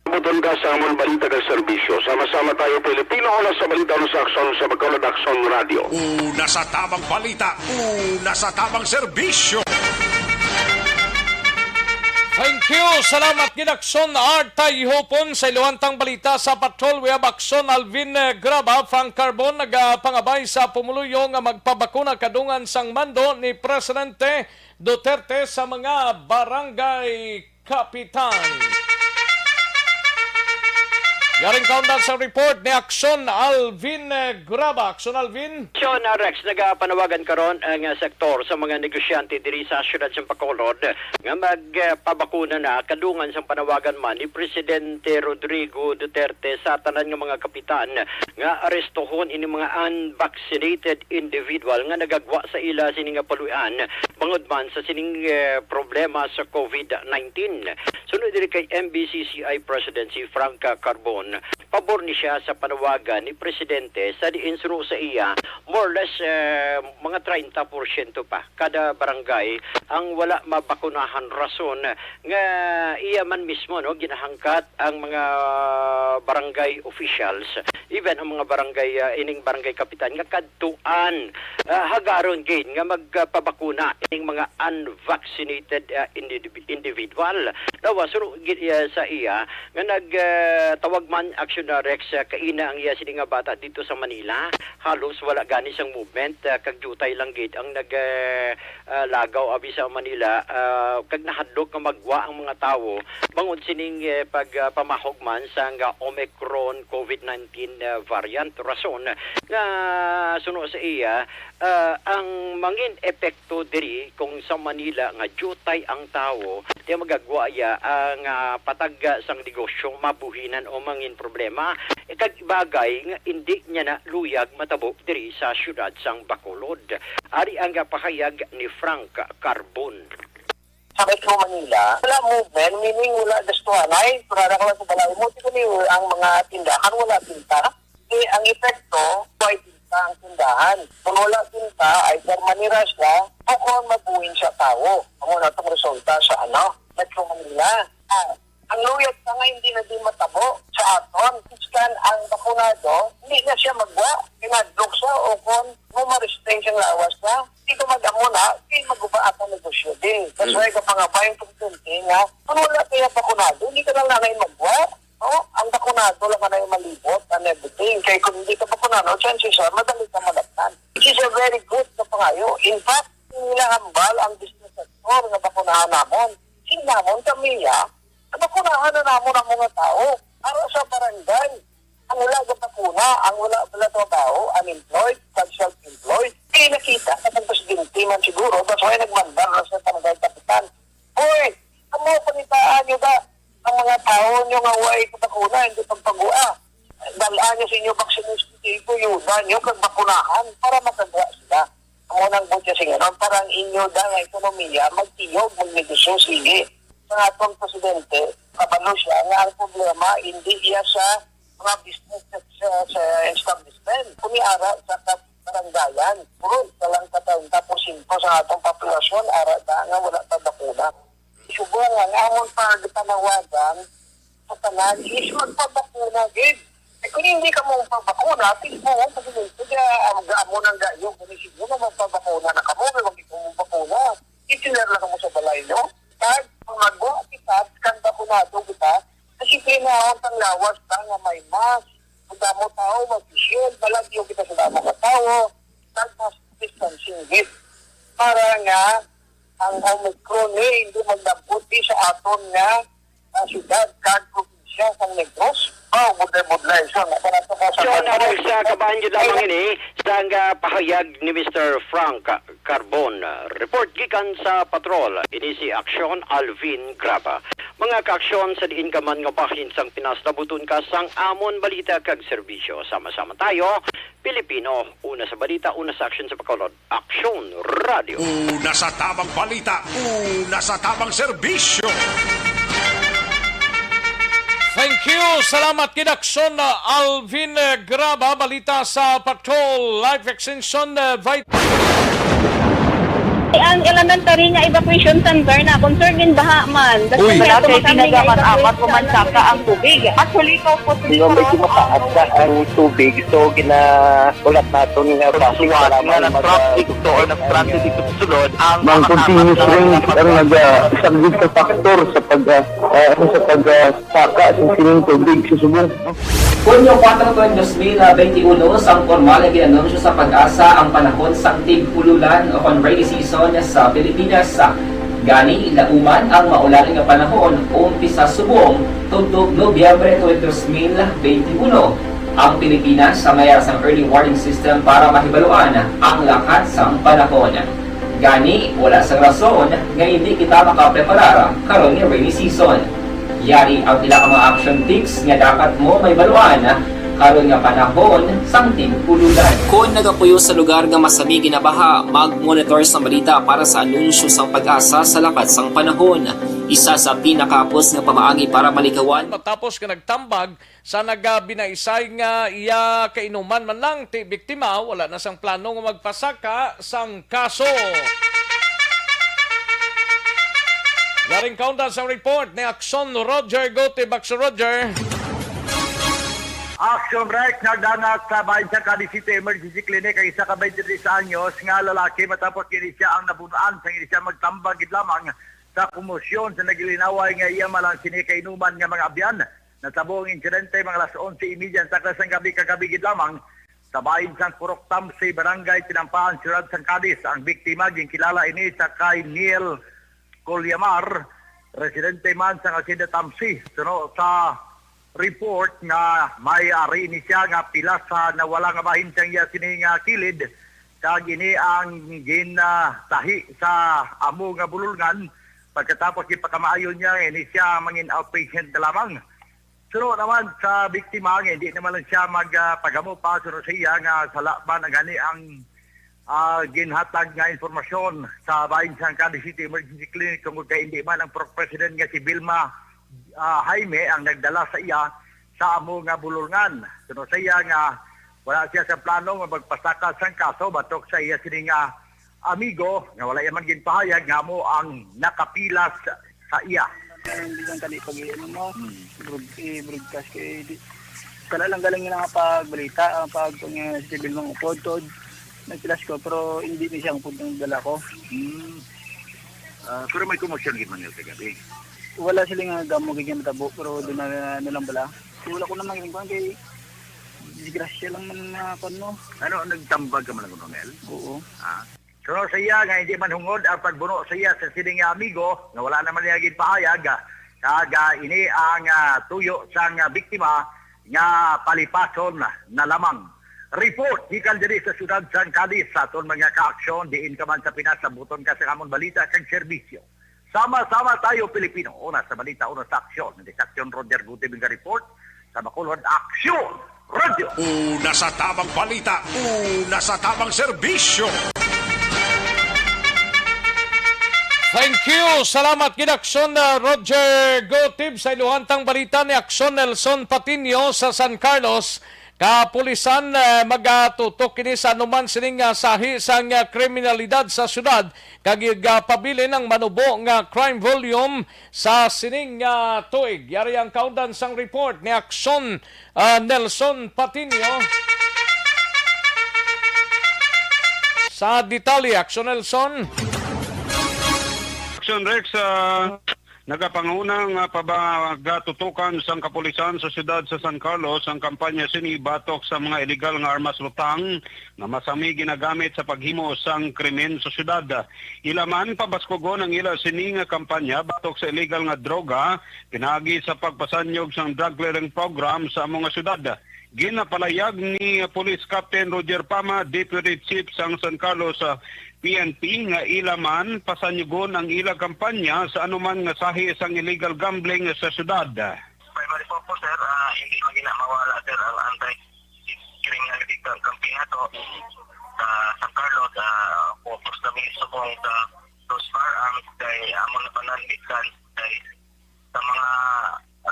buton ka sa amon balita kag serbisyo. Sama-sama tayo, Pilipino, una sa balita, una sa aksyon, sa Bacolod Action Radio. Una sa tamang balita, una sa tamang serbisyo. Thank you. Salamat gid, Action Art Tayhupon. Sa iluhantang balita sa Patrol, we have Action Alvin, eh, Graba, Frank Carbon, nagapangabay sa pumuluyo nga magpabakuna kadungan sang mando ni Presidente Duterte sa mga barangay kapitan. Yaring kaundan sa report ni Action Alvin, eh, Graba. Action Alvin. Action, ah, Rex, nagapanawagan karon ang, ah, sektor sa mga negosyante diri sa siyudad sa Bacolod nga magpabakuna na kadungan sang panawagan man ni Presidente Rodrigo Duterte sa tanan nga mga kapitan nga arestohon ini mga unvaccinated individual nga nagagwa sa ila sini nga paluy-an bangod man sa sining, eh, problema sa COVID nineteen. Sunod diri kay M B C C I President si Frank Carbon, pabor ni siya sa panawagan ni Presidente sa diin suno sa iya, more or less, eh, mga treinta porsyento pa kada barangay ang wala mabakunahan, rason nga iya man mismo, no, ginahangkat ang mga barangay officials, even ang mga barangay, ah, ining barangay kapitan nga kadtuan, ah, hagaron gid nga magpabakuna ining mga unvaccinated, ah, indivi-, individual. Daw, ah, suno gid, ah, sa iya nga nag, ah, tawag man, Action Rex, ah, kaina ang iya sini nga bata dito sa Manila. Halos wala gani sang movement, ah, kag diutay lang gid ang nag, ah, ah, lagaw abi sa Manila, ah, kag nahadlok nga magwa ang mga tawo bangod sining, eh, pag, ah, pamahog man sang, ah, Omicron COVID nineteen, ah, variant. Rason nga suno sa iya, ah, ang mangin epekto diri kung sa Manila nga diutay ang tawo, ti magagwa iya ang, ah, patag, ah, sang negosyo mabuhinan o mangin problema, eh, kag bagay nga indi niya na luyag matabo diri sa siyudad sang Bacolod. Ari ang pahayag ni Frank Carbon. Sa Metro Manila, wala movement, meaning wala gastuhanay. Kunwari ka lang sa balay mo, di kami ang mga tindahan, wala tinda. Eh, ang epekto, may tinda ang tindahan. Kung wala tinda, either manira siya, o kung mabuhin siya tawo. Amo na itong resulta sa, ano, Metro Manila. Ah, ang luyag pa nga hindi na din matabo sa aton. Iskan ang bakunado, hindi na siya magwa. Pinadlok siya o kung mo ma-restrain siyang lawas na, hindi ko mag-amo na, hindi maguba ang negosyo din. That's why kapangabay ang presidente nga, kung wala kaya bakunado, hindi ka lang na ngayon magwa. No? Ang bakunado lang na yung malibot and everything. Kaya kung hindi ka bakunado, chances are, madali ka malagnan. Which is a very good na pangayo. In fact, nila hambal ang business sector nga bakunahan namon. Sing namon, kami, ah, bakunahan na namon ang mga tao. Para sa barangay, ang wala gapakuna, ang wala, wala trabaho, unemployed, kag self-employed. Kaya nakita sa presidente man siguro, that's why nagmandar na sa barangay kapitan. Hoy, amo, pangitaan nyo ba ang mga tao nyo nga way kapakuna, hindi pagpagua? Dalaan nyo sa inyo vaccination center, yudan nyo kag bakunahan para makagwa sila. Amo nang buot siya sing ano, para ang inyo da nga ekonomiya magtiyog, magnegosyo, sige. Sa atong presidente, kabalo siya nga ang problema hindi iya sa mga business sa, sa establishment, kundi ara sa ka-, baranggayan. Puro isa lang ka treinta porsyento sa atong populasyon, ara ta nga wala pa bakuna. Subong nga ang amon pa gipanawagan sa tanan is magpabakuna gid. Kung hindi kamo magpabakuna, please mo, kasi kaya ang amo ng gayo, kung hindi mo magpabakuna na kamo, kung hindi mo magpabakuna, itinir lang kamo sa balay, no? Kag kung magwa kita, kag bakunado kita, kasi pinahon ang lawas na nga may mask. Ang damo tao, mag-share, malayo kita sa damo nga tao, kag mas distancing gid. Para nga ang Omicron, eh, hindi magdabot, eh, sa aton nga, ah, syudad, kag probinsya sang Negros. Oh, budlay-budlay. So, nasa nato ka sa John, Bantayan. Alex, ah, kabahin gyud lamang ini sang, ah, pahayag ni Mister Frank Carbon. Ah, report gikan sa Patrol, ini si Aksyon Alvin Graba. Mga kaaksyon, sa diin ka man nga bahin sang Pinas, nabuton ka sang amon balita kag serbisyo. Sama-sama tayo, Pilipino, una sa balita, una sa aksyon, sa Bacolod. Aksyon Radio. Una sa tamang balita, una sa tamang serbisyo. Thank you. Salamat, Kidakson, uh, Alvin, uh, Graba. Balita sa Patrol Life Extension, uh, Vit- Ang elementary nga evacuation center na concern din baha man. Uy. Wala kay tinaga man apat o man saka ang tubig. Actually, ikaw po, Di ba, medyo mataas na ang tubig, so ginahulat naton nga basin nga para nga mag- nag-traffic to or nag-traffic dito sa sulod, ang Mang mga continuous tama rain na ang naga-, isa gid ka factor sa pag, ah, ah, ano, sa pag, ah, saka sa sining tubig sa subong. Hunyo kuwatro, dos mil benti uno, sang pormal nga gin-anunsyo sa PAGASA ang panahon sang tig-ululan o kon rainy season sa Pilipinas. Gani, lauman ang maulan nga panahon, umpisa subong tubtob Nobyembre twenty, dos mil benti uno. Ang Pilipinas sa may ara sang early warning system para mahibaluan ang lakat sang panahon. Gani, wala sang rason nga hindi kita makapreparar karon nga rainy season. Yari ang pila ka mga action tips nga dapat mo mahibaluan karon nga panahon sang tig-ululan. Kon nagapuyo sa lugar nga masami ginabaha, mag-monitor sang balita para sa anunsyo sang PAGASA sa lakat sang panahon. Isa sa pinakahapos nga pamaagi para malikawan. Matapos nga nagtambag sa nagabinaisay nga iya kainuman man lang ti biktima, wala na sang plano nga magpasaka sang kaso. Yaring kaundan sang report ni Aksyon Roger Gutib. Aksyon Roger. Action Rex, nagdangat sa bahin sang Cadiz City Emergency Clinic ang isa ka twenty-three anyos nga lalaki matapos kini siya ang nabunuan sang ini siya magtambag gid lamang sa komosyon sa nagilinaway nga iya man lang sini kainuman nga mga abyan. Natabo ang insidente mga alas onse y media sa takna sang gabi kagabi gid lamang sa bahin sang Purok Tamsi, Barangay Tinampaan, Siyudad sang Cadiz. Ang biktima, ginkilala ini sa kay Neil Colliamar, residente man sa Hacienda Tamsi. Suno sa report nga may ari ini siya nga pila sa nawala nga bahin sang iya sini nga kilid, kag ini ang gintahi sa amo nga bulolngan. Pagkatapos gipakamaayo niya, ini siya mangin outpatient na lamang. Suno naman sa biktima nga hindi naman lang siya magpagamo pa, suno sa iya nga sala man ang gani ang, ah, ginhatag nga impormasyon sa bahin sang Cadiz City Emergency Clinic tungod kay hindi man ang Purok President nga si Vilma, ah, Jaime ang nagdala sa iya sa amo nga bulolngan. Suno sa iya nga wala siya sa plano nga magpasaka sang kaso batok sa iya sini nga amigo nga wala iya man ginpahayag nga amo ang nakapilas sa iya. Hindi lang kani pag, ano mo, Hmm. broad-, i-broadcast kay di, kala lang galing nga pagbalita, ang pag, pag, eh, civil mga upod, tod, nagpilas ko, pero hindi ni siya ang upod ang dala ko. Hmm. Ah, pero may komosyon gid man yun sa gabi. Wala sila nga gamo gid nga natabo, pero doon na, ano lang bala. Wala ko naman yung kwan kay disgrasya lang man na kwan mo. Ano, nagtambag ka man lang, Ronel? Oo. Ah. Suno sa iya nga hindi man hungod ang pagbuno sa iya sa sining nga amigo nga wala naman niya ginpahayag, ah, kag, ah, ini ang, ah, tuyo sang, ah, biktima nga palipason na lamang. Report gikan diri sa siyudad sang Cadiz sa aton mga kaaksyon, diin ka man sa Pinas, sambuton ka sa amon balita kag serbisyo. Sama-sama tayo, Pilipino. Una sa balita, una sa aksyon. Hindi sa aksyon, Roger Gutib nga report. Sa Bacolod, Aksyon Radio. Una sa tamang balita, una sa tamang serbisyo. Thank you. Salamat, Kidakson, uh, Roger Gutib. Sa iluhantang balita ni Aksyon Nelson Patiño sa San Carlos, Kapulisan, eh, magatutok kini sa anuman sining, ah, sahi sang, ah, kriminalidad sa syudad, kag igapabilin ang manubo nga crime volume sa sining, ah, tuig. Yari ang kaundan sang report ni Aksyon, ah, Nelson Patinio. Sa detalye, Aksyon Nelson. Action Rex, ah, nagapanguna nga pabagatutukan sang kapulisan sa siyudad sa San Carlos ang kampanya sini batok sa mga illegal nga armas lutang nga masami ginagamit sa paghimo sang krimen sa siyudad. Ila man pabaskugon ang ila sini nga kampanya batok sa illegal nga droga pinaagi sa pagpasanyog sang drug clearing program sa amo nga siyudad. Ginapalayag ni Police Captain Roger Pama, Deputy Chief sang San Carlos, ah, P N P, nga ila man pasanyugon ang ila kampanya sa anuman nga sahi sang illegal gambling sa syudad. Primary focus, sir, ah, hindi man gina mawala, sir, ang anti-criminality campaign nato sa San Carlos. Ah, focus kami subong sa those firearms kay amo na pananglitan kay sa mga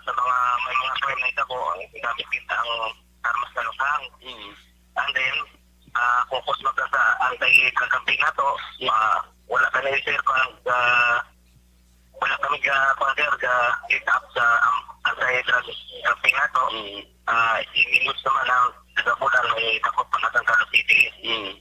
sa mga may mga crime na itabo, gamit kita ang armas na lutang. Mm. And then, ah, focus man sa anti-drug campaign nato. Ah, wala kami, sir, pag, ah, wala kami ga, pag, sir, ga get up sa, um, anti-drug campaign nato. Mm. Ah, i-minus naman ang nagabulan may takot pa na sa Carlos City. Mm.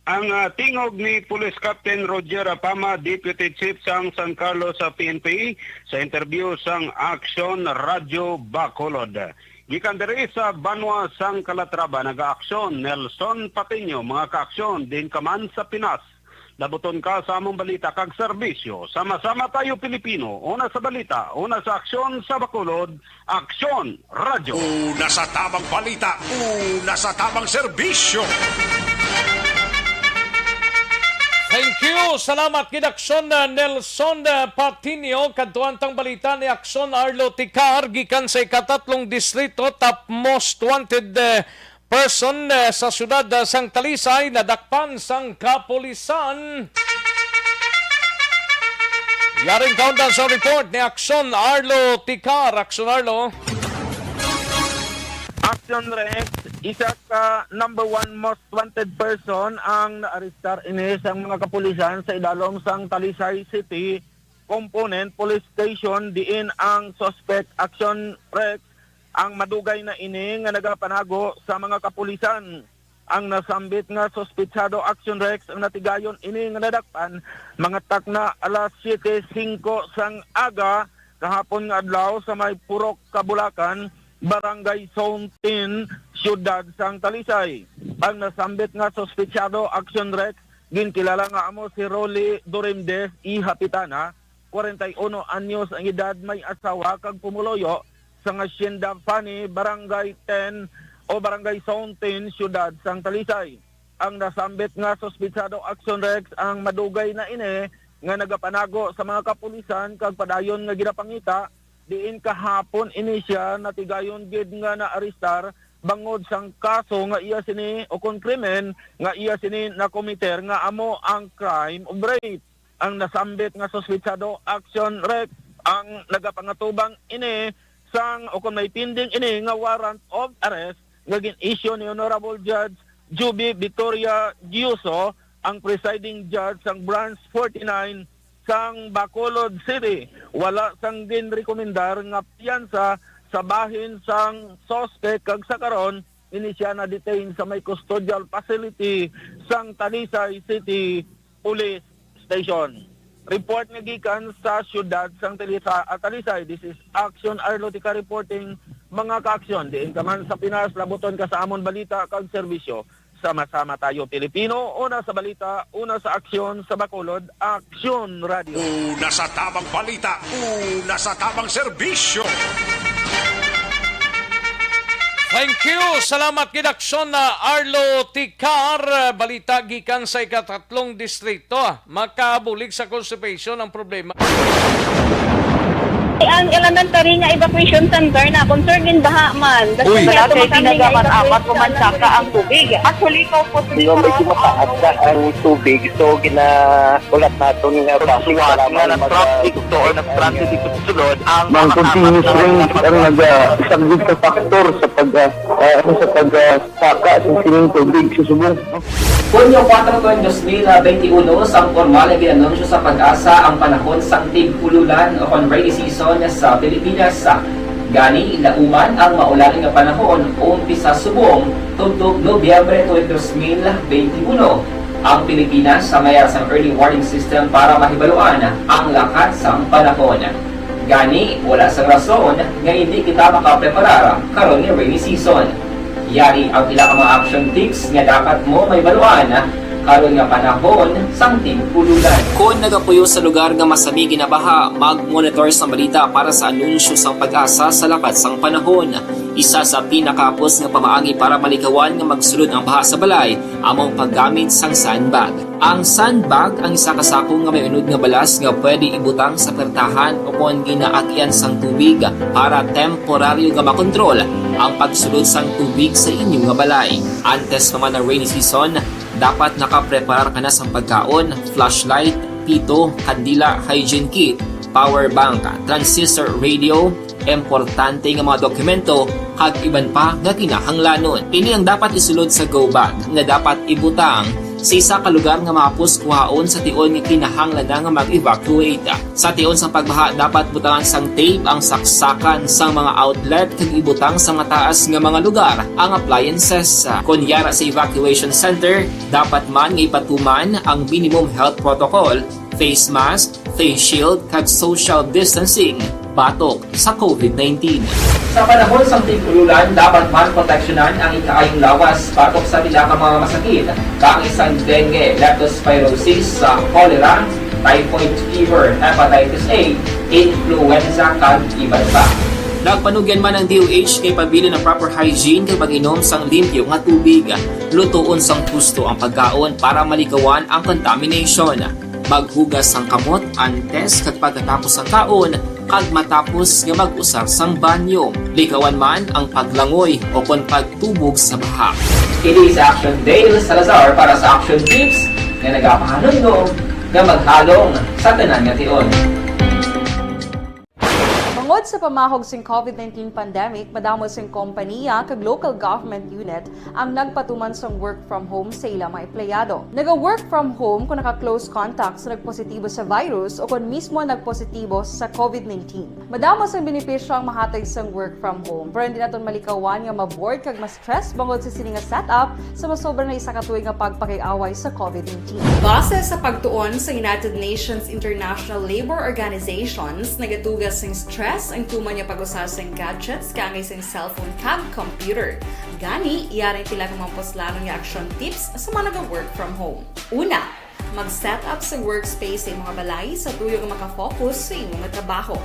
Ang, ah, tingog ni Police Captain Roger Apama, Deputy Chief sang San Carlos sa P N P, sa interview sang Aksyon Radyo Bacolod. Gikan diri sa banwa sang Calatrava, nagaaksyon Nelson Patiño, mga kaaksyon, din ka man sa Pinas. Labuton ka sa among balita kag serbisyo. Sama-sama tayo, Pilipino. Una sa balita, una sa aksyon sa Bacolod, Aksyon Radyo. Una sa tamang balita, una sa tamang serbisyo. Thank you. Salamat gid, Aksyon, uh, Nelson, uh, Patinio. Kadtuan tang balita ni Aksyon Arlo Ticar gikan sa ikatatlong distrito, top most wanted, uh, person, uh, sa siyudad, uh, sang Talisay nadakpan sang kapulisan. Yaring kaundan sa report ni Aksyon Arlo Ticar. Aksyon Arlo. Action Rex, isa ka number one most wanted person ang naarestar ini sang mga kapulisan sa idalom sang Talisay City Component Police Station, diin ang suspect, Action Rex, ang madugay na ini nga nagapanago sa mga kapulisan. Ang nasambit nga suspetsado, Action Rex, ang natigayon ini nga nadakpan mga takna alas siyete singko sang aga kahapon nga adlaw sa may Purok Kabulakan, Barangay Zone ten, Siyudad sang Talisay. Ang nasambit nga suspetsado, Action Rex, ginkilala nga amo si Rolly Dorimdes y Hapitana, kwarenta y uno anyos ang edad, may asawa kag pumuluyo sa Hacienda Fani, Barangay ten o Barangay Zone ten, Siyudad sang Talisay. Ang nasambit nga suspetsado, Action Rex, ang madugay na ini nga nagapanago sa mga kapulisan kag padayon nga ginapangita diin kahapon ini siya natigayon gid nga naarestar bangod sang kaso nga iya sini, o kon krimen nga iya sini nakomiter, nga amo ang crime of rape. Ang nasambit nga suspetsado, Action Rex, ang nagapangatubang ini sang, o kon may pending ini nga warrant of arrest nga gin-issue ni Honorable Judge Juby Victoria Giuso, ang presiding judge sang Branch forty-nine sang Bacolod City. Wala sang ginrekomendar nga piyansa sa bahin sang suspect, kag sa karon ini siya na-detain sa may custodial facility sang Talisay City Police Station. Report nga gikan sa siyudad sang Talisa-, ah, Talisay. This is Action Arlotica reporting, mga ka-aksyon. Diin ka man sa Pinas, labuton ka sa amon balita kag serbisyo. Sama-sama tayo, Pilipino. Una sa balita, una sa aksyon, sa Bacolod, Aksyon Radio. Una sa tamang balita, una sa tamang serbisyo. Thank you. Salamat gid, Aksyon, na Arlo Ticar. Balita gikan sa ikatatlong distrito. Makabulig sa constipation ang problema. Ang elementary nga evacuation center na concern din baha man. Uy. Wala kay tinaga man apat o man saka ang tubig. Actually, ikaw po, di ba, medyo mataas na ang tubig, so ginaulat naton nga basi para nga mag- nag-traffic to or nag-transit dito sa sulod ang mga continuous rain ang nagasaglit sa factor sa pag, ah, ah, ano, sa pag, ah, saka sa sining tubig sa subong. Hunyo kuwatro, dos mil benti uno, sang pormal nga gin-anunsyo sa PAGASA ang panahon sang tig-ululan o kon rainy season sa Pilipinas. Gani, lauman ang maulan nga panahon umpisa subong tubtob Nobyembre tuig dos mil benti uno. Ang Pilipinas sa mayar sang early warning system para mahibaluan ang lakat sang panahon. Gani, wala sang rason nga hindi kita makapreparar karon nga rainy season. Yari ang pila ka mga action tips nga dapat mo mahibaluan karon nga panahon sang tig-ululan. Kon nagapuyo sa lugar nga masami ginabaha, mag-monitor sang balita para sa anunsyo sang PAGASA sa lakat sang panahon. Isa sa pinakahapos nga pamaagi para malikawan nga magsulod ang baha sa balay amo ang paggamit sang sandbag. Ang sandbag ang isa ka sako nga may unod nga balas nga pwede ibutang sa pertahan o kon ginaagian sang tubig para temporaryo nga makontrol ang pagsulod sang tubig sa inyo nga balay. Antes pa man ang rainy season, dapat nakapreparar ka na sang pagkaon, flashlight, pito, kandila, hygiene kit, power bank, transistor radio, importante nga mga dokumento, kag iban pa nga kinahanglanon. Ini ang dapat isulod sa go bag nga dapat ibutang sa isa ka lugar nga mahapos kuhaon sa tion nga kinahanglan na nga mag-evacuate. Sa tion sang pagbaha, dapat butangan sang tape ang saksakan sang mga outlet kag ibutang sa mataas nga mga lugar ang appliances. Kon yara sa evacuation center, dapat man nga ipatuman ang minimum health protocol, face mask, face shield, kag social distancing batok sa COVID nineteen. Sa panahon sang tig-ululan, dapat man proteksyonan ang ikaayong lawas batok sa pila ka mga masakit, kaangay sang dengue, leptospirosis, sa cholera, typhoid fever, hepatitis A, influenza, kag iban pa. Nagpanugyan man ang D O H nga ipabilin ang proper hygiene kag pag-inom sang limpyo nga tubig. Lutoon sang husto ang pagkaon para malikawan ang contamination. Maghugas sang kamot antes kag pagkatapos sang kaon, kag matapos nga mag-usar sang banyo. Likawan man ang paglangoy o kon pagtubog sa baha. Ini si Action Dale Salazar para sa Action Tips nga nagapahanumdom nga maghalong sa tanan nga tion. Bangod sa pamahog sing COVID nineteen pandemic, madamo sing kompaniya kag local government unit ang nagpatuman sang work from home sa ila mga empleyado. Naga-work from home kung naka-close contact sa nagpositibo sa virus o kon mismo nagpositibo sa COVID nineteen. Madamo sang benepisyo ang mahatag sang work from home, pero hindi naton malikawan nga ma-bored kag ma-stress bangod sa sini nga setup sa masobra na isa ka tuig nga pagpakig-away sa COVID nineteen. Base sa pagtuon sa United Nations International Labour Organizations, nagatuga sing stress ang tuman nga pag-usa sing gadgets kaangay sing cellphone kag computer. Gani, yari pila ka mga puslanon nga action tips sa mga naga-work from home. Una, mag-set up sa workspace sa imong balay sa tuyo nga makafocus sa imong trabaho.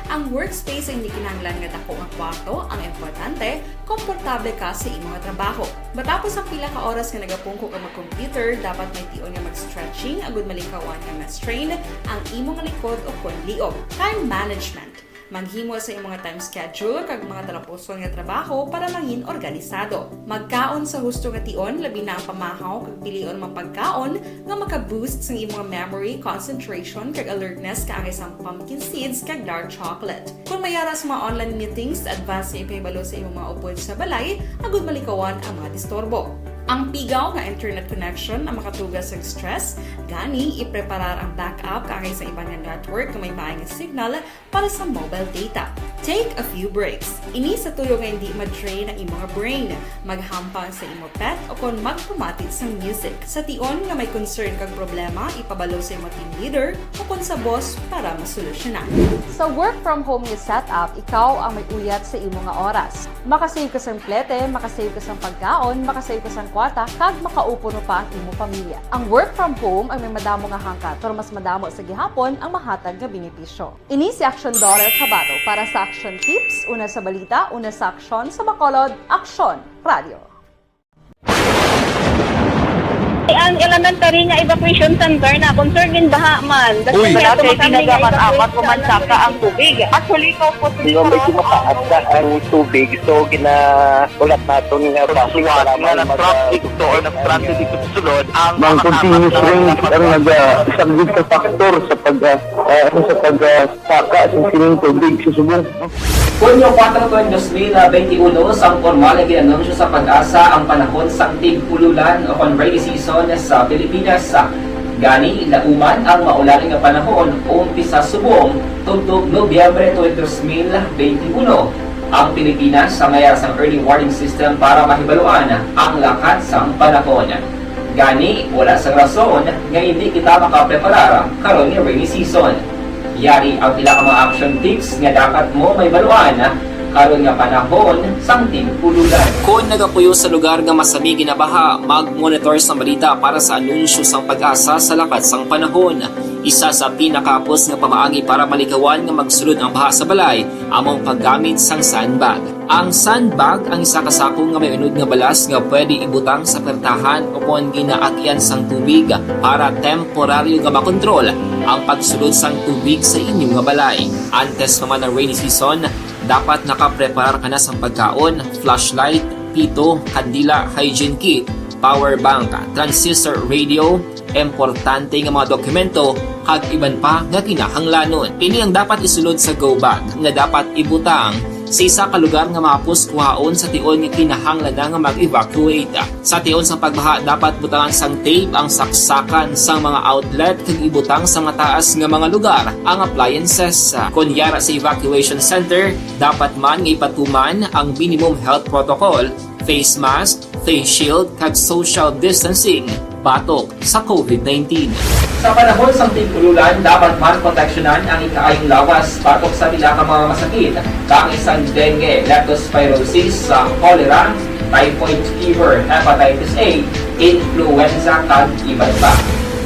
Ang workspace ay hindi kinahanglan nga dako nga kwarto, ang importante, komportable ka sa imong trabaho. Matapos ang pila ka oras nga nagapungko ka mag-computer, dapat may tion nga mag-stretching agud malikawan nga ma-strain ang imong likod o kon liog. Time management. Maghimo sa imong time schedule kag mga talapuson nga trabaho para mangin organisado. Magkaon sa husto nga tion, labi na ang pamahaw kag pilion mga pagkaon nga maka-boost sang imong memory, concentration, kag alertness kaangay sang pumpkin seeds kag dark chocolate. Kung may ara sa mga online meetings, advance nga ipahibalo sa imong mga upod sa balay agud malikawan ang mga disturbo. Ang pigaw nga internet connection ang makatuga sang stress, gani ipreparar ang backup kaangay sa iban nga network nga may maayo nga signal para sa mobile data. Take a few breaks. Ini sa tuyo nga hindi ma-drain ang imong brain. Maghampang sa imo pet o kon magpamati sang music. Sa tion nga may concern kag problema, ipabalo sa imo team leader o kon sa boss para masolusyonan. Sa work from home nga setup, ikaw ang may uyat sa imo nga oras. Makasave ka sang plete, makasave ka sang pagkaon, makasave ka sang kwarta, kag makaupuno pa ang imo pamilya. Ang work from home ang may madamo nga hangkat, pero mas madamo sa gihapon ang mahatag nga benepisyo. Ini si Action Daughter Kabato para sa Action Tips, una sa balita, una sa aksyon, sa Bacolod, Aksyon Radio. Ang elementary nga evacuation center na concern din baha man. Uy. Wala kay tinaga man apat o man saka ang tubig. Actually, ko po. Di ba, medyo mataas na ang tubig, so ginaulat naton nga basi nga nag-traffic to or nag-traffic dito sa sulod ang mga continuous rains ang nagasaglit sa factor sa pag, ah, ah, sa pag, ah, saka sa sining tubig sa subong. Hunyo kuwatro, dos mil benti uno, sang pormal nga gin-anunsyo sa PAGASA ang panahon sang tig-ululan o kon rainy season sa Pilipinas. Gani, nauman ang maulan nga panahon umpisa subong tubtob Nobyembre twenty, dos mil benti uno. Ang Pilipinas sa mayara sang early warning system para mahibaluan ang lakat sang panahon. Gani, wala sang rason nga hindi kita makapreparar karon nga rainy season. Yari ang pila ka mga action tips nga dapat mo mahibaluan karon nga panahon sang tig-ululan. Kon nagapuyo sa lugar nga masami ginabaha, mag-monitor sang balita para sa anunsyo sang PAGASA sa lakat sang panahon. Isa sa pinakahapos nga pamaagi para malikawan nga magsulod ang baha sa balay amo ang paggamit sang sandbag. Ang sandbag ang isa ka sako nga may unod nga balas nga pwede ibutang sa pertahan o kon ginaagian sang tubig para temporaryo nga makontrol ang pagsulod sang tubig sa inyo nga balay. Antes pa man ang rainy season, dapat nakapreparar ka na sang pagkaon, flashlight, pito, kandila, hygiene kit, power bank, transistor radio, importante nga mga dokumento, kag iban pa nga kinahanglanon. Ini ang dapat isulod sa go bag nga dapat ibutang sa isa ka lugar nga mahapos kuhaon sa tion nga kinahanglan na nga mag-evacuate. Sa tion sang pagbaha, dapat butangan sang tape ang saksakan sang mga outlet kag ibutang sa mataas nga mga lugar ang appliances. Kon yara sa evacuation center, dapat man nga ipatuman ang minimum health protocol, face mask, face shield, kag social distancing batok sa COVID nineteen. Sa panahon sang tig-ululan, dapat man proteksyonan ang ikaayong lawas batok sa pila ka mga masakit, kaangay sang dengue, leptospirosis, sa cholera, typhoid fever, hepatitis A, influenza, kag iban pa.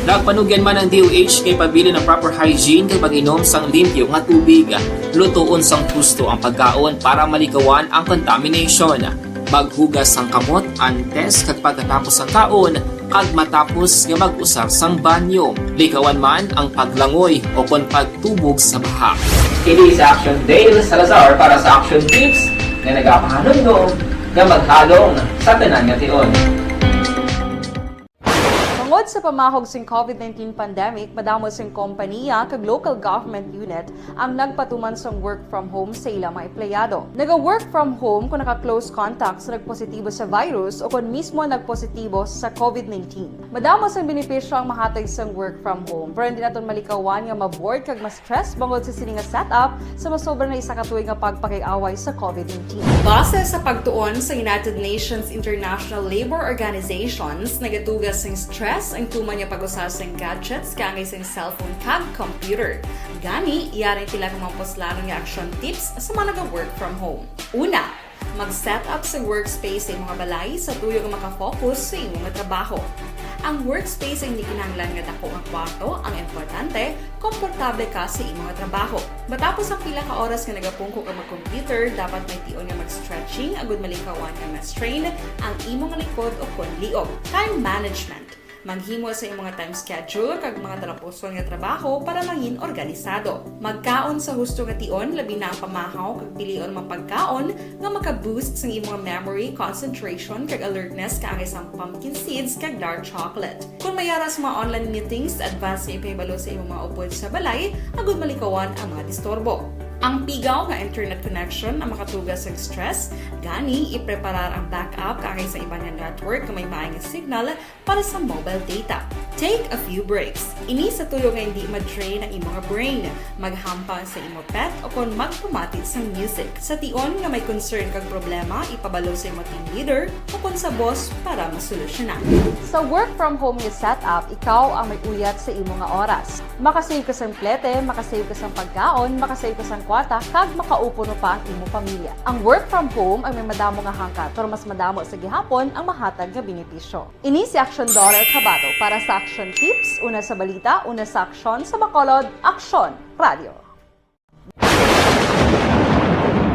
Nagpanugyan man ang D O H kay pabilin ang proper hygiene kag pag-inom sang limpyo nga tubig. Lutoon sang husto ang pagkaon para malikawan ang contamination. Maghugas sang kamot antes kag pagkatapos sang kaon, kag matapos nga mag-usar sang banyo. Likawan man ang paglangoy o kon pagtubog sa baha. Ini si Action Dale Salazar para sa Action Tips nga nagapahanumdom nga maghalong sa tanan nga tion. Tungod sa pamahog sing COVID nineteen pandemic, madamo sing kompaniya kag local government unit ang nagpatuman sang work from home sa ila mga empleyado. Naga-work from home kung naka-close contact sa nagpositibo sa virus o kon mismo nagpositibo sa COVID nineteen. Madamo sang benepisyo ang mahatag sang work from home, pero hindi naton malikawan nga ma-bored kag ma-stress bangod sa sini nga setup sa masobra na isa ka tuig nga pagpakig-away sa COVID nineteen. Base sa pagtuon sa United Nations International Labour Organizations, nagatuga sing stress ang tuman nga pag-usa sing gadgets kaangay sing cellphone kag computer. Gani, yari ang pila ka mga puslanon nga action tips sa mga naga-work from home. Una, mag-set up sa workspace sa imong balay sa tuyo nga makafocus sa imong trabaho. Ang workspace ang hindi kinahanglan nga dako nga kwarto, ang importante, komportable ka sa imong trabaho. Matapos ang pila ka oras nga nagapungko ka mag-computer, dapat may tion nga mag-stretching agud malikawan nga ma-strain ang imong likod o kon liog. Time management. Maghimo sa imong time schedule kag mga talapuson nga trabaho para mangin organisado. Magkaon sa husto nga tion, labi na ang pamahaw kag pilion mga pagkaon nga maka-boost sang imong memory, concentration, kag alertness kaangay sang pumpkin seeds kag dark chocolate. Kung may ara sa mga online meetings, advance nga ipahibalo sa imong mga upod sa balay agud malikawan ang mga disturbo. Ang pigaw nga internet connection ang makatuga sang stress, gani ipreparar ang backup kaangay sa iban nga network nga may maayo nga signal para sa mobile data. Take a few breaks. Ini sa tuyo nga hindi ma-drain ang imong brain. Maghampang sa imo pet o kon magpamati sang music. Sa tion nga may concern kag problema, ipabalo sa imo team leader o kon sa boss para masolusyonan. Sa work from home nga setup, ikaw ang may uyat sa imo nga oras. Makasave ka sang plete, makasave ka sang pagkaon, makasave ka sang kwarta, kag makaupuno pa ang imo pamilya. Ang work from home ang may madamo nga hangkat, pero mas madamo sa gihapon ang mahatag nga benepisyo. Ini si Action Daughter Kabato para sa Action Tips, una sa balita, una sa aksyon, sa Bacolod, Aksyon Radio.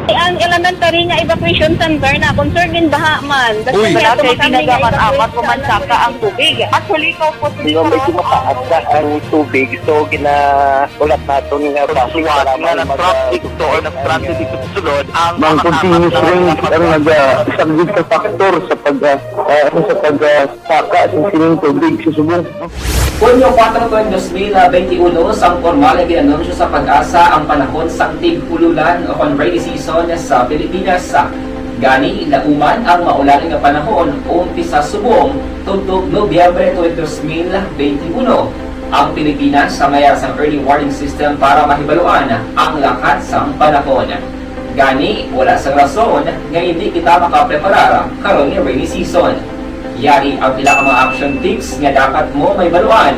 Ang elementary nga evacuation center na concern din baha man. Kasi Uy. Wala kay tinaga man amat ko man saka ang tubig. Actually, ikaw po, di ba, medyo mataas na ang tubig, so ginaulat naton nga basi para nga mag- nag-traffic to or nag-traffic dito sa sulod ang Mang mga continuous tapat na rain ang naga-subject sa factor sa pag, ah, ah, ano, sa pag, ah, saka sa sining tubig sa subong. Hunyo kuwatro, dos mil benti uno, sang pormal nga gin-anunsyo sa PAGASA ang panahon sang tig-ululan o kon rainy season sa Pilipinas. Gani, lauman ang maulan nga panahon umpisa subong tubtob Nobyembre twenty, dos mil benti uno. Ang Pilipinas sa mayar sang early warning system para mahibaluan ang lakat sang panahon. Gani, wala sang rason nga hindi kita makapreparar karon nga rainy season. Yari ang pila ka mga action tips nga dapat mo mahibaluan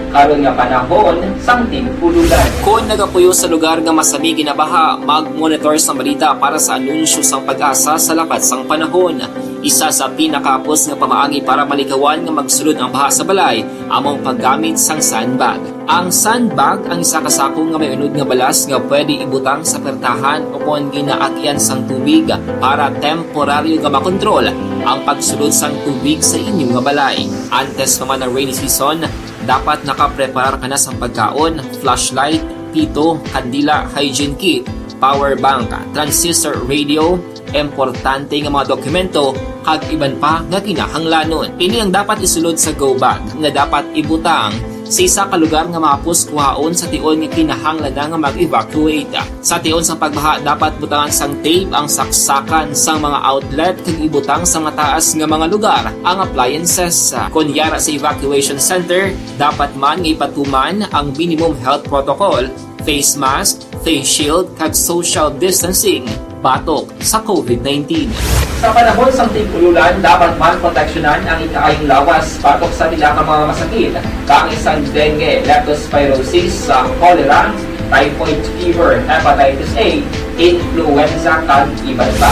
karon nga panahon sang tig-ululan. Kon nagapuyo sa lugar nga masami ginabaha, mag-monitor sang balita para sa anunsyo sang PAGASA sa lakat sang panahon. Isa sa pinakahapos nga pamaagi para malikawan nga magsulod ang baha sa balay amo ang paggamit sang sandbag. Ang sandbag ang isa ka sako nga may unod nga balas nga pwede ibutang sa pertahan o kon ginaagyan sang tubig para temporaryo nga makontrol ang pagsulod sang tubig sa inyo nga balay. Antes pa man ang rainy season, dapat nakapreparar ka na sang pagkaon, flashlight, pito, kandila, hygiene kit, power bank, transistor radio, importante nga mga dokumento, kag iban pa nga kinahanglanon. Ini ang dapat isulod sa go bag nga dapat ibutang sa isa ka lugar nga mahapos kuhaon sa tion nga kinahanglan na nga mag-evacuate. Sa tion sang pagbaha, dapat butangan sang tape ang saksakan sang mga outlet kag ibutang sa mataas nga mga lugar ang appliances. Kon yara sa evacuation center, dapat man nga ipatuman ang minimum health protocol, face mask, face shield, kag social distancing batok sa COVID nineteen. Sa panahon sang tig-ululan, dapat man proteksyonan ang ikaayong lawas batok sa pila ka mga masakit, kaangay sang dengue, leptospirosis, sa cholera, typhoid fever, hepatitis A, influenza, kag iban pa.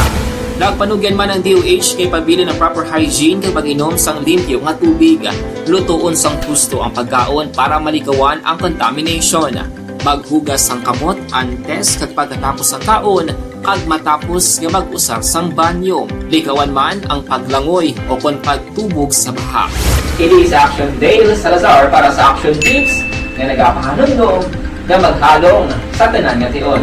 Nagpanugyan man ang D O H kay pabilin ang proper hygiene kag pag-inom sang limpyo nga tubig. Lutoon sang husto ang pagkaon para malikawan ang contamination. Maghugas sang kamot antes kag pagkatapos sang kaon, kag matapos nga mag-usar sang banyo. Likawan man ang paglangoy o kon pagtubog sa baha. Ini si Action Dale Salazar para sa Action Tips nga nagapahanumdom nga maghalong sa tanan nga tion.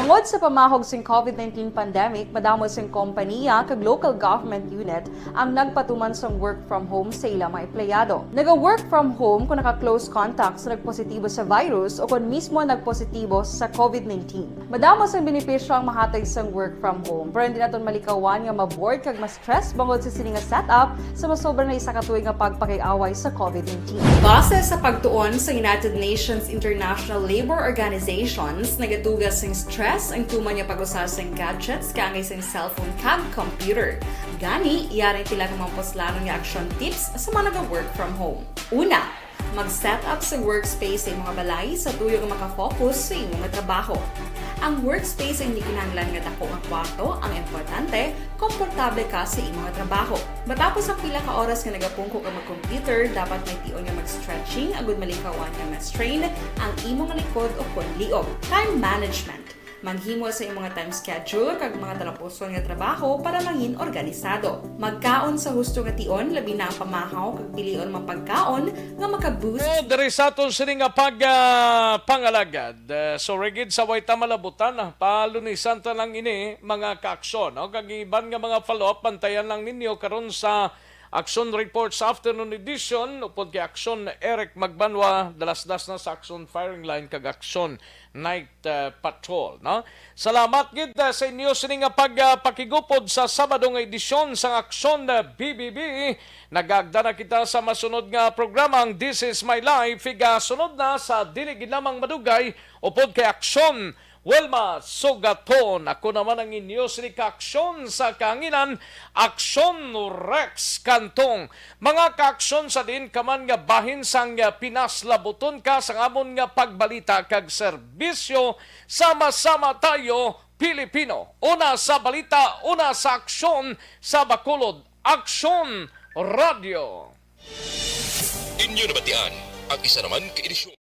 Tungod sa pamahog sing COVID nineteen pandemic, madamo sing kompaniya kag local government unit ang nagpatuman sang work from home sa ila mga empleyado. Naga-work from home kung naka-close contact sa nagpositibo sa virus o kon mismo nagpositibo sa COVID nineteen. Madamo sang benepisyo ang mahatag sang work from home, pero hindi naton malikawan nga ma-bored kag ma-stress bangod sa sini nga setup sa masobra na isa ka tuig nga pagpakig-away sa COVID nineteen. Base sa pagtuon sa United Nations International Labor Organizations, nagaduga sing stress ang tuman nga pag-usa sing gadgets kaangay sing cellphone kag computer. Gani, yari ang pila ka mga puslanon nga action tips sa mga naga-work from home. Una, mag-set up sa workspace sa imong balay sa tuyo nga makafocus sa imo nga trabaho. Ang workspace hindi kinahanglan nga dako nga kwarto ang importante, komportable ka sa imo nga trabaho. Matapos ang pila ka oras nga nagapungko ka mag-computer, dapat may tion nga mag-stretching agud malikawan nga ma-strain ang imo nga likod o kon liog. Time management. Maghimo sa imo nga time schedule kag mga talapuson nga trabaho para mangin organisado. Magkaon sa husto nga tion, labi na ang pamahaw kag pilion mga pagkaon nga maka-boost. O, diri sa aton sini nga pag, ah, pangalagad. Ah, so, rigid sa way ta malabutan, ah, palunisan ta lang ini, mga kaaksyon, no? Kag iban nga mga follow-up, bantayan lang ninyo karon sa Aksyon Report sa Afternoon Edition, upod kay Aksyon Eric Magbanwa, dalasdas na sa Aksyon Firing Line kag Aksyon Night, uh, Patrol, no? Salamat gid, uh, sa inyo sini nga pag, uh, pakigupod sa Sabado nga edisyon sang Aksyon, uh, B B B. Nagagda na kita sa masunod nga programa, ang This Is My Life. Igasunod na sa dili gid lamang madugay, upod kay Aksyon Wilma Sugaton. Ako naman ang inyo sini kaaksyon sa kahanginan, Aksyon Rex Cantong. Mga kaaksyon, sa diin ka man nga bahin sang Pinas labuton ka sang amon nga pagbalita kag serbisyo, sama-sama tayo, Pilipino. Una sa balita, una sa aksyon, sa Bacolod, Aksyon Radyo. Inyo nabatian ang isa naman ka edisyon.